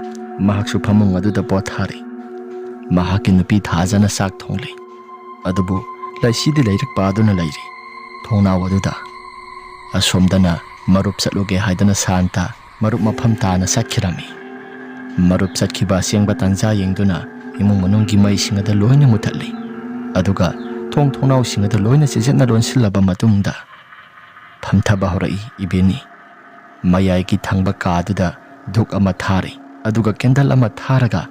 ꯃꯍꯥꯛꯁꯨ ꯐꯃꯨꯡ ꯑꯗꯨꯗ ꯄꯣꯊꯥꯔꯤ꯫ ꯃꯍꯥꯛꯀꯤ ꯅꯨꯄꯤ ꯊꯥꯖꯅ ꯆꯥꯛ ꯊꯣꯡꯂꯤ꯫ ꯑꯗꯨꯕꯨ ꯂꯩꯁꯤꯗꯤ ꯂꯥꯏꯔꯤꯛ ꯄꯥꯗꯨꯅ ꯂꯩꯔꯤ ꯊꯣꯡꯅꯥꯎ ꯑꯗꯨꯗ꯫ ꯑꯁꯣꯝꯗꯅ ꯃꯔꯨꯞ ꯆꯠꯂꯨꯒꯦ ꯍꯥꯏꯗꯅ ꯁꯥꯟꯇ ꯃꯔꯨꯞ ꯃꯐꯝ ꯇꯥꯅ ꯆꯠꯈꯤꯔꯝꯃꯤ꯫ ꯃꯔꯨꯞ ꯆꯠꯈꯤꯕ ꯑꯁꯦꯡꯕ ꯇꯥꯟꯖꯥ ꯌꯦꯡꯗꯨꯅ ꯏꯃꯨꯡ ꯃꯅꯨꯡꯒꯤ ꯃꯩꯁꯤꯡ ꯑꯗꯨ ꯂꯣꯏꯅ ꯃꯨꯊꯠꯂꯤ꯫ ꯑꯗꯨꯒ ꯊꯣꯡ ꯊꯣꯡꯅꯥꯎꯁꯤꯡ ꯑꯗꯨ ꯂꯣꯏꯅ ꯆꯦꯠꯅ ꯂꯣꯟꯁꯤꯜꯂꯕ ꯃꯇꯨꯡꯗ ꯐꯝꯊꯕ ꯍꯧꯔꯛꯏ ꯏꯕꯦꯟꯅꯤ꯫ ꯃꯌꯥꯏꯒꯤ ꯊꯪꯕ ꯀꯥꯗꯨꯗ ꯙꯨꯛ ꯑꯃ ꯊꯥꯔꯤ꯫ ꯑꯗꯨꯒ ꯀꯦꯟꯗꯜ ꯑꯃ ꯊꯥꯔꯒ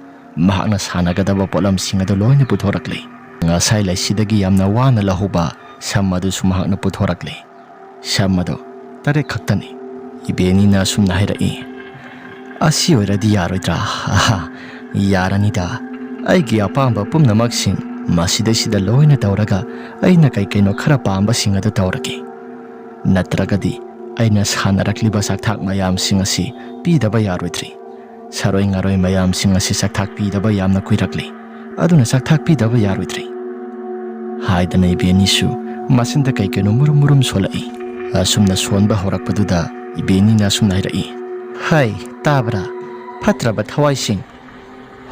ꯃꯍꯥꯛꯅ ꯁꯥꯟꯅꯒꯗꯕ ꯄꯣꯠꯂꯝꯁꯤꯡ ꯑꯗꯨ ꯂꯣꯏꯅ ꯄꯨꯊꯣꯔꯛꯂꯤ꯫ ꯉꯁꯥꯏ ꯂꯩꯁꯤꯗꯒꯤ ꯌꯥꯝꯅ ꯋꯥꯅ ꯂꯧꯍꯧꯕ ꯁꯝ ꯑꯗꯨꯁꯨ ꯃꯍꯥꯛꯅ ꯄꯨꯊꯣꯔꯛꯂꯤ꯫ ꯁꯝ ꯑꯗꯨ ꯇꯔꯦꯠ ꯈꯛꯇꯅꯤ꯫ ꯏꯕꯦꯟꯅꯤꯅ ꯑꯁꯨꯝꯅ ꯍꯥꯏꯔꯛꯏ, "ꯑꯁꯤ ꯑꯣꯏꯔꯗꯤ ꯌꯥꯔꯣꯏꯗ꯭ꯔꯥ?" "ꯑꯍꯥ, ꯌꯥꯔꯅꯤꯗ꯫ ꯑꯩꯒꯤ ꯑꯄꯥꯝꯕ ꯄꯨꯝꯅꯃꯛꯁꯤꯡ ꯃꯁꯤꯗꯩꯁꯤꯗ ꯂꯣꯏꯅ ꯇꯧꯔꯒ ꯑꯩꯅ ꯀꯩ ꯀꯩꯅꯣ ꯈꯔ ꯄꯥꯝꯕꯁꯤꯡ ꯑꯗꯨ ꯇꯧꯔꯒꯦ꯫ ꯅꯠꯇ꯭ꯔꯒꯗꯤ ꯑꯩꯅ ꯁꯥꯟꯅꯔꯛꯂꯤꯕ ꯆꯥꯛꯊꯥꯛ ꯃꯌꯥꯝꯁꯤꯡ ꯑꯁꯤ ꯄꯤꯗꯕ ꯌꯥꯔꯣꯏꯗ꯭ꯔꯤ꯫ ꯁꯥꯔꯣꯏ ꯉꯥꯔꯣꯏ ꯃꯌꯥꯝꯁꯤꯡ ꯑꯁꯤ ꯆꯥꯛꯊꯥꯛ ꯄꯤꯗꯕ ꯌꯥꯝꯅ ꯀꯨꯏꯔꯛꯂꯤ꯫ ꯑꯗꯨꯅ ꯆꯥꯛꯊꯥꯛ ꯄꯤꯗꯕ ꯌꯥꯔꯣꯏꯗ꯭ꯔꯤ꯫" ꯍꯥꯏꯗꯅ ꯏꯕꯦꯟꯅꯤꯁꯨ ꯃꯆꯤꯟꯗ ꯀꯩ ꯀꯩꯅꯣ ꯃꯨꯔꯨꯝ ꯃꯨꯔꯨꯝ ꯁꯣꯜꯂꯛꯏ꯫ ꯑꯁꯨꯝꯅ ꯁꯣꯟꯕ ꯍꯧꯔꯛꯄꯗꯨꯗ ꯏꯕꯦꯟꯅꯤꯅ ꯑꯁꯨꯝꯅ ꯍꯥꯏꯔꯛꯏ, "ꯍꯥꯏ, ꯇꯥꯕ꯭ꯔꯥ? ꯐꯠꯇ꯭ꯔꯕ ꯊꯋꯥꯏꯁꯤꯡ!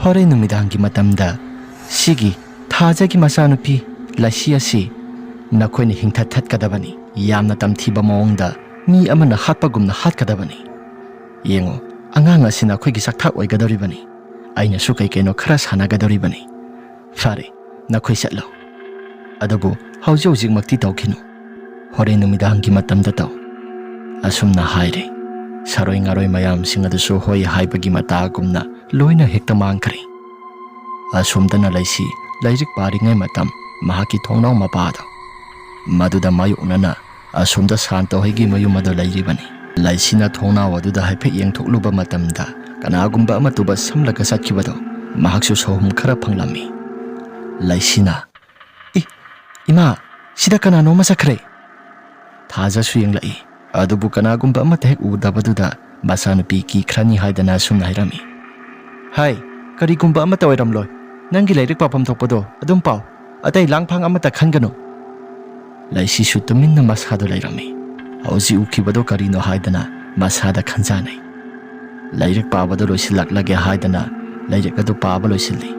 ꯍꯣꯔꯦꯟ ꯅꯨꯃꯤꯗꯥꯡꯒꯤ ꯃꯇꯝꯗ ꯁꯤꯒꯤ ꯊꯥꯖꯒꯤ ꯃꯆꯥꯅꯨꯄꯤ ꯂꯩꯁꯤ ꯑꯁꯤ ꯅꯈꯣꯏꯅ ꯍꯤꯡꯊꯠ ꯊꯠꯀꯗꯕꯅꯤ꯫ ꯌꯥꯝꯅ ꯇꯝꯊꯤꯕ ꯃꯑꯣꯡꯗ ꯃꯤ ꯑꯃꯅ ꯍꯥꯠꯄꯒꯨꯝꯅ ꯍꯥꯠꯀꯗꯕꯅꯤ꯫ ꯌꯦꯡꯉꯨ, ꯑꯉꯥꯡ ꯑꯁꯤꯅ ꯑꯩꯈꯣꯏꯒꯤ ꯆꯥꯛꯊꯥꯛ ꯑꯣꯏꯒꯗꯧꯔꯤꯕꯅꯤ꯫ ꯑꯩꯅꯁꯨ ꯀꯩ ꯀꯩꯅꯣ ꯈꯔ ꯁꯥꯟꯅꯒꯗꯧꯔꯤꯕꯅꯤ꯫ ꯐꯔꯦ, ꯅꯈꯣꯏ ꯆꯠꯂꯣ꯫ ꯑꯗꯨꯕꯨ ꯍꯧꯖꯤꯛ ꯍꯧꯖꯤꯛꯃꯛꯇꯤ ꯇꯧꯈꯤꯅꯨ꯫ ꯍꯣꯔꯦꯟ ꯅꯨꯃꯤꯗꯥꯡꯒꯤ ꯃꯇꯝꯗ ꯇꯧ꯫" ꯑꯁꯨꯝꯅ ꯍꯥꯏꯔꯦ꯫ ꯁꯥꯔꯣꯏ ꯉꯥꯔꯣꯏ ꯃꯌꯥꯝꯁꯤꯡ ꯑꯗꯨꯁꯨ ꯍꯣꯏ ꯍꯥꯏꯕꯒꯤ ꯃꯇꯥꯒꯨꯝꯅ ꯂꯣꯏꯅ ꯍꯦꯛꯇ ꯃꯥꯡꯈ꯭ꯔꯦ꯫ ꯑꯁꯣꯝꯗꯅ ꯂꯩꯁꯤ ꯂꯥꯏꯔꯤꯛ ꯄꯥꯔꯤꯉꯩ ꯃꯇꯝ ꯃꯍꯥꯛꯀꯤ ꯊꯣꯡꯅꯥꯎ ꯃꯄꯥꯗꯣ, ꯃꯗꯨꯗ ꯃꯥꯌꯣꯛꯅꯅ ꯑꯁꯣꯝꯗ ꯁꯥꯟꯇ ꯍꯣꯏꯒꯤ ꯃꯌꯨꯝ ꯑꯗꯨ ꯂꯩꯔꯤꯕꯅꯤ꯫ ꯂꯩꯁꯤꯅ ꯊꯣꯡꯅꯥꯎ ꯑꯗꯨꯗ ꯍꯥꯏꯐꯦꯠ ꯌꯦꯡꯊꯣꯛꯂꯨꯕ ꯃꯇꯝꯗ ꯀꯅꯥꯒꯨꯝꯕ ꯑꯃ ꯇꯨꯕ ꯁꯝꯂꯒ ꯆꯠꯈꯤꯕꯗꯣ ꯃꯍꯥꯛꯁꯨ ꯁꯥꯎꯍꯨꯝ ꯈꯔ ꯐꯪꯂꯝꯃꯤ꯫ ꯂꯩꯁꯤꯅ, "ꯏ, ꯏꯃꯥ, ꯁꯤꯗ ꯀꯅꯥꯅꯣ ꯑꯃ ꯆꯠꯈ꯭ꯔꯦ!" ꯊꯥꯖꯁꯨ ꯌꯦꯡꯂꯛꯏ꯫ ꯑꯗꯨꯕꯨ ꯀꯅꯥꯒꯨꯝꯕ ꯑꯃꯠꯇ ꯍꯦꯛ ꯎꯗꯕꯗꯨꯗ ꯃꯆꯥꯅꯨꯄꯤ ꯀꯤꯈ꯭ꯔꯅꯤ ꯍꯥꯏꯗꯅ ꯑꯁꯨꯝꯅ ꯍꯥꯏꯔꯝꯃꯤ꯫ "ꯍꯥꯏ, ꯀꯔꯤꯒꯨꯝꯕ ꯑꯃꯠꯇ ꯑꯣꯏꯔꯝꯂꯣꯏ꯫ ꯅꯪꯒꯤ ꯂꯥꯏꯔꯤꯛ ꯄꯥꯐꯝ ꯊꯣꯛꯄꯗꯣ ꯑꯗꯨꯝ ꯄꯥꯎ꯫ ꯑꯇꯩ ꯂꯥꯡꯐꯥꯡ ꯑꯃꯠꯇ ꯈꯟꯒꯅꯨ꯫" ꯂꯩꯁꯤꯁꯨ ꯇꯨꯃꯤꯟꯅ ꯃꯁꯥꯗꯨ ꯂꯩꯔꯝꯃꯤ꯫ ꯍꯧꯖꯤꯛ ꯎꯈꯤꯕꯗꯨ ꯀꯔꯤꯅꯣ ꯍꯥꯏꯗꯅ ꯃꯁꯥꯗ ꯈꯟꯖꯥꯅꯩ꯫ ꯂꯥꯏꯔꯤꯛ ꯄꯥꯕꯗꯨ ꯂꯣꯏꯁꯤꯜꯂꯛꯂꯒꯦ ꯍꯥꯏꯗꯅ ꯂꯥꯏꯔꯤꯛ ꯑꯗꯨ ꯄꯥꯕ ꯂꯣꯏꯁꯤꯜꯂꯤ꯫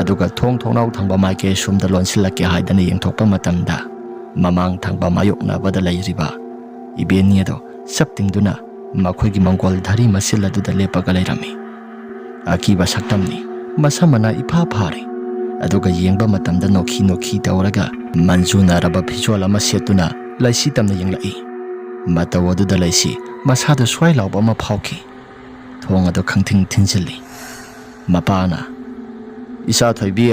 ꯑꯗꯨꯒ ꯊꯣꯡ ꯊꯣꯡꯅꯥꯎ ꯊꯪꯕ ꯃꯥꯏꯀꯩ ꯑꯁꯣꯝꯗ ꯂꯣꯟꯁꯤꯜꯂꯛꯀꯦ ꯍꯥꯏꯗꯅ ꯌꯦꯡꯊꯣꯛꯄ ꯃꯇꯝꯗ, ꯃꯃꯥꯡ ꯊꯪꯕ ꯃꯥꯌꯣꯛꯅꯕꯗ ꯂꯩꯔꯤꯕ ꯏꯕꯦꯟꯅꯤ ꯑꯗꯣ ꯆꯞ ꯇꯤꯡꯗꯨꯅ ꯃꯈꯣꯏꯒꯤ ꯃꯪꯒꯣꯜ ꯙꯔꯤ ꯃꯆꯤꯜ ꯑꯗꯨꯗ ꯂꯦꯞꯄꯒ ꯂꯩꯔꯝꯃꯤ꯫ ꯑꯀꯤꯕ ꯁꯛꯇꯝꯅꯤ꯫ ꯃꯁꯝ ꯃꯅꯥ ꯏꯐꯥ ꯐꯥꯔꯤ꯫ ꯑꯗꯨꯒ ꯌꯦꯡꯕ ꯃꯇꯝꯗ ꯅꯣꯛꯈꯤ ꯅꯣꯛꯈꯤ ꯇꯧꯔꯒ ꯃꯟꯖꯨꯅꯔꯕ ꯐꯤꯖꯣꯜ ꯑꯃ ꯁꯦꯠꯇꯨꯅ ꯂꯩꯁꯤ ꯇꯝꯅ ꯌꯦꯡꯂꯛꯏ꯫ ꯃꯇꯧ ꯑꯗꯨꯗ ꯂꯩꯁꯤ ꯃꯁꯥꯗ ꯁ꯭ꯋꯥꯏ ꯂꯥꯎꯕ ꯑꯃ ꯐꯥꯎꯈꯤ꯫ ꯊꯣꯡ ꯑꯗꯨ ꯈꯪꯊꯤꯡ ꯊꯤꯡꯖꯤꯜꯂꯤ꯫ ꯃꯄꯥꯅ, "ꯏꯆꯥ ꯊꯣꯏꯕꯤ,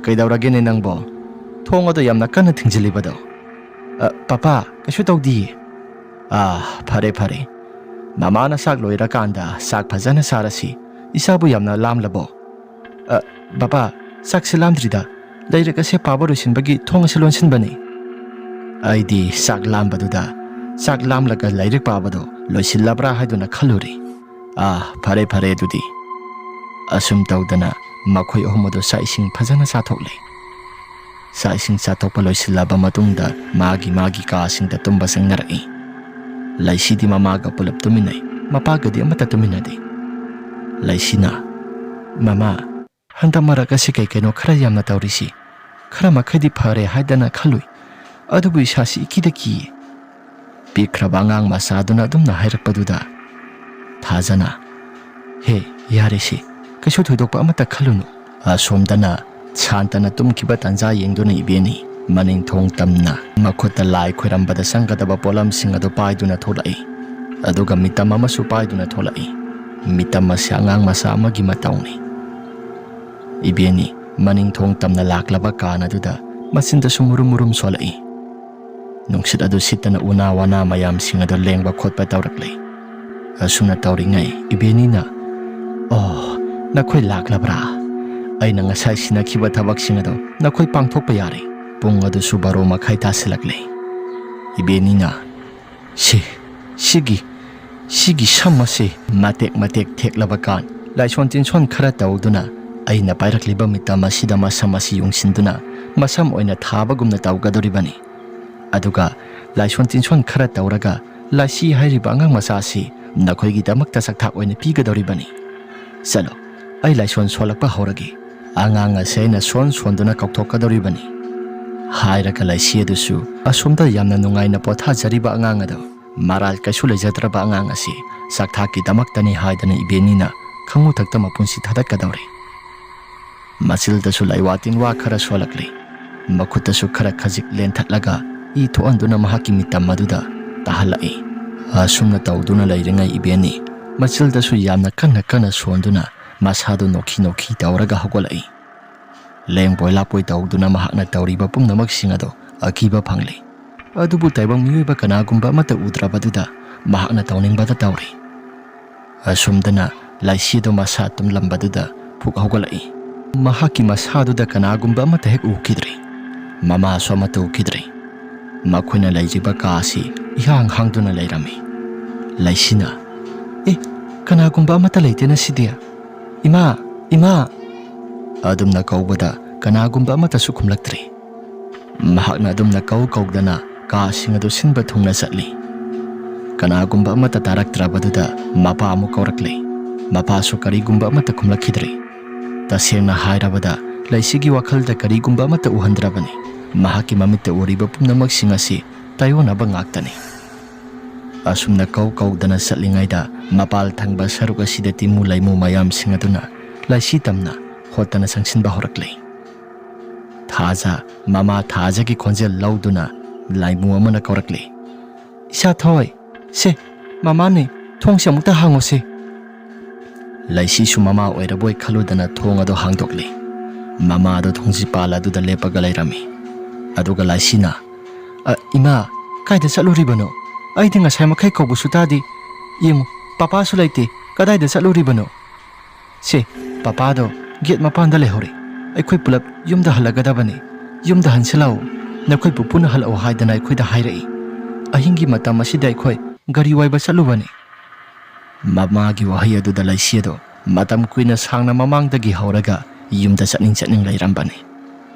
ꯀꯩꯗꯧꯔꯒꯦꯅꯦ ꯅꯪꯕꯣ? ꯊꯣꯡ ꯑꯗꯨ ꯌꯥꯝꯅ ꯀꯟꯅ ꯊꯤꯡꯖꯤꯜꯂꯤꯕꯗꯣ?" "ꯑ, ꯄꯥꯄꯥ, ꯀꯩꯁꯨ ꯇꯧꯗꯤꯌꯦ꯫" "ꯑꯥ, ꯐꯔꯦ, ꯐꯔꯦ꯫ ꯃꯃꯥꯅ ꯆꯥꯛ ꯂꯣꯏꯔꯀꯥꯟꯗ ꯆꯥꯛ ꯐꯖꯅ ꯆꯥꯔꯁꯤ꯫ ꯏꯆꯥꯕꯨ ꯌꯥꯝꯅ ꯂꯥꯝꯂꯕꯣ?" "ꯑ, ꯕꯕꯥ, ꯆꯥꯛꯁꯦ ꯂꯥꯝꯗ꯭ꯔꯤꯗ꯫ ꯂꯥꯏꯔꯤꯛ ꯑꯁꯦ ꯄꯥꯕ ꯂꯣꯏꯁꯤꯟꯕꯒꯤ ꯊꯣꯡ ꯑꯁꯦ ꯂꯣꯟꯁꯤꯟꯕꯅꯤ꯫" "ꯑꯩꯗꯤ ꯆꯥꯛ ꯂꯥꯝꯕꯗꯨꯗ ꯆꯥꯛ ꯂꯥꯝꯂꯒ ꯂꯥꯏꯔꯤꯛ ꯄꯥꯕꯗꯣ ꯂꯣꯏꯁꯤꯜꯂꯕ꯭ꯔꯥ ꯍꯥꯏꯗꯨꯅ ꯈꯜꯂꯨꯔꯤ꯫ ꯑꯥ, ꯐꯔꯦ, ꯐꯔꯦ ꯑꯗꯨꯗꯤ꯫" ꯑꯁꯨꯝ ꯇꯧꯗꯅ ꯃꯈꯣꯏ ꯑꯍꯨꯝ ꯑꯗꯨ ꯆꯥꯛ ꯏꯁꯤꯡ ꯐꯖꯅ ꯆꯥꯊꯣꯛꯂꯦ꯫ ꯆꯥꯛ ꯏꯁꯤꯡ ꯆꯥꯊꯣꯛꯄ ꯂꯣꯏꯁꯤꯜꯂꯕ ꯃꯇꯨꯡꯗ ꯃꯥꯒꯤ ꯃꯥꯒꯤ ꯀꯥꯁꯤꯡꯗ ꯇꯨꯝꯕ ꯆꯪꯅꯔꯛꯏ꯫ ꯂꯩꯁꯤꯗꯤ ꯃꯃꯥꯒ ꯄꯨꯂꯞ ꯇꯨꯃꯤꯟꯅꯩ, ꯃꯄꯥꯒꯗꯤ ꯑꯃꯠꯇ ꯇꯨꯃꯤꯟꯅꯗꯦ꯫ ꯂꯩꯁꯤꯅ, "ꯃꯃꯥ, ꯍꯟꯗꯛ ꯃꯔꯛ ꯑꯁꯤ ꯀꯩ ꯀꯩꯅꯣ ꯈꯔ ꯌꯥꯝꯅ ꯇꯧꯔꯤꯁꯤ꯫ ꯈꯔ ꯃꯈꯩꯗꯤ ꯐꯔꯦ ꯍꯥꯏꯗꯅ ꯈꯜꯂꯨꯏ, ꯑꯗꯨꯕꯨ ꯏꯁꯥꯁꯤ ꯏꯀꯤꯗ ꯀꯤꯌꯦ꯫" ꯄꯤꯛꯈ꯭ꯔꯕ ꯑꯉꯥꯡ ꯃꯆꯥꯗꯨꯅ ꯑꯗꯨꯝꯅ ꯍꯥꯏꯔꯛꯄꯗꯨꯗ ꯊꯥꯖꯅ, "ꯍꯦ, ꯌꯥꯔꯦꯁꯦ, ꯀꯩꯁꯨ ꯊꯣꯏꯗꯣꯛꯄ ꯑꯃꯠꯇ ꯈꯜꯂꯨꯅꯨ"꯫ ꯑꯁꯣꯝꯗꯅ ꯁꯥꯟꯇꯅ ꯇꯨꯝꯈꯤꯕ ꯇꯥꯟꯖꯥ ꯌꯦꯡꯗꯨꯅ ꯏꯕꯦꯟꯅꯤ ꯃꯅꯤꯡ ꯊꯣꯡ ꯇꯝꯅ ꯃꯈꯨꯠꯇ ꯂꯥꯏ ꯈꯣꯏꯔꯝꯕꯗ ꯆꯪꯒꯗꯕ ꯄꯣꯠꯂꯝꯁꯤꯡ ꯑꯗꯨ ꯄꯥꯏꯗꯨꯅ ꯊꯣꯛꯂꯛꯏ꯫ ꯑꯗꯨꯒ ꯃꯤꯇꯝ ꯑꯃꯁꯨ ꯄꯥꯏꯗꯨꯅ ꯊꯣꯛꯂꯛꯏ꯫ ꯃꯤꯇꯝ ꯑꯁꯤ ꯑꯉꯥꯡ ꯃꯆꯥ ꯑꯃꯒꯤ ꯃꯇꯧꯅꯤ꯫ ꯏꯕꯦꯟꯅꯤ ꯃꯅꯤꯡ ꯊꯣꯡ ꯇꯝꯅ ꯂꯥꯛꯂꯕ ꯀꯥꯟ ꯑꯗꯨꯗ ꯃꯆꯤꯟꯗꯁꯨ ꯃꯨꯔꯨꯝ ꯃꯨꯔꯨꯝ ꯁꯣꯜꯂꯛꯏ꯫ ꯅꯨꯡꯁꯤꯠ ꯑꯗꯨ ꯁꯤꯠꯇꯅ ꯎꯅꯥ ꯋꯥꯅꯥ ꯃꯌꯥꯝꯁꯤꯡ ꯑꯗꯨ ꯂꯦꯡꯕ ꯈꯣꯠꯄ ꯇꯧꯔꯛꯂꯤ꯫ ꯑꯁꯨꯝꯅ ꯇꯧꯔꯤꯉꯩ ꯏꯕꯦꯟꯅꯤꯅ, "ꯑꯣ, ꯅꯈꯣꯏ ꯂꯥꯛꯂꯕ꯭ꯔꯥ? ꯑꯩꯅ ꯉꯁꯥꯏ ꯁꯤꯟꯅꯈꯤꯕ ꯊꯕꯛꯁꯤꯡ ꯑꯗꯨ ꯅꯈꯣꯏ ꯄꯥꯡꯊꯣꯛꯄ ꯌꯥꯔꯦ꯫ ꯄꯨꯡ ꯑꯗꯨꯁꯨ ꯕꯥꯔꯣ ꯃꯈꯥꯏ ꯇꯥꯁꯤꯜꯂꯛꯂꯦ"꯫ ꯏꯕꯦꯟꯅꯤꯅ, "ꯁꯤ, ꯁꯤꯒꯤ, ꯁꯤꯒꯤ ꯁꯝ ꯑꯁꯤ ꯃꯇꯦꯛ ꯃꯇꯦꯛ ꯊꯦꯛꯂꯕ ꯀꯥꯟ, ꯂꯥꯏꯁꯣꯟ ꯇꯤꯟꯁꯣꯟ ꯈꯔ ꯇꯧꯗꯨꯅ ꯑꯩꯅ ꯄꯥꯏꯔꯛꯂꯤꯕ ꯃꯤꯇꯝ ꯑꯁꯤꯗ ꯃꯁꯝ ꯑꯁꯤ ꯌꯨꯡꯁꯤꯟꯗꯨꯅ ꯃꯁꯝ ꯑꯣꯏꯅ ꯊꯥꯕꯒꯨꯝꯅ ꯇꯧꯒꯗꯧꯔꯤꯕꯅꯤ꯫ ꯑꯗꯨꯒ ꯂꯥꯏꯁꯣꯟ ꯇꯤꯟꯁꯣꯟ ꯈꯔ ꯇꯧꯔꯒ ꯂꯥꯏꯁꯤ ꯍꯥꯏꯔꯤꯕ ꯑꯉꯥꯡ ꯃꯆꯥ ꯑꯁꯤ ꯅꯈꯣꯏꯒꯤꯗꯃꯛꯇ ꯆꯥꯛꯊꯥꯛ ꯑꯣꯏꯅ ꯄꯤꯒꯗꯧꯔꯤꯕꯅꯤ꯫ ꯆꯠꯂꯣ, ꯑꯩ ꯂꯥꯏꯁꯣꯟ ꯁꯣꯜꯂꯛꯄ ꯍꯧꯔꯒꯦ꯫ ꯑꯉꯥꯡ ꯑꯁꯤ ꯑꯩꯅ ꯁꯣꯟ ꯁꯣꯟꯗꯨꯅ ꯀꯧꯊꯣꯛꯀꯗꯧꯔꯤꯕꯅꯤ"꯫ ꯍꯥꯏꯔꯒ ꯂꯥꯏꯁꯤ ꯑꯗꯨꯁꯨ ꯑꯁꯣꯝꯗ ꯌꯥꯝꯅ ꯅꯨꯡꯉꯥꯏꯅ ꯄꯣꯊꯥꯖꯔꯤꯕ ꯑꯉꯥꯡ ꯑꯗꯨ, ꯃꯔꯥꯜ ꯀꯩꯁꯨ ꯂꯩꯖꯗ꯭ꯔꯕ ꯑꯉꯥꯡ ꯑꯁꯤ ꯆꯥꯛꯊꯥꯛꯀꯤꯗꯃꯛꯇꯅꯤ ꯍꯥꯏꯗꯅ ꯏꯕꯦꯟꯅꯤꯅ ꯈꯪꯉꯨꯊꯛꯇ ꯃꯄꯨꯟꯁꯤ ꯊꯥꯗꯠꯀꯗꯧꯔꯦ꯫ ꯃꯆꯤꯜꯗꯁꯨ ꯂꯥꯏꯋꯥ ꯇꯤꯟꯋꯥ ꯈꯔ ꯁꯣꯜꯂꯛꯂꯤ꯫ ꯃꯈꯨꯠꯇꯁꯨ ꯈꯔ ꯈꯖꯤꯛ ꯂꯦꯟꯊꯠꯂꯒ ꯏ ꯊꯣꯛꯍꯟꯗꯨꯅ ꯃꯍꯥꯛꯀꯤ ꯃꯤꯇꯝ ꯑꯗꯨꯗ ꯇꯥꯍꯜꯂꯛꯏ꯫ ꯑꯁꯨꯝꯅ ꯇꯧꯗꯨꯅ ꯂꯩꯔꯤꯉꯩ ꯏꯕꯦꯟꯅꯤ ꯃꯆꯤꯜꯗꯁꯨ ꯌꯥꯝꯅ ꯀꯟꯅ ꯀꯟꯅ ꯁꯣꯟꯗꯨꯅ ꯃꯁꯥꯗꯨ ꯅꯣꯛꯈꯤ ꯅꯣꯛꯈꯤ ꯇꯧꯔꯒ ꯍꯧꯒꯠꯂꯛꯏ꯫ ꯂꯦꯡꯕꯣꯏ ꯂꯥꯄꯣꯏ ꯇꯧꯗꯨꯅ ꯃꯍꯥꯛꯅ ꯇꯧꯔꯤꯕ ꯄꯨꯝꯅꯃꯛꯁꯤꯡ ꯑꯗꯨ ꯑꯀꯤꯕ ꯐꯪꯂꯤ꯫ ꯑꯗꯨꯕꯨ ꯇꯥꯏꯕꯪ ꯃꯤꯑꯣꯏꯕ ꯀꯅꯥꯒꯨꯝꯕ ꯑꯃꯠꯇ ꯎꯗ꯭ꯔꯕꯗꯨꯗ ꯃꯍꯥꯛꯅ ꯇꯧꯅꯤꯡꯕꯗ ꯇꯧꯔꯤ꯫ ꯑꯁꯨꯝꯗꯅ ꯂꯥꯏꯁꯤꯗꯨ ꯃꯁꯥ ꯇꯨꯝꯂꯝꯕꯗꯨꯗ ꯐꯨꯛ ꯍꯧꯒꯠꯂꯛꯏ꯫ ꯃꯍꯥꯛꯀꯤ ꯃꯁꯥꯗꯨꯗ ꯀꯅꯥꯒꯨꯝꯕ ꯑꯃꯠꯇ ꯍꯦꯛ ꯎꯈꯤꯗ꯭ꯔꯦ꯫ ꯃꯃꯥꯁꯨ ꯑꯃꯠꯇ ꯎꯈꯤꯗ꯭ꯔꯦ꯫ ꯃꯈꯣꯏꯅ ꯂꯩꯔꯤꯕ ꯀꯥ ꯑꯁꯤ ꯏꯍꯥꯡ ꯍꯥꯡꯗꯨꯅ ꯂꯩꯔꯝꯃꯤ꯫ ꯂꯥꯏꯁꯤꯅ, "ꯑꯦ, ꯀꯅꯥꯒꯨꯝꯕ ꯑꯃꯠꯇ ꯂꯩꯇꯦꯅ ꯁꯤꯗꯤ? ꯏꯃꯥ, ꯏꯃꯥ!" ꯑꯗꯨꯝꯅ ꯀꯧꯕꯗ ꯀꯅꯥꯒꯨꯝꯕ ꯑꯃꯠꯇꯁꯨ ꯈꯨꯝꯂꯛꯇ꯭ꯔꯦ꯫ ꯃꯍꯥꯛꯅ ꯑꯗꯨꯝꯅ ꯀꯧ ꯀꯧꯗꯅ ꯀꯥꯁꯤꯡ ꯑꯗꯨ ꯁꯤꯟꯕ ꯊꯨꯡꯅ ꯆꯠꯂꯤ꯫ ꯀꯅꯥꯒꯨꯝꯕ ꯑꯃꯠꯇ ꯇꯥꯔꯛꯇ꯭ꯔꯕꯗꯨꯗ ꯃꯄꯥ ꯑꯃꯨꯛ ꯀꯧꯔꯛꯂꯦ꯫ ꯃꯄꯥꯁꯨ ꯀꯔꯤꯒꯨꯝꯕ ꯑꯃꯠꯇ ꯈꯨꯝꯂꯛꯈꯤꯗ꯭ꯔꯦ꯫ ꯇꯁꯦꯡꯅ ꯍꯥꯏꯔꯕꯗ ꯂꯩꯁꯤꯒꯤ ꯋꯥꯈꯜꯗ ꯀꯔꯤꯒꯨꯝꯕ ꯑꯃꯠꯇ ꯎꯍꯟꯗ꯭ꯔꯕꯅꯤ꯫ ꯃꯍꯥꯛꯀꯤ ꯃꯃꯤꯠꯇ ꯎꯔꯤꯕ ꯄꯨꯝꯅꯃꯛꯁꯤꯡ ꯑꯁꯤ ꯇꯥꯏꯑꯣꯟꯅꯕ ꯉꯥꯛꯇꯅꯤ꯫ ꯑꯁꯨꯝꯅ ꯀꯧ ꯀꯧꯗꯅ ꯆꯠꯂꯤꯉꯩꯗ ꯃꯄꯥꯜ ꯊꯪꯕ ꯁꯔꯨꯛ ꯑꯁꯤꯗ ꯇꯤꯃꯨ ꯂꯩꯃꯨ ꯃꯌꯥꯝꯁꯤꯡ ꯑꯗꯨꯅ ꯂꯥꯏꯁꯤ ꯇꯝꯅ ꯍꯣꯠꯇꯅ ꯆꯪꯁꯤꯟꯕ ꯍꯧꯔꯛꯂꯤ꯫ ꯊꯥꯖ, ꯃꯃꯥ ꯊꯥꯖꯒꯤ ꯈꯣꯟꯖꯦꯜ ꯂꯧꯗꯨꯅ ꯂꯥꯏꯃꯨ ꯑꯃꯅ ꯀꯧꯔꯛꯂꯤ꯫ "ꯏꯆꯥ ꯊꯣꯏ, ꯁꯦ, ꯃꯃꯥꯅꯦ, ꯊꯣꯡꯁꯦ ꯑꯃꯨꯛꯇ ꯍꯥꯡꯉꯣꯁꯦ꯫" ꯂꯥꯏꯁꯤꯁꯨ ꯃꯃꯥ ꯑꯣꯏꯔꯕꯣꯏ ꯈꯜꯂꯨꯗꯅ ꯊꯣꯡ ꯑꯗꯨ ꯍꯥꯡꯗꯣꯛꯂꯤ꯫ ꯃꯃꯥꯗꯣ ꯊꯣꯡꯖꯤꯄꯥꯜ ꯑꯗꯨꯗ ꯂꯦꯞꯄꯒ ꯂꯩꯔꯝꯃꯤ꯫ ꯑꯗꯨꯒ ꯂꯥꯏꯁꯤꯅ, "ꯑ, ꯏꯃꯥ, ꯀꯥꯏꯗ ꯆꯠꯂꯨꯔꯤꯕꯅꯣ? ꯑꯩꯗꯤ ꯉꯁꯥꯏ ꯃꯈꯩ ꯀꯧꯕꯁꯨ ꯇꯥꯗꯦ꯫ ꯌꯦꯡꯉꯨ, ꯄꯄꯥꯁꯨ ꯂꯩꯇꯦ꯫ ꯀꯗꯥꯏꯗ ꯆꯠꯂꯨꯔꯤꯕꯅꯣ?" "ꯁꯦ, ꯄꯄꯥꯗꯣ ꯒꯦꯠ ꯃꯄꯥꯟꯗ ꯂꯩꯍꯧꯔꯦ꯫ ꯑꯩꯈꯣꯏ ꯄꯨꯂꯞ ꯌꯨꯝꯗ ꯍꯜꯂꯒꯗꯕꯅꯤ꯫ ꯌꯨꯝꯗ ꯍꯟꯁꯤꯜꯂꯛꯎ꯫ ꯅꯈꯣꯏ ꯄꯨꯄꯨꯅ ꯍꯜꯂꯛꯎ ꯍꯥꯏꯗꯅ ꯑꯩꯈꯣꯏꯗ ꯍꯥꯏꯔꯛꯏ꯫ ꯑꯍꯤꯡꯒꯤ ꯃꯇꯝ ꯑꯁꯤꯗ ꯑꯩꯈꯣꯏ ꯒꯥꯔꯤ ꯋꯥꯏꯕ ꯆꯠꯂꯨꯕꯅꯤ꯫" ꯃꯃꯥꯒꯤ ꯋꯥꯍꯩ ꯑꯗꯨꯗ ꯂꯩꯁꯤ ꯑꯗꯣ ꯃꯇꯝ ꯀꯨꯏꯅ ꯁꯥꯡꯅ ꯃꯃꯥꯡꯗꯒꯤ ꯍꯧꯔꯒ ꯌꯨꯝꯗ ꯆꯠꯅꯤꯡ ꯆꯠꯅꯤꯡ ꯂꯩꯔꯝꯕꯅꯤ꯫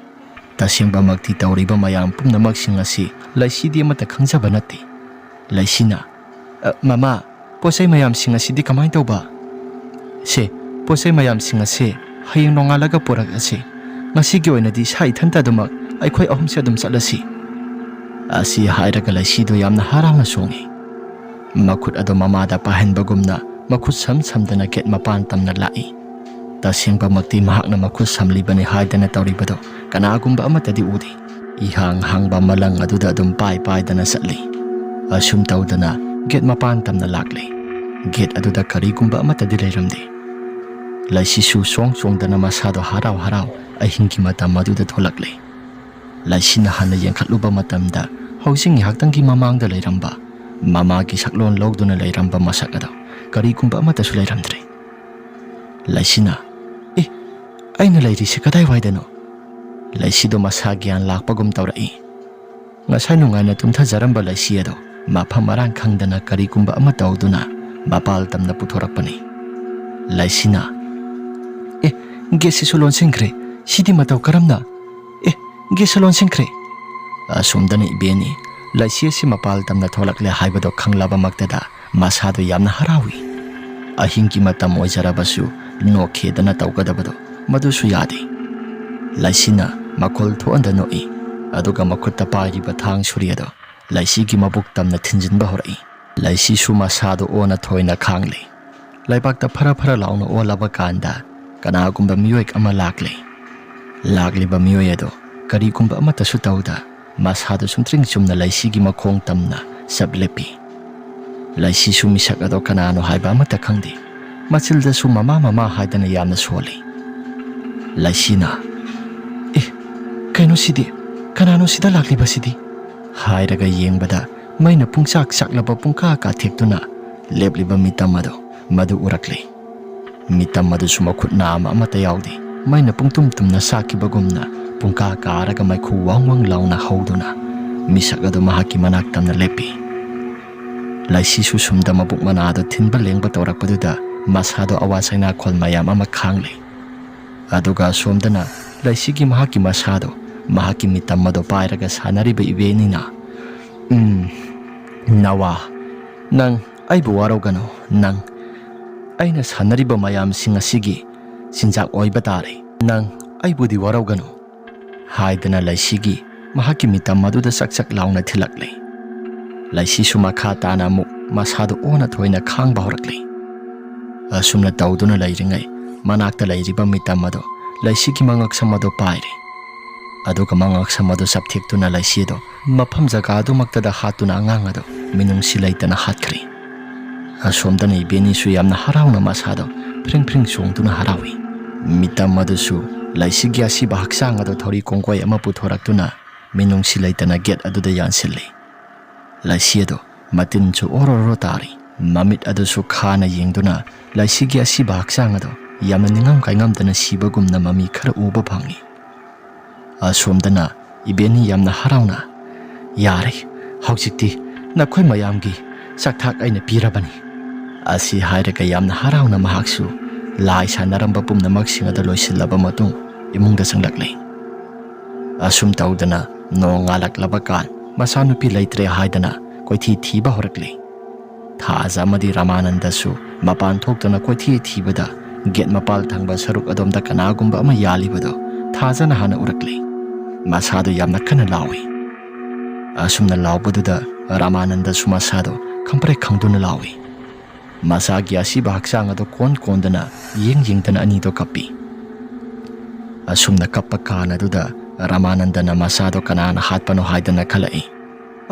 ꯇꯁꯦꯡꯕꯃꯛꯇꯤ ꯇꯧꯔꯤꯕ ꯃꯌꯥꯝ ꯄꯨꯝꯅꯃꯛꯁꯤꯡ ꯑꯁꯤ ꯂꯩꯁꯤꯗꯤ ꯑꯃꯠꯇ ꯈꯪꯖꯕ ꯅꯠꯇꯦ꯫ ꯂꯩꯁꯤꯅ, "ꯑ, ꯃꯃꯥ, ꯄꯣꯠ ꯆꯩ ꯃꯌꯥꯝꯁꯤꯡ ꯑꯁꯤꯗꯤ ꯀꯃꯥꯏꯅ ꯇꯧꯕ?" "ꯁꯦ, ꯄꯣꯠ ꯆꯩ ꯃꯌꯥꯝꯁꯤꯡ ꯑꯁꯦ ꯍꯌꯦꯡ ꯅꯣꯡꯉꯥꯜꯂꯒ ꯄꯨꯔꯛꯑꯁꯤ꯫ ꯉꯁꯤꯒꯤ ꯑꯣꯏꯅꯗꯤ ꯏꯁꯥ ꯏꯊꯟꯇ ꯑꯗꯨꯃꯛ ꯑꯩꯈꯣꯏ ꯑꯍꯨꯝꯁꯦ ꯑꯗꯨꯝ ꯆꯠꯂꯁꯤ꯫" ꯑꯁꯤ ꯍꯥꯏꯔꯒ ꯂꯩꯁꯤꯗꯣ ꯌꯥꯝꯅ ꯍꯔꯥꯎꯅ ꯆꯣꯡꯉꯤ꯫ ꯃꯈꯨꯠ ꯑꯗꯣ ꯃꯃꯥꯗ ꯄꯥꯏꯍꯟꯕꯒꯨꯝꯅ ꯃꯈꯨꯠ ꯁꯝ ꯁꯝꯗꯅ ꯒꯦꯠ ꯃꯄꯥꯟ ꯇꯝꯅ ꯂꯥꯛꯏ꯫ ꯇꯁꯦꯡꯕꯃꯛꯇꯤ ꯃꯍꯥꯛꯅ ꯃꯈꯨꯠ ꯁꯝꯂꯤꯕꯅꯤ ꯍꯥꯏꯗꯅ ꯇꯧꯔꯤꯕꯗꯣ ꯀꯅꯥꯒꯨꯝꯕ ꯑꯃꯠꯇꯗꯤ ꯎꯗꯦ꯫ ꯏꯍꯥꯡ ꯍꯥꯡꯕ ꯃꯂꯪ ꯑꯗꯨꯗ ꯑꯗꯨꯝ ꯄꯥꯏ ꯄꯥꯏꯗꯅ ꯆꯠꯂꯤ꯫ ꯑꯁꯨꯝ ꯇꯧꯗꯅ ꯒꯦꯠ ꯃꯄꯥꯟ ꯇꯝꯅ ꯂꯥꯛꯂꯤ꯫ ꯒꯦꯠ ꯑꯗꯨꯗ ꯀꯔꯤꯒꯨꯝꯕ ꯑꯃꯠꯇꯗꯤ ꯂꯩꯔꯝꯗꯦ꯫ ꯂꯩꯁꯤꯁꯨ ꯁꯣꯡ ꯆꯣꯡꯗꯅ ꯃꯁꯥꯗꯣ ꯍꯔꯥꯎ ꯍꯔꯥꯎ ꯑꯍꯤꯡꯒꯤ ꯃꯇꯝ ꯑꯗꯨꯗ ꯊꯣꯛꯂꯛꯂꯤ꯫ ꯂꯩꯁꯤꯅ ꯍꯟꯅ ꯌꯦꯡꯈꯠꯂꯨꯕ ꯃꯇꯝꯗ ꯍꯧꯖꯤꯛ ꯉꯥꯏꯍꯥꯛꯇꯪꯒꯤ ꯃꯃꯥꯡꯗ ꯂꯩꯔꯝꯕ ꯃꯃꯥꯒꯤ ꯁꯛꯂꯣꯟ ꯂꯧꯗꯨꯅ ꯂꯩꯔꯝꯕ ꯃꯁꯛ ꯑꯗꯣ ꯀꯔꯤꯒꯨꯝꯕ ꯑꯃꯠꯇꯁꯨ ꯂꯩꯔꯝꯗ꯭ꯔꯦ꯫ ꯂꯩꯁꯤꯅ, "ꯑꯦ, ꯑꯩꯅ ꯂꯩꯔꯤꯁꯦ ꯀꯗꯥꯏꯋꯥꯏꯗꯅꯣ?" ꯂꯩꯁꯤꯗꯣ ꯃꯁꯥ ꯒ꯭ꯌꯥꯟ ꯂꯥꯛꯄꯒꯨꯝ ꯇꯧꯔꯛꯏ꯫ ꯉꯁꯥꯏ ꯅꯨꯡꯉꯥꯏꯅ ꯇꯨꯝꯊꯖꯔꯝꯕ ꯂꯩꯁꯤ ꯑꯗꯣ ꯃꯐꯝ ꯃꯔꯥꯡ ꯈꯪꯗꯅ ꯀꯔꯤꯒꯨꯝꯕ ꯑꯃ ꯇꯧꯗꯨꯅ ꯃꯄꯥꯜ ꯇꯝꯅ ꯄꯨꯊꯣꯔꯛꯄꯅꯤ꯫ ꯂꯩꯁꯤꯅ, "ꯑꯦ, ꯒꯦꯠꯁꯤꯁꯨ ꯂꯣꯟꯁꯤꯟꯈ꯭ꯔꯦ꯫ ꯁꯤꯗꯤ ꯃꯇꯧ ꯀꯔꯝꯅ? ꯑꯦ, ꯒꯦꯠꯁꯨ ꯂꯣꯟꯁꯤꯟꯈ꯭ꯔꯦ꯫" ꯑꯁꯣꯝꯗꯅ ꯏꯕꯦꯟꯅꯤ ꯂꯩꯁꯤ ꯑꯁꯤ ꯃꯄꯥꯜ ꯇꯝꯅ ꯊꯣꯛꯂꯛꯂꯦ ꯍꯥꯏꯕꯗꯣ ꯈꯪꯂꯕꯃꯛꯇꯗ ꯃꯁꯥꯗꯣ ꯌꯥꯝꯅ ꯍꯔꯥꯎꯏ꯫ ꯑꯍꯤꯡꯒꯤ ꯃꯇꯝ ꯑꯣꯏꯖꯔꯕꯁꯨ ꯅꯣꯛꯈꯦꯗꯅ ꯇꯧꯒꯗꯕꯗꯣ ꯃꯗꯨꯁꯨ ꯌꯥꯗꯦ꯫ ꯂꯩꯁꯤꯅ ꯃꯈꯣꯜ ꯊꯣꯛꯍꯟꯗ ꯅꯣꯛꯏ, ꯑꯗꯨꯒ ꯃꯈꯨꯠꯇ ꯄꯥꯏꯔꯤꯕ ꯊꯥꯡ ꯁꯨꯔꯤ ꯑꯗꯣ ꯂꯩꯁꯤꯒꯤ ꯃꯕꯨꯛ ꯇꯝꯅ ꯊꯤꯟꯖꯤꯟꯕ ꯍꯧꯔꯛꯏ꯫ ꯂꯩꯁꯤꯁꯨ ꯃꯁꯥꯗꯣ ꯑꯣꯟꯅ ꯊꯣꯏꯅ ꯈꯥꯡꯂꯤ꯫ ꯂꯩꯕꯥꯛꯇ ꯐꯔ ꯐꯔ ꯂꯥꯎꯅ ꯑꯣꯜꯂꯕ ꯀꯥꯟꯗ ꯀꯅꯥꯒꯨꯝꯕ ꯃꯤꯑꯣꯏ ꯑꯃ ꯂꯥꯛꯂꯤ꯫ ꯂꯥꯛꯂꯤꯕ ꯃꯤꯑꯣꯏ ꯑꯗꯣ ꯀꯔꯤꯒꯨꯝꯕ ꯑꯃꯠꯇꯁꯨ ꯇꯧꯗ ꯃꯁꯥꯗꯣ ꯁꯨꯝꯇ꯭ꯔꯤꯡ ꯆꯨꯝꯅ ꯂꯩꯁꯤꯒꯤ ꯃꯈꯣꯡ ꯇꯝꯅ ꯆꯞ ꯂꯦꯞꯄꯤ꯫ ꯂꯩꯁꯤꯁꯨ ꯃꯤꯁꯛ ꯑꯗꯣ ꯀꯅꯥꯅꯣ ꯍꯥꯏꯕ ꯑꯃꯠꯇ ꯈꯪꯗꯦ꯫ ꯃꯆꯤꯜꯗꯁꯨ "ꯃꯃꯥ, ꯃꯃꯥ" ꯍꯥꯏꯗꯅ ꯌꯥꯝꯅ ꯁꯣꯜꯂꯤ꯫ ꯂꯩꯁꯤꯅ, "ꯑꯦ, ꯀꯩꯅꯣ ꯁꯤꯗꯤ? ꯀꯅꯥꯅꯣ ꯁꯤꯗ ꯂꯥꯛꯂꯤꯕꯁꯤꯗꯤ?" ꯍꯥꯏꯔꯒ ꯌꯦꯡꯕꯗ ꯃꯩꯅ ꯄꯨꯡꯆꯥꯛ ꯆꯥꯛꯂꯕ ꯄꯨꯡꯀꯥ ꯀꯥꯊꯦꯛꯇꯨꯅ ꯂꯦꯞꯂꯤꯕ ꯃꯤꯇꯝ ꯑꯗꯣ ꯃꯗꯨ ꯎꯔꯛꯂꯤ꯫ ꯃꯤꯇꯝ ꯑꯗꯨꯁꯨ ꯃꯈꯨꯠ ꯅꯥꯝꯃ ꯑꯃꯠꯇ ꯌꯥꯎꯗꯦ꯫ ꯃꯩꯅ ꯄꯨꯡꯇꯨꯝ ꯇꯨꯝꯅ ꯆꯥꯛꯈꯤꯕꯒꯨꯝꯅ ꯄꯨꯡꯀꯥ ꯀꯥꯔꯒ ꯃꯩꯈꯨ ꯋꯥꯡ ꯋꯥꯡ ꯂꯥꯎꯅ ꯍꯧꯗꯨꯅ ꯃꯤꯁꯛ ꯑꯗꯨ ꯃꯍꯥꯛꯀꯤ ꯃꯅꯥꯛ ꯇꯝꯅ ꯂꯦꯞꯄꯤ꯫ ꯂꯩꯁꯤꯁꯨ ꯁꯨꯝꯗ ꯃꯕꯨꯛ ꯃꯅꯥꯗꯣ ꯊꯤꯟꯕ ꯂꯦꯡꯕ ꯇꯧꯔꯛꯄꯗꯨꯗ ꯃꯁꯥꯗꯣ ꯑꯋꯥ ꯆꯩꯅꯥꯈꯣꯜ ꯃꯌꯥꯝ ꯑꯃ ꯈꯥꯡꯂꯤ꯫ ꯑꯗꯨꯒ ꯑꯁꯣꯝꯗꯅ ꯂꯩꯁꯤꯒꯤ ꯃꯍꯥꯛꯀꯤ ꯃꯁꯥꯗꯣ ꯃꯍꯥꯛꯀꯤ ꯃꯤꯇꯝ ꯑꯗꯣ ꯄꯥꯏꯔꯒ ꯁꯥꯟꯅꯔꯤꯕ ꯏꯕꯦꯅꯤꯅ, "ꯎꯝ, ꯅꯋꯥ, ꯅꯪ ꯑꯩꯕꯨ ꯋꯥꯔꯧꯒꯅꯨ꯫ ꯅꯪ ꯑꯩꯅ ꯁꯥꯟꯅꯔꯤꯕ ꯃꯌꯥꯝꯁꯤꯡ ꯑꯁꯤꯒꯤ ꯆꯤꯟꯖꯥꯛ ꯑꯣꯏꯕ ꯇꯥꯔꯦ꯫ ꯅꯪ ꯑꯩꯕꯨꯗꯤ ꯋꯥꯔꯧꯒꯅꯨ" ꯍꯥꯏꯗꯅ ꯂꯩꯁꯤꯒꯤ ꯃꯍꯥꯛꯀꯤ ꯃꯤꯇꯝ ꯑꯗꯨꯗ ꯆꯛ ꯆꯛ ꯂꯥꯎꯅ ꯊꯤꯜꯂꯛꯂꯤ꯫ ꯂꯩꯁꯤꯁꯨ ꯃꯈꯥ ꯇꯥꯅ ꯑꯃꯨꯛ ꯃꯁꯥꯗꯨ ꯑꯣꯟꯅ ꯊꯣꯏꯅ ꯈꯥꯡꯕ ꯍꯧꯔꯛꯂꯤ꯫ ꯑꯁꯨꯝꯅ ꯇꯧꯗꯨꯅ ꯂꯩꯔꯤꯉꯩ ꯃꯅꯥꯛꯇ ꯂꯩꯔꯤꯕ ꯃꯤꯇꯝ ꯑꯗꯨ ꯂꯩꯁꯤꯒꯤ ꯃꯉꯛꯁꯝ ꯑꯗꯨ ꯄꯥꯏꯔꯤ꯫ ꯑꯗꯨꯒ ꯃꯉꯛꯁꯝ ꯑꯗꯨ ꯆꯞꯊꯦꯛꯇꯨꯅ ꯂꯩꯁꯤ ꯑꯗꯨ ꯃꯐꯝ ꯖꯒꯥ ꯑꯗꯨꯃꯛꯇꯗ ꯍꯥꯠꯇꯨꯅ ꯑꯉꯥꯡ ꯑꯗꯨ ꯃꯤꯅꯨꯡꯁꯤ ꯂꯩꯇꯅ ꯍꯥꯠꯈ꯭ꯔꯦ꯫ ꯑꯁꯣꯝꯗꯅ ꯏꯕꯦꯅꯤꯁꯨ ꯌꯥꯝꯅ ꯍꯔꯥꯎꯅ ꯃꯁꯥꯗꯣ ꯐ꯭ꯔꯤꯡ ꯐ꯭ꯔꯤꯡ ꯆꯣꯡꯗꯨꯅ ꯍꯔꯥꯎꯏ꯫ ꯃꯤꯇꯝ ꯑꯗꯨꯁꯨ ꯂꯩꯁꯤꯒꯤ ꯑꯁꯤꯕ ꯍꯛꯆꯥꯡ ꯑꯗꯨ ꯊꯧꯔꯤ ꯀꯣꯡꯒꯣꯏ ꯑꯃ ꯄꯨꯊꯣꯔꯛꯇꯨꯅ ꯃꯤꯅꯨꯡꯁꯤ ꯂꯩꯇꯅ ꯒꯦꯠ ꯑꯗꯨꯗ ꯌꯥꯟꯁꯤꯜꯂꯤ꯫ ꯂꯩꯁꯤ ꯑꯗꯨ ꯃꯇꯤꯟꯁꯨ ꯑꯣꯔꯣ ꯑꯣꯔꯣ ꯇꯥꯔꯤ꯫ ꯃꯃꯤꯠ ꯑꯗꯨꯁꯨ ꯈꯥꯅ ꯌꯦꯡꯗꯨꯅ ꯂꯩꯁꯤꯒꯤ ꯑꯁꯤꯕ ꯍꯛꯆꯥꯡ ꯑꯗꯨ ꯌꯥꯝꯅ ꯅꯤꯡꯉꯝ ꯀꯥꯏꯉꯝꯗꯅ ꯁꯤꯕꯒꯨꯝꯅ ꯃꯃꯤ ꯈꯔ ꯎꯕ ꯐꯪꯏ꯫ ꯑꯁꯣꯝꯗꯅ ꯏꯕꯦꯅꯤ ꯌꯥꯝꯅ ꯍꯔꯥꯎꯅ, "ꯌꯥꯔꯦ, ꯍꯧꯖꯤꯛꯇꯤ ꯅꯈꯣꯏ ꯃꯌꯥꯝꯒꯤ ꯆꯥꯛꯊꯥꯛ ꯑꯩꯅ ꯄꯤꯔꯕꯅꯤ" ꯑꯁꯤ ꯍꯥꯏꯔꯒ ꯌꯥꯝꯅ ꯍꯔꯥꯎꯅ ꯃꯍꯥꯛꯁꯨ ꯂꯥꯏ ꯁꯥꯟꯅꯔꯝꯕ ꯄꯨꯝꯅꯃꯛꯁꯤꯡ ꯑꯗꯨ ꯂꯣꯏꯁꯤꯜꯂꯕ ꯃꯇꯨꯡ ꯏꯃꯨꯡꯗ ꯆꯪꯂꯛꯂꯤ꯫ ꯑꯁꯨꯝ ꯇꯧꯗꯅ ꯅꯣꯡꯉꯥꯜꯂꯛꯂꯕ ꯀꯥꯟ ꯃꯆꯥꯅꯨꯄꯤ ꯂꯩꯇ꯭ꯔꯦ ꯍꯥꯏꯗꯅ ꯀꯣꯏꯊꯤ ꯊꯤꯕ ꯍꯧꯔꯛꯂꯤ꯫ ꯊꯥꯖ ꯑꯃꯗꯤ ꯔꯥꯃꯥꯅꯟꯗꯁꯨ ꯃꯄꯥꯟ ꯊꯣꯛꯇꯨꯅ ꯀꯣꯏꯊꯤ ꯊꯤꯕꯗ ꯒꯦꯠ ꯃꯄꯥꯜ ꯊꯪꯕ ꯁꯔꯨꯛ ꯑꯗꯣꯝꯗ ꯀꯅꯥꯒꯨꯝꯕ ꯑꯃ ꯌꯥꯜꯂꯤꯕꯗꯨ ꯊꯥꯖꯅ ꯍꯥꯟꯅ ꯎꯔꯛꯂꯤ꯫ ꯃꯁꯥꯗꯨ ꯌꯥꯝꯅ ꯀꯟꯅ ꯂꯥꯎꯏ꯫ ꯑꯁꯨꯝꯅ ꯂꯥꯎꯕꯗꯨꯗ ꯔꯥꯃꯥꯅꯟꯗꯁꯨ ꯃꯁꯥꯗꯣ ꯈꯪꯄ꯭ꯔꯦꯛ ꯈꯪꯗꯨꯅ ꯂꯥꯎꯏ꯫ ꯃꯁꯥꯒꯤ ꯑꯁꯤꯕ ꯍꯛꯆꯥꯡ ꯑꯗꯨ ꯀꯣꯟ ꯀꯣꯟꯗꯅ, ꯌꯦꯡ ꯌꯦꯡꯗꯅ ꯑꯅꯤꯗꯣ ꯀꯞꯄꯤ꯫ ꯑꯁꯨꯝꯅ ꯀꯞꯄ ꯀꯥꯟ ꯑꯗꯨꯗ ꯔꯃꯥꯅꯟꯗꯅ ꯃꯁꯥꯗꯣ ꯀꯅꯥꯅ ꯍꯥꯠꯄꯅꯣ ꯍꯥꯏꯗꯅ ꯈꯜꯂꯛꯏ꯫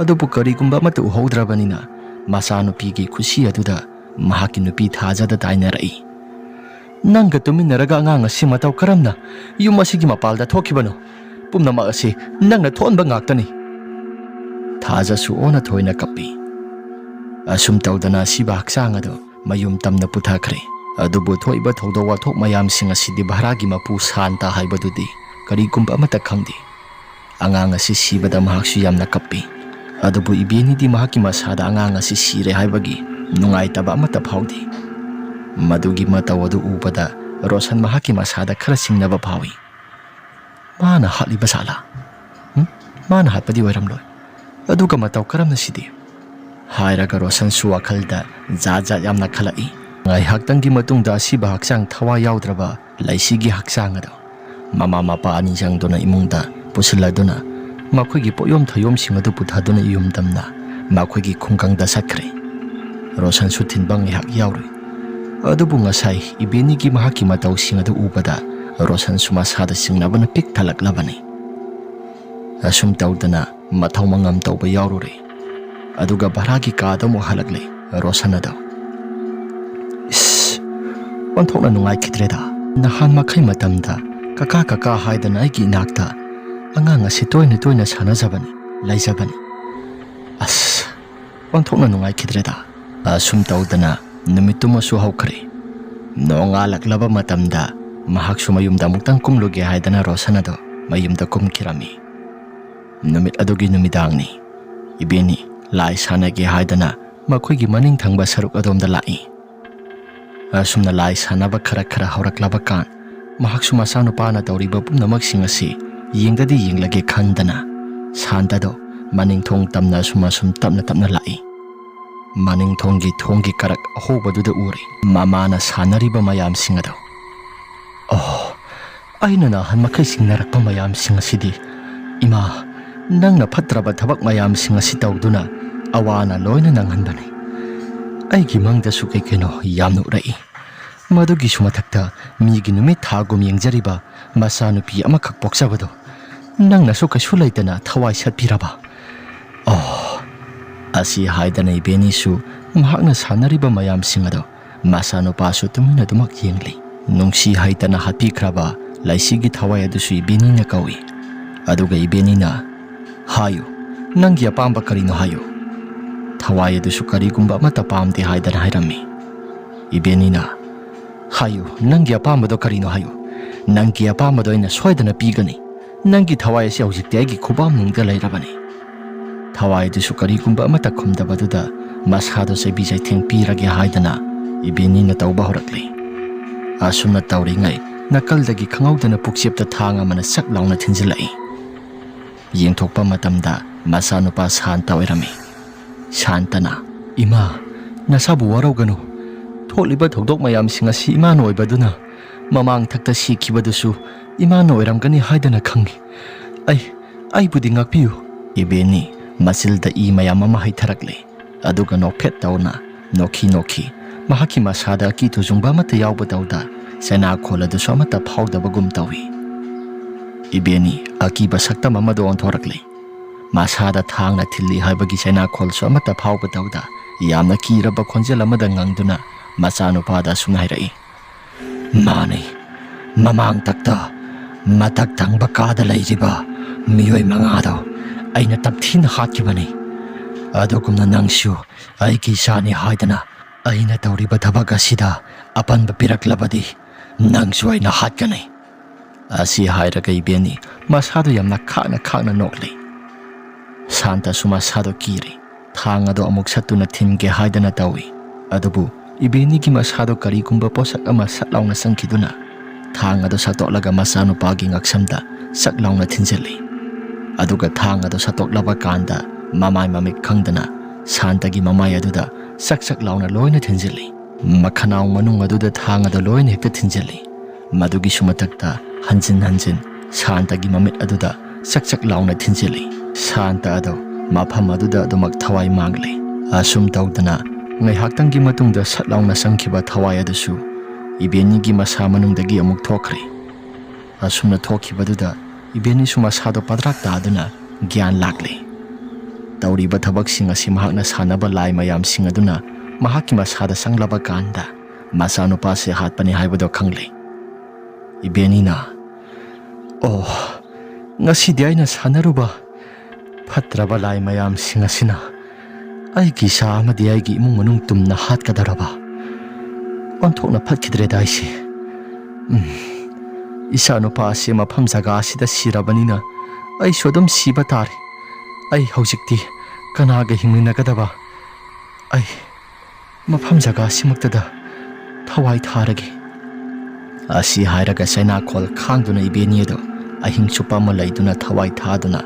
ꯑꯗꯨꯕꯨ ꯀꯔꯤꯒꯨꯝꯕ ꯑꯃꯠꯇ ꯎꯍꯧꯗ꯭ꯔꯕꯅꯤꯅ ꯃꯆꯥꯅꯨꯄꯤꯒꯤ ꯈꯨꯁꯤ ꯑꯗꯨꯗ ꯃꯍꯥꯛꯀꯤ ꯅꯨꯄꯤ ꯊꯥꯖꯗ ꯇꯥꯏꯅꯔꯛꯏ꯫ "ꯅꯪꯒ ꯇꯨꯃꯤꯟꯅꯔꯒ ꯑꯉꯥꯡ ꯑꯁꯤ ꯃꯇꯧ ꯀꯔꯝꯅ ꯌꯨꯝ ꯑꯁꯤꯒꯤ ꯃꯄꯥꯜꯗ ꯊꯣꯛꯈꯤꯕꯅꯣ? ꯄꯨꯝꯅꯃꯛ ꯑꯁꯤ ꯅꯪꯅ ꯊꯣꯛꯍꯟꯕ ꯉꯥꯛꯇꯅꯤ꯫" ꯊꯥꯖꯁꯨ ꯑꯣꯟꯅ ꯊꯣꯏꯅ ꯀꯞꯄꯤ꯫ ꯑꯁꯨꯝ ꯇꯧꯗꯅ ꯑꯁꯤꯕ ꯍꯛꯆꯥꯡ ꯑꯗꯨ ꯃꯌꯨꯝ ꯇꯝꯅ ꯄꯨꯊꯈ꯭ꯔꯦ꯫ ꯑꯗꯨꯕꯨ ꯊꯣꯛꯏꯕ ꯊꯧꯗꯣꯛ ꯋꯥꯊꯣꯛ ꯃꯌꯥꯝꯁꯤꯡ ꯑꯁꯤꯗꯤ ꯚꯥꯔꯥꯒꯤ ꯃꯄꯨ ꯁꯥꯟꯇ ꯍꯥꯏꯕꯗꯨꯗꯤ ꯀꯔꯤꯒꯨꯝꯕ ꯑꯃꯠꯇ ꯈꯪꯗꯦ꯫ ꯑꯉꯥꯡ ꯑꯁꯤ ꯁꯤꯕꯗ ꯃꯍꯥꯛꯁꯨ ꯌꯥꯝꯅ ꯀꯞꯄꯤ꯫ ꯑꯗꯨꯕꯨ ꯏꯕꯦꯅꯤꯗꯤ ꯃꯍꯥꯛꯀꯤ ꯃꯁꯥꯗ ꯑꯉꯥꯡ ꯑꯁꯤ ꯁꯤꯔꯦ ꯍꯥꯏꯕꯒꯤ ꯅꯨꯡꯉꯥꯏꯇꯕ ꯑꯃꯠꯇ ꯐꯥꯎꯗꯦ꯫ ꯃꯗꯨꯒꯤ ꯃꯇꯧ ꯑꯗꯨ ꯎꯕꯗ ꯔꯣꯁꯟ ꯃꯍꯥꯛꯀꯤ ꯃꯁꯥꯗ ꯈꯔ ꯆꯤꯡꯅꯕ ꯐꯥꯎꯏ꯫ "ꯃꯥꯅ ꯍꯥꯠꯂꯤꯕ ꯖꯥꯠꯂꯥ? ꯎꯝ? ꯃꯥꯅ ꯍꯥꯠꯄꯗꯤ ꯑꯣꯏꯔꯝꯂꯣꯏ꯫ ꯑꯗꯨꯒ ꯃꯇꯧ ꯀꯔꯝꯅ ꯁꯤꯗꯤ?" ꯍꯥꯏꯔꯒ ꯔꯣꯁꯟꯁꯨ ꯋꯥꯈꯜꯗ ꯖꯥꯠ ꯖꯥꯠ ꯌꯥꯝꯅ ꯈꯜꯂꯛꯏ꯫ ꯉꯥꯏꯍꯥꯛꯇꯪꯒꯤ ꯃꯇꯨꯡꯗ ꯑꯁꯤꯕ ꯍꯛꯆꯥꯡ ꯊꯋꯥꯏ ꯌꯥꯎꯗ꯭ꯔꯕ ꯂꯩꯁꯤꯒꯤ ꯍꯛꯆꯥꯡ ꯑꯗꯨ ꯃꯃꯥ ꯃꯄꯥ ꯑꯅꯤ ꯆꯪꯗꯨꯅ ꯏꯃꯨꯡꯗ ꯄꯨꯁꯤꯜꯂꯗꯨꯅ ꯃꯈꯣꯏꯒꯤ ꯄꯣꯠꯌꯣꯝ ꯊꯧꯌꯣꯝꯁꯤꯡ ꯑꯗꯨ ꯄꯨꯊꯗꯨꯅ ꯌꯨꯝ ꯇꯝꯅ ꯃꯈꯣꯏꯒꯤ ꯈꯨꯡꯒꯪꯗ ꯆꯠꯈ꯭ꯔꯦ꯫ ꯔꯣꯁꯟꯁꯨ ꯊꯤꯟꯕ ꯉꯥꯏꯍꯥꯛ ꯌꯥꯎꯔꯨꯏ꯫ ꯑꯗꯨꯕꯨ ꯉꯁꯥꯏ ꯏꯕꯦꯅꯤꯒꯤ ꯃꯍꯥꯛꯀꯤ ꯃꯇꯧꯁꯤꯡ ꯑꯗꯨ ꯎꯕꯗ ꯔꯣꯁꯟꯁꯨ ꯃꯁꯥꯗ ꯆꯤꯡꯅꯕꯅ ꯄꯤꯛ ꯊꯜꯂꯛꯂꯕꯅꯤ꯫ ꯑꯁꯨꯝ ꯇꯧꯗꯅ ꯃꯊꯧ ꯃꯉꯝ ꯇꯧꯕ ꯌꯥꯎꯔꯨꯔꯦ꯫ ꯑꯗꯨꯒ ꯚꯔꯥꯒꯤ ꯀꯥꯗ ꯑꯃꯨꯛ ꯍꯜꯂꯛꯂꯦ ꯔꯣꯁꯟ ꯑꯗꯣ꯫ "ꯏꯁ, ꯑꯣꯟꯊꯣꯛꯅ ꯅꯨꯡꯉꯥꯏꯈꯤꯗ꯭ꯔꯦꯗ꯫ ꯅꯍꯥꯟ ꯃꯈꯩ ꯃꯇꯝꯗ ꯀꯀꯥ ꯀꯀꯥ ꯍꯥꯏꯗꯅ ꯑꯩꯒꯤ ꯏꯅꯥꯛꯇ ꯑꯉꯥꯡ ꯑꯁꯤ ꯇꯣꯏꯅ ꯇꯣꯏꯅ ꯁꯥꯟꯅꯖꯕꯅꯤ, ꯂꯩꯖꯕꯅꯤ꯫ ꯑꯁ, ꯑꯣꯟꯊꯣꯛꯅ ꯅꯨꯡꯉꯥꯏꯈꯤꯗ꯭ꯔꯦꯗ꯫" ꯑꯁꯨꯝ ꯇꯧꯗꯅ ꯅꯨꯃꯤꯠꯇꯨꯃꯁꯨ ꯍꯧꯈ꯭ꯔꯦ꯫ ꯅꯣꯡꯉꯥꯜꯂꯛꯂꯕ ꯃꯇꯝꯗ ꯃꯍꯥꯛꯁꯨ ꯃꯌꯨꯝꯗ ꯑꯃꯨꯛꯇꯪ ꯀꯨꯝꯂꯨꯒꯦ ꯍꯥꯏꯗꯅ ꯔꯣꯁꯟ ꯑꯗꯣ ꯃꯌꯨꯝꯗ ꯀꯨꯝꯈꯤꯔꯝꯃꯤ꯫ ꯅꯨꯃꯤꯠ ꯑꯗꯨꯒꯤ ꯅꯨꯃꯤꯗꯥꯡꯅꯤ꯫ ꯏꯕꯦꯅꯤ ꯂꯥꯏ ꯁꯥꯟꯅꯒꯦ ꯍꯥꯏꯗꯅ ꯃꯈꯣꯏꯒꯤ ꯃꯅꯤꯡ ꯊꯪꯕ ꯁꯔꯨꯛ ꯑꯗꯣꯝꯗ ꯂꯥꯛꯏ꯫ ꯑꯁꯨꯝꯅ ꯂꯥꯏ ꯁꯥꯟꯅꯕ ꯈꯔ ꯈꯔ ꯍꯧꯔꯛꯂꯕ ꯀꯥꯟ, ꯃꯍꯥꯛꯁꯨ ꯃꯆꯥꯅꯨꯄꯥꯅ ꯇꯧꯔꯤꯕ ꯄꯨꯝꯅꯃꯛꯁꯤꯡ ꯑꯁꯤ ꯌꯦꯡꯗꯗꯤ ꯌꯦꯡꯂꯒꯦ ꯈꯟꯗꯅ ꯁꯥꯟꯇꯗꯣ ꯃꯅꯤꯡ ꯊꯣꯡ ꯇꯝꯅ ꯑꯁꯨꯝ ꯑꯁꯨꯝ ꯇꯞꯅ ꯇꯞꯅ ꯂꯥꯛꯏ꯫ ꯃꯅꯤꯡ ꯊꯣꯡꯒꯤ ꯊꯣꯡꯒꯤ ꯀꯔꯛ ꯑꯍꯣꯕꯗꯨꯗ ꯎꯔꯦ ꯃꯃꯥꯅ ꯁꯥꯟꯅꯔꯤꯕ ꯃꯌꯥꯝꯁꯤꯡ ꯑꯗꯣ꯫ "ꯑꯣ, ꯑꯩꯅ ꯅꯍꯥꯟ ꯃꯈꯩ ꯆꯤꯡꯅꯔꯛꯄ ꯃꯌꯥꯝꯁꯤꯡ ꯑꯁꯤꯗꯤ, ꯏꯃꯥ, ꯅꯪꯅ ꯐꯠꯇ꯭ꯔꯕ ꯊꯕꯛ ꯃꯌꯥꯝꯁꯤꯡ ꯑꯁꯤ ꯇꯧꯗꯨꯅ ꯑꯋꯥꯅ ꯂꯣꯏꯅ ꯅꯪꯍꯟꯕꯅꯤ꯫ ꯑꯩꯒꯤ ꯃꯪꯗꯁꯨ ꯀꯩ ꯀꯩꯅꯣ ꯌꯥꯝꯅ ꯎꯔꯛꯏ꯫ ꯃꯗꯨꯒꯤꯁꯨ ꯃꯊꯛꯇ ꯃꯤꯒꯤ ꯅꯨꯃꯤꯠ ꯊꯥꯒꯨꯝ ꯌꯦꯡꯖꯔꯤꯕ ꯃꯆꯥꯅꯨꯄꯤ ꯑꯃꯈꯛ ꯄꯣꯛꯆꯕꯗꯣ ꯅꯪꯅꯁꯨ ꯀꯩꯁꯨ ꯂꯩꯇꯅ ꯊꯋꯥꯏ ꯁꯠꯄꯤꯔꯕ? ꯑꯣ, ꯑꯁꯤ ꯍꯥꯏꯗꯅ ꯏꯕꯦꯅꯤꯁꯨ ꯃꯍꯥꯛꯅ ꯁꯥꯟꯅꯔꯤꯕ ꯃꯌꯥꯝꯁꯤꯡ ꯑꯗꯣ ꯃꯆꯥꯅꯨꯄꯥꯁꯨ ꯇꯨꯃꯤꯟꯅ ꯑꯗꯨꯃꯛ ꯌꯦꯡꯂꯤ꯫ ꯅꯨꯡꯁꯤ ꯍꯩꯇꯅ ꯍꯥꯠꯄꯤꯈ꯭ꯔꯕ ꯂꯩꯁꯤꯒꯤ ꯊꯋꯥꯏ ꯑꯗꯨꯁꯨ ꯏꯕꯦꯅꯤꯅ ꯀꯧꯏ꯫ ꯑꯗꯨꯒ ꯏꯕꯦꯅꯤꯅ, "ꯍꯥꯏꯌꯨ, ꯅꯪꯒꯤ ꯑꯄꯥꯝꯕ ꯀꯔꯤꯅꯣ ꯍꯥꯏꯌꯨ?" ꯊꯋꯥꯏ ꯑꯗꯨꯁꯨ ꯀꯔꯤꯒꯨꯝꯕ ꯑꯃꯠꯇ ꯄꯥꯝꯗꯦ ꯍꯥꯏꯗꯅ ꯍꯥꯏꯔꯝꯃꯤ꯫ ꯏꯕꯦꯅꯤꯅ, "ꯍꯥꯏꯌꯨ, ꯅꯪꯒꯤ ꯑꯄꯥꯝꯕꯗꯣ ꯀꯔꯤꯅꯣ ꯍꯥꯏꯌꯨ꯫ ꯅꯪꯒꯤ ꯑꯄꯥꯝꯕꯗꯣ ꯑꯩꯅ ꯁꯣꯏꯗꯅ ꯄꯤꯒꯅꯤ꯫ ꯅꯪꯒꯤ ꯊꯋꯥꯏ ꯑꯁꯤ ꯍꯧꯖꯤꯛꯇꯤ ꯑꯩꯒꯤ ꯈꯨꯕꯥꯛꯅꯨꯡꯗ ꯂꯩꯔꯕꯅꯤ꯫" ꯊꯋꯥꯏꯗꯨꯁꯨ ꯀꯔꯤꯒꯨꯝꯕ ꯑꯃꯠꯇ ꯈꯨꯝꯗꯕꯗꯨꯗ ꯃꯁꯥꯗꯣ ꯆꯩꯕꯤ ꯆꯩꯊꯦꯡ ꯄꯤꯔꯒꯦ ꯍꯥꯏꯗꯅ ꯏꯕꯦꯅꯤꯅ ꯇꯧꯕ ꯍꯧꯔꯛꯂꯤ꯫ ꯑꯁꯨꯝꯅ ꯇꯧꯔꯤꯉꯩ ꯅꯥꯀꯜꯗꯒꯤ ꯈꯪꯍꯧꯗꯅ ꯄꯨꯛꯆꯦꯞꯇ ꯊꯥꯡ ꯑꯃꯅ ꯁꯛ ꯂꯥꯎꯅ ꯊꯤꯟꯖꯤꯜꯂꯛꯏ꯫ ꯌꯦꯡꯊꯣꯛꯄ ꯃꯇꯝꯗ ꯃꯆꯥꯅꯨꯄꯥ ꯁꯥꯟꯇ ꯑꯣꯏꯔꯝꯃꯤ꯫ ꯁꯥꯟꯇꯅ, "ꯏꯃꯥ, ꯅꯁꯥꯕꯨ ꯋꯥꯔꯧꯒꯅꯨ꯫ ꯊꯣꯛꯂꯤꯕ ꯊꯧꯗꯣꯛ ꯃꯌꯥꯝꯁꯤꯡ ꯑꯁꯤ ꯏꯃꯥꯅ ꯑꯣꯏꯕꯗꯨꯅ ꯃꯃꯥꯡ ꯊꯛꯇ ꯁꯤꯈꯤꯕꯗꯨꯁꯨ ꯏꯃꯥꯅ ꯑꯣꯏꯔꯝꯒꯅꯤ ꯍꯥꯏꯗꯅ ꯈꯪꯏ꯫ ꯑꯩ, ꯑꯩꯕꯨꯗꯤ ꯉꯥꯛꯄꯤꯌꯨ꯫" ꯏꯕꯦꯅꯤ ꯃꯆꯤꯜꯗ ꯏ ꯃꯌꯥꯝ ꯑꯃ ꯍꯩꯊꯔꯛꯂꯦ꯫ ꯑꯗꯨꯒ ꯅꯣꯛꯐꯦꯠ ꯇꯧꯅ ꯅꯣꯛꯈꯤ ꯅꯣꯛꯈꯤ꯫ ꯃꯍꯥꯛꯀꯤ ꯃꯁꯥꯗ ꯑꯀꯤ ꯇꯨꯖꯨꯡꯕ ꯑꯃꯠꯇ ꯌꯥꯎꯕ ꯇꯧꯗ ꯆꯩꯅꯥꯈꯣꯜ ꯑꯗꯨꯁꯨ ꯑꯃꯠꯇ ꯐꯥꯎꯗꯕꯒꯨꯝ ꯇꯧꯏ꯫ ꯏꯕꯦꯅꯤ ꯑꯀꯤꯕ ꯁꯛꯇꯝ ꯑꯃꯗ ꯑꯣꯟꯊꯣꯔꯛꯂꯤ꯫ ꯃꯁꯥꯗ ꯊꯥꯡꯅ ꯊꯤꯜꯂꯤ ꯍꯥꯏꯕꯒꯤ ꯆꯩꯅꯥꯈꯣꯜꯁꯨ ꯑꯃꯠꯇ ꯐꯥꯎꯕ ꯇꯧꯗ ꯌꯥꯝꯅ ꯀꯤꯔꯕ ꯈꯣꯟꯖꯦꯜ ꯑꯃꯗ ꯉꯪꯗꯨꯅ ꯃꯆꯥꯅꯨꯄꯥꯗ ꯑꯁꯨꯝꯅ ꯍꯥꯏꯔꯛꯏ, "ꯃꯥꯅꯤ, ꯃꯃꯥꯡ ꯇꯛꯇ ꯃꯊꯛ ꯊꯪꯕ ꯀꯥꯗ ꯂꯩꯔꯤꯕ ꯃꯤꯑꯣꯏ ꯃꯉꯥꯗꯣ ꯑꯩꯅ ꯇꯝꯊꯤꯅ ꯍꯥꯠꯈꯤꯕꯅꯤ꯫ ꯑꯗꯨꯒꯨꯝꯅ ꯅꯪꯁꯨ ꯑꯩꯒꯤ ꯏꯆꯥꯅꯤ ꯍꯥꯏꯗꯅ ꯑꯩꯅ ꯇꯧꯔꯤꯕ ꯊꯕꯛ ꯑꯁꯤꯗ ꯑꯄꯟꯕ ꯄꯤꯔꯛꯂꯕꯗꯤ ꯅꯪꯁꯨ ꯑꯩꯅ ꯍꯥꯠꯀꯅꯤ꯫" ꯑꯁꯤ ꯍꯥꯏꯔꯒ ꯏꯕꯦꯅꯤ ꯃꯁꯥꯗꯨ ꯌꯥꯝꯅ ꯈꯥꯛꯅ ꯈꯥꯛꯅ ꯅꯣꯛꯂꯤ꯫ ꯁꯥꯟꯇꯁꯨ ꯃꯁꯥꯗꯨ ꯀꯤꯔꯤ꯫ ꯊꯥꯡ ꯑꯗꯨ ꯑꯃꯨꯛ ꯁꯠꯇꯨꯅ ꯊꯤꯟꯒꯦ ꯍꯥꯏꯗꯅ ꯇꯧꯏ꯫ ꯑꯗꯨꯕꯨ ꯏꯕꯦꯅꯤꯒꯤ ꯃꯁꯥꯗꯨ ꯀꯔꯤꯒꯨꯝꯕ ꯄꯣꯠꯁꯛ ꯑꯃ ꯁꯠ ꯂꯥꯎꯅ ꯆꯪꯈꯤꯗꯨꯅ ꯊꯥꯡ ꯑꯗꯨ ꯁꯠꯇꯣꯛꯂꯒ ꯃꯆꯥꯅꯨꯄꯥꯒꯤ ꯉꯛꯁꯝꯗ ꯆꯛ ꯂꯥꯎꯅ ꯊꯤꯟꯖꯤꯜꯂꯤ꯫ ꯑꯗꯨꯒ ꯊꯥꯡ ꯑꯗꯨ ꯁꯠꯇꯣꯛꯂꯕ ꯀꯥꯟꯗ ꯃꯃꯥꯏ ꯃꯃꯤꯠ ꯈꯪꯗꯅ ꯁꯥꯟꯇꯒꯤ ꯃꯃꯥꯏ ꯑꯗꯨꯗ ꯆꯛ ꯆꯛ ꯂꯥꯎꯅ ꯂꯣꯏꯅ ꯊꯤꯟꯖꯤꯜꯂꯤ꯫ ꯃꯈꯅꯥꯎ ꯃꯅꯨꯡ ꯑꯗꯨꯗ ꯊꯥꯡ ꯑꯗꯨ ꯂꯣꯏꯅ ꯍꯦꯛꯇ ꯊꯤꯟꯖꯤꯜꯂꯤ꯫ ꯃꯗꯨꯒꯤꯁꯨ ꯃꯊꯛꯇ ꯍꯟꯖꯤꯟ ꯍꯟꯖꯤꯟ ꯁꯥꯟꯇꯒꯤ ꯃꯃꯤꯠ ꯑꯗꯨꯗ ꯆꯛ ꯆꯛ ꯂꯥꯎꯅ ꯊꯤꯟꯖꯤꯜꯂꯤ꯫ ꯁꯥꯟꯇ ꯑꯗꯨ ꯃꯐꯝ ꯑꯗꯨꯗ ꯑꯗꯨꯃꯛ ꯊꯋꯥꯏ ꯃꯥꯡꯂꯦ꯫ ꯑꯁꯨꯝ ꯇꯧꯗꯅ ꯉꯥꯏꯍꯥꯛꯇꯪꯒꯤ ꯃꯇꯨꯡꯗ ꯁꯠ ꯂꯥꯎꯅ ꯆꯪꯈꯤꯕ ꯊꯋꯥꯏ ꯑꯗꯨꯁꯨ ꯏꯕꯦꯅꯤꯒꯤ ꯃꯁꯥ ꯃꯅꯨꯡꯗꯒꯤ ꯑꯃꯨꯛ ꯊꯣꯛꯈ꯭ꯔꯦ꯫ ꯑꯁꯨꯝꯅ ꯊꯣꯛꯈꯤꯕꯗꯨꯗ ꯏꯕꯦꯅꯤꯁꯨ ꯃꯁꯥꯗꯣ ꯄꯗ꯭ꯔꯥꯛ ꯇꯥꯗꯨꯅ ꯒ꯭ꯌꯥꯟ ꯂꯥꯛꯂꯦ꯫ ꯇꯧꯔꯤꯕ ꯊꯕꯛꯁꯤꯡ ꯑꯁꯤ ꯃꯍꯥꯛꯅ ꯁꯥꯟꯅꯕ ꯂꯥꯏ ꯃꯌꯥꯝꯁꯤꯡ ꯑꯗꯨꯅ ꯃꯍꯥꯛꯀꯤ ꯃꯁꯥꯗ ꯆꯪꯂꯕ ꯀꯥꯟꯗ ꯃꯆꯥꯅꯨꯄꯥꯁꯦ ꯍꯥꯠꯄꯅꯤ ꯍꯥꯏꯕꯗꯣ ꯈꯪꯂꯦ꯫ ꯏꯕꯦꯅꯤꯅ, "ꯑꯣ, ꯉꯁꯤꯗꯤ ꯑꯩꯅ ꯁꯥꯟꯅꯔꯨꯕ ꯐꯠꯇ꯭ꯔꯕ ꯂꯥꯏ ꯃꯌꯥꯝꯁꯤꯡ ꯑꯁꯤꯅ ꯑꯩꯒꯤ ꯏꯆꯥ ꯑꯃꯗꯤ ꯑꯩꯒꯤ ꯏꯃꯨꯡ ꯃꯅꯨꯡ ꯇꯨꯝꯅ ꯍꯥꯠꯀꯗꯧꯔꯕ? ꯑꯣꯟꯊꯣꯛꯅ ꯐꯠꯈꯤꯗ꯭ꯔꯦꯗ ꯑꯩꯁꯦ꯫ ꯎꯝ, ꯏꯆꯥ ꯅꯨꯄꯥ ꯑꯁꯤ ꯃꯐꯝ ꯖꯒꯥ ꯑꯁꯤꯗ ꯁꯤꯔꯕꯅꯤꯅ ꯑꯩꯁꯨ ꯑꯗꯨꯝ ꯁꯤꯕ ꯇꯥꯔꯦ꯫ ꯑꯩ ꯍꯧꯖꯤꯛꯇꯤ ꯀꯅꯥꯒ ꯍꯤꯡꯃꯤꯟꯅꯒꯗꯕ? ꯑꯩ ꯃꯐꯝ ꯖꯒꯥ ꯑꯁꯤꯃꯛꯇꯗ ꯊꯋꯥꯏ ꯊꯥꯔꯒꯦ"꯫ ꯑꯁꯤ ꯍꯥꯏꯔꯒ ꯆꯩꯅꯥꯈꯣꯜ ꯈꯥꯡꯗꯨꯅ ꯏꯕꯦꯅꯤ ꯑꯗꯣ ꯑꯍꯤꯡ ꯆꯨꯞꯄ ꯑꯃ ꯂꯩꯗꯨꯅ ꯊꯋꯥꯏ ꯊꯥꯗꯨꯅ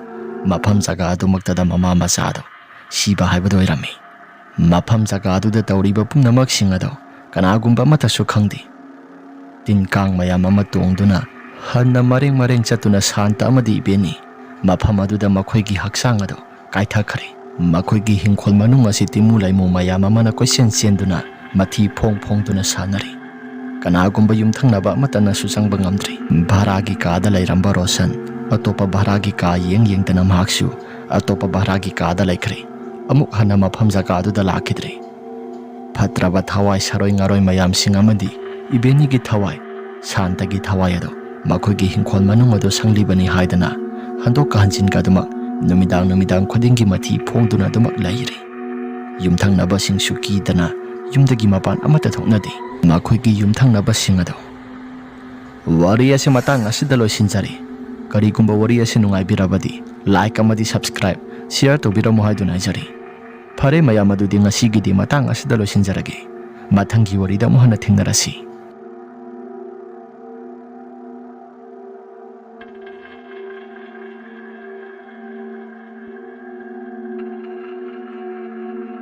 ꯃꯐꯝ ꯖꯒꯥ ꯑꯗꯨꯃꯛꯇꯗ ꯃꯃꯥ ꯃꯆꯥꯗꯣ ꯁꯤꯕ ꯍꯥꯏꯕꯗꯣ ꯑꯣꯏꯔꯝꯃꯤ꯫ ꯃꯐꯝ ꯖꯒꯥ ꯑꯗꯨꯗ ꯇꯧꯔꯤꯕ ꯄꯨꯝꯅꯃꯛꯁꯤꯡ ꯑꯗꯣ ꯀꯅꯥꯒꯨꯝꯕ ꯑꯃꯠꯇꯁꯨ ꯈꯪꯗꯦ꯫ ꯇꯤꯟ ꯀꯥꯡ ꯃꯌꯥꯝ ꯑꯃ ꯇꯣꯡꯗꯨꯅ ꯍꯟꯅ ꯃꯔꯦꯡ ꯃꯔꯦꯡ ꯆꯠꯇꯨꯅ ꯁꯥꯟꯇ ꯑꯃꯗꯤ ꯏꯕꯦꯅꯤ ꯃꯐꯝ ꯑꯗꯨꯗ ꯃꯈꯣꯏꯒꯤ ꯍꯛꯆꯥꯡ ꯑꯗꯣ ꯀꯥꯏꯊꯈ꯭ꯔꯦ꯫ ꯃꯈꯣꯏꯒꯤ ꯍꯤꯡꯈꯣꯜ ꯃꯅꯨꯡ ꯑꯁꯤ ꯇꯤꯃꯨ ꯂꯩꯃꯨ ꯃꯌꯥꯝ ꯑꯃꯅ ꯀꯣꯏꯆꯦꯟ ꯆꯦꯟꯗꯨꯅ ꯃꯊꯤ ꯐꯣꯡ ꯐꯣꯡꯗꯨꯅ ꯁꯥꯟꯅꯔꯤ꯫ ꯀꯅꯥꯒꯨꯝꯕ ꯌꯨꯝꯊꯪꯅꯕ ꯑꯃꯠꯇꯅꯁꯨ ꯆꯪꯕ ꯉꯝꯗ꯭ꯔꯤ꯫ ꯚꯔꯥꯒꯤ ꯀꯥꯗ ꯂꯩꯔꯝꯕ ꯔꯣꯁꯟ ꯑꯇꯣꯞꯄ ꯚꯔꯥꯒꯤ ꯀꯥ ꯌꯦꯡ ꯌꯦꯡꯗꯅ ꯃꯍꯥꯛꯁꯨ ꯑꯇꯣꯞꯄ ꯚꯔꯥꯒꯤ ꯀꯥꯗ ꯂꯩꯈ꯭ꯔꯦ꯫ ꯑꯃꯨꯛ ꯍꯟꯅ ꯃꯐꯝ ꯖꯒꯥ ꯑꯗꯨꯗ ꯂꯥꯛꯈꯤꯗ꯭ꯔꯦ꯫ ꯐꯠꯇ꯭ꯔꯕ ꯊꯋꯥꯏ ꯁꯔꯣꯏ ꯉꯥꯔꯣꯏ ꯃꯌꯥꯝꯁꯤꯡ ꯑꯃꯗꯤ ꯏꯕꯦꯅꯤꯒꯤ ꯊꯋꯥꯏ, ꯁꯥꯟꯇꯒꯤ ꯊꯋꯥꯏ ꯑꯗꯨ ꯃꯈꯣꯏꯒꯤ ꯍꯤꯡꯈꯣꯜ ꯃꯅꯨꯡ ꯑꯗꯨ ꯁꯪꯂꯤꯕꯅꯤ ꯍꯥꯏꯗꯅ ꯍꯟꯗꯣꯛꯀ ꯍꯟꯖꯤꯟꯒ ꯑꯗꯨꯃꯛ ꯅꯨꯃꯤꯗꯥꯡ ꯅꯨꯃꯤꯗꯥꯡ ꯈꯨꯗꯤꯡꯒꯤ ꯃꯊꯤ ꯐꯣꯡꯗꯨꯅ ꯑꯗꯨꯃꯛ ꯂꯩꯔꯤ꯫ ꯌꯨꯝꯊꯪꯅꯕꯁꯤꯡꯁꯨ ꯀꯤꯗꯅ ꯌꯨꯝꯗꯒꯤ ꯃꯄꯥꯟ ꯑꯃꯠꯇ ꯊꯣꯛꯅꯗꯦ꯫ ꯃꯈꯣꯏꯒꯤ ꯌꯨꯝꯊꯪꯅꯕꯁꯤꯡ ꯑꯗꯨ ꯋꯥꯔꯤ ꯑꯁꯤ ꯃꯇꯥꯡ ꯑꯁꯤꯗ ꯂꯣꯏꯁꯤꯟꯖꯔꯦ꯫ ꯀꯔꯤꯒꯨꯝꯕ ꯋꯥꯔꯤ ꯑꯁꯤ ꯅꯨꯡꯉꯥꯏꯕꯤꯔꯕꯗꯤ like ꯑꯃꯗꯤ subscribe, share ꯇꯧꯕꯤꯔꯝꯃꯨ ꯍꯥꯏꯗꯨꯅ ꯍꯥꯏꯖꯔꯤ꯫ ꯐꯔꯦ ꯃꯌꯥꯝ, ꯑꯗꯨꯗꯤ ꯉꯁꯤꯒꯤꯗꯤ ꯃꯇꯥꯡ ꯑꯁꯤꯗ ꯂꯣꯏꯁꯤꯟꯖꯔꯒꯦ꯫ ꯃꯊꯪꯒꯤ ꯋꯥꯔꯤꯗ ꯑꯃꯨꯛ ꯍꯟꯅ ꯊꯦꯡꯅꯔꯁꯤ꯫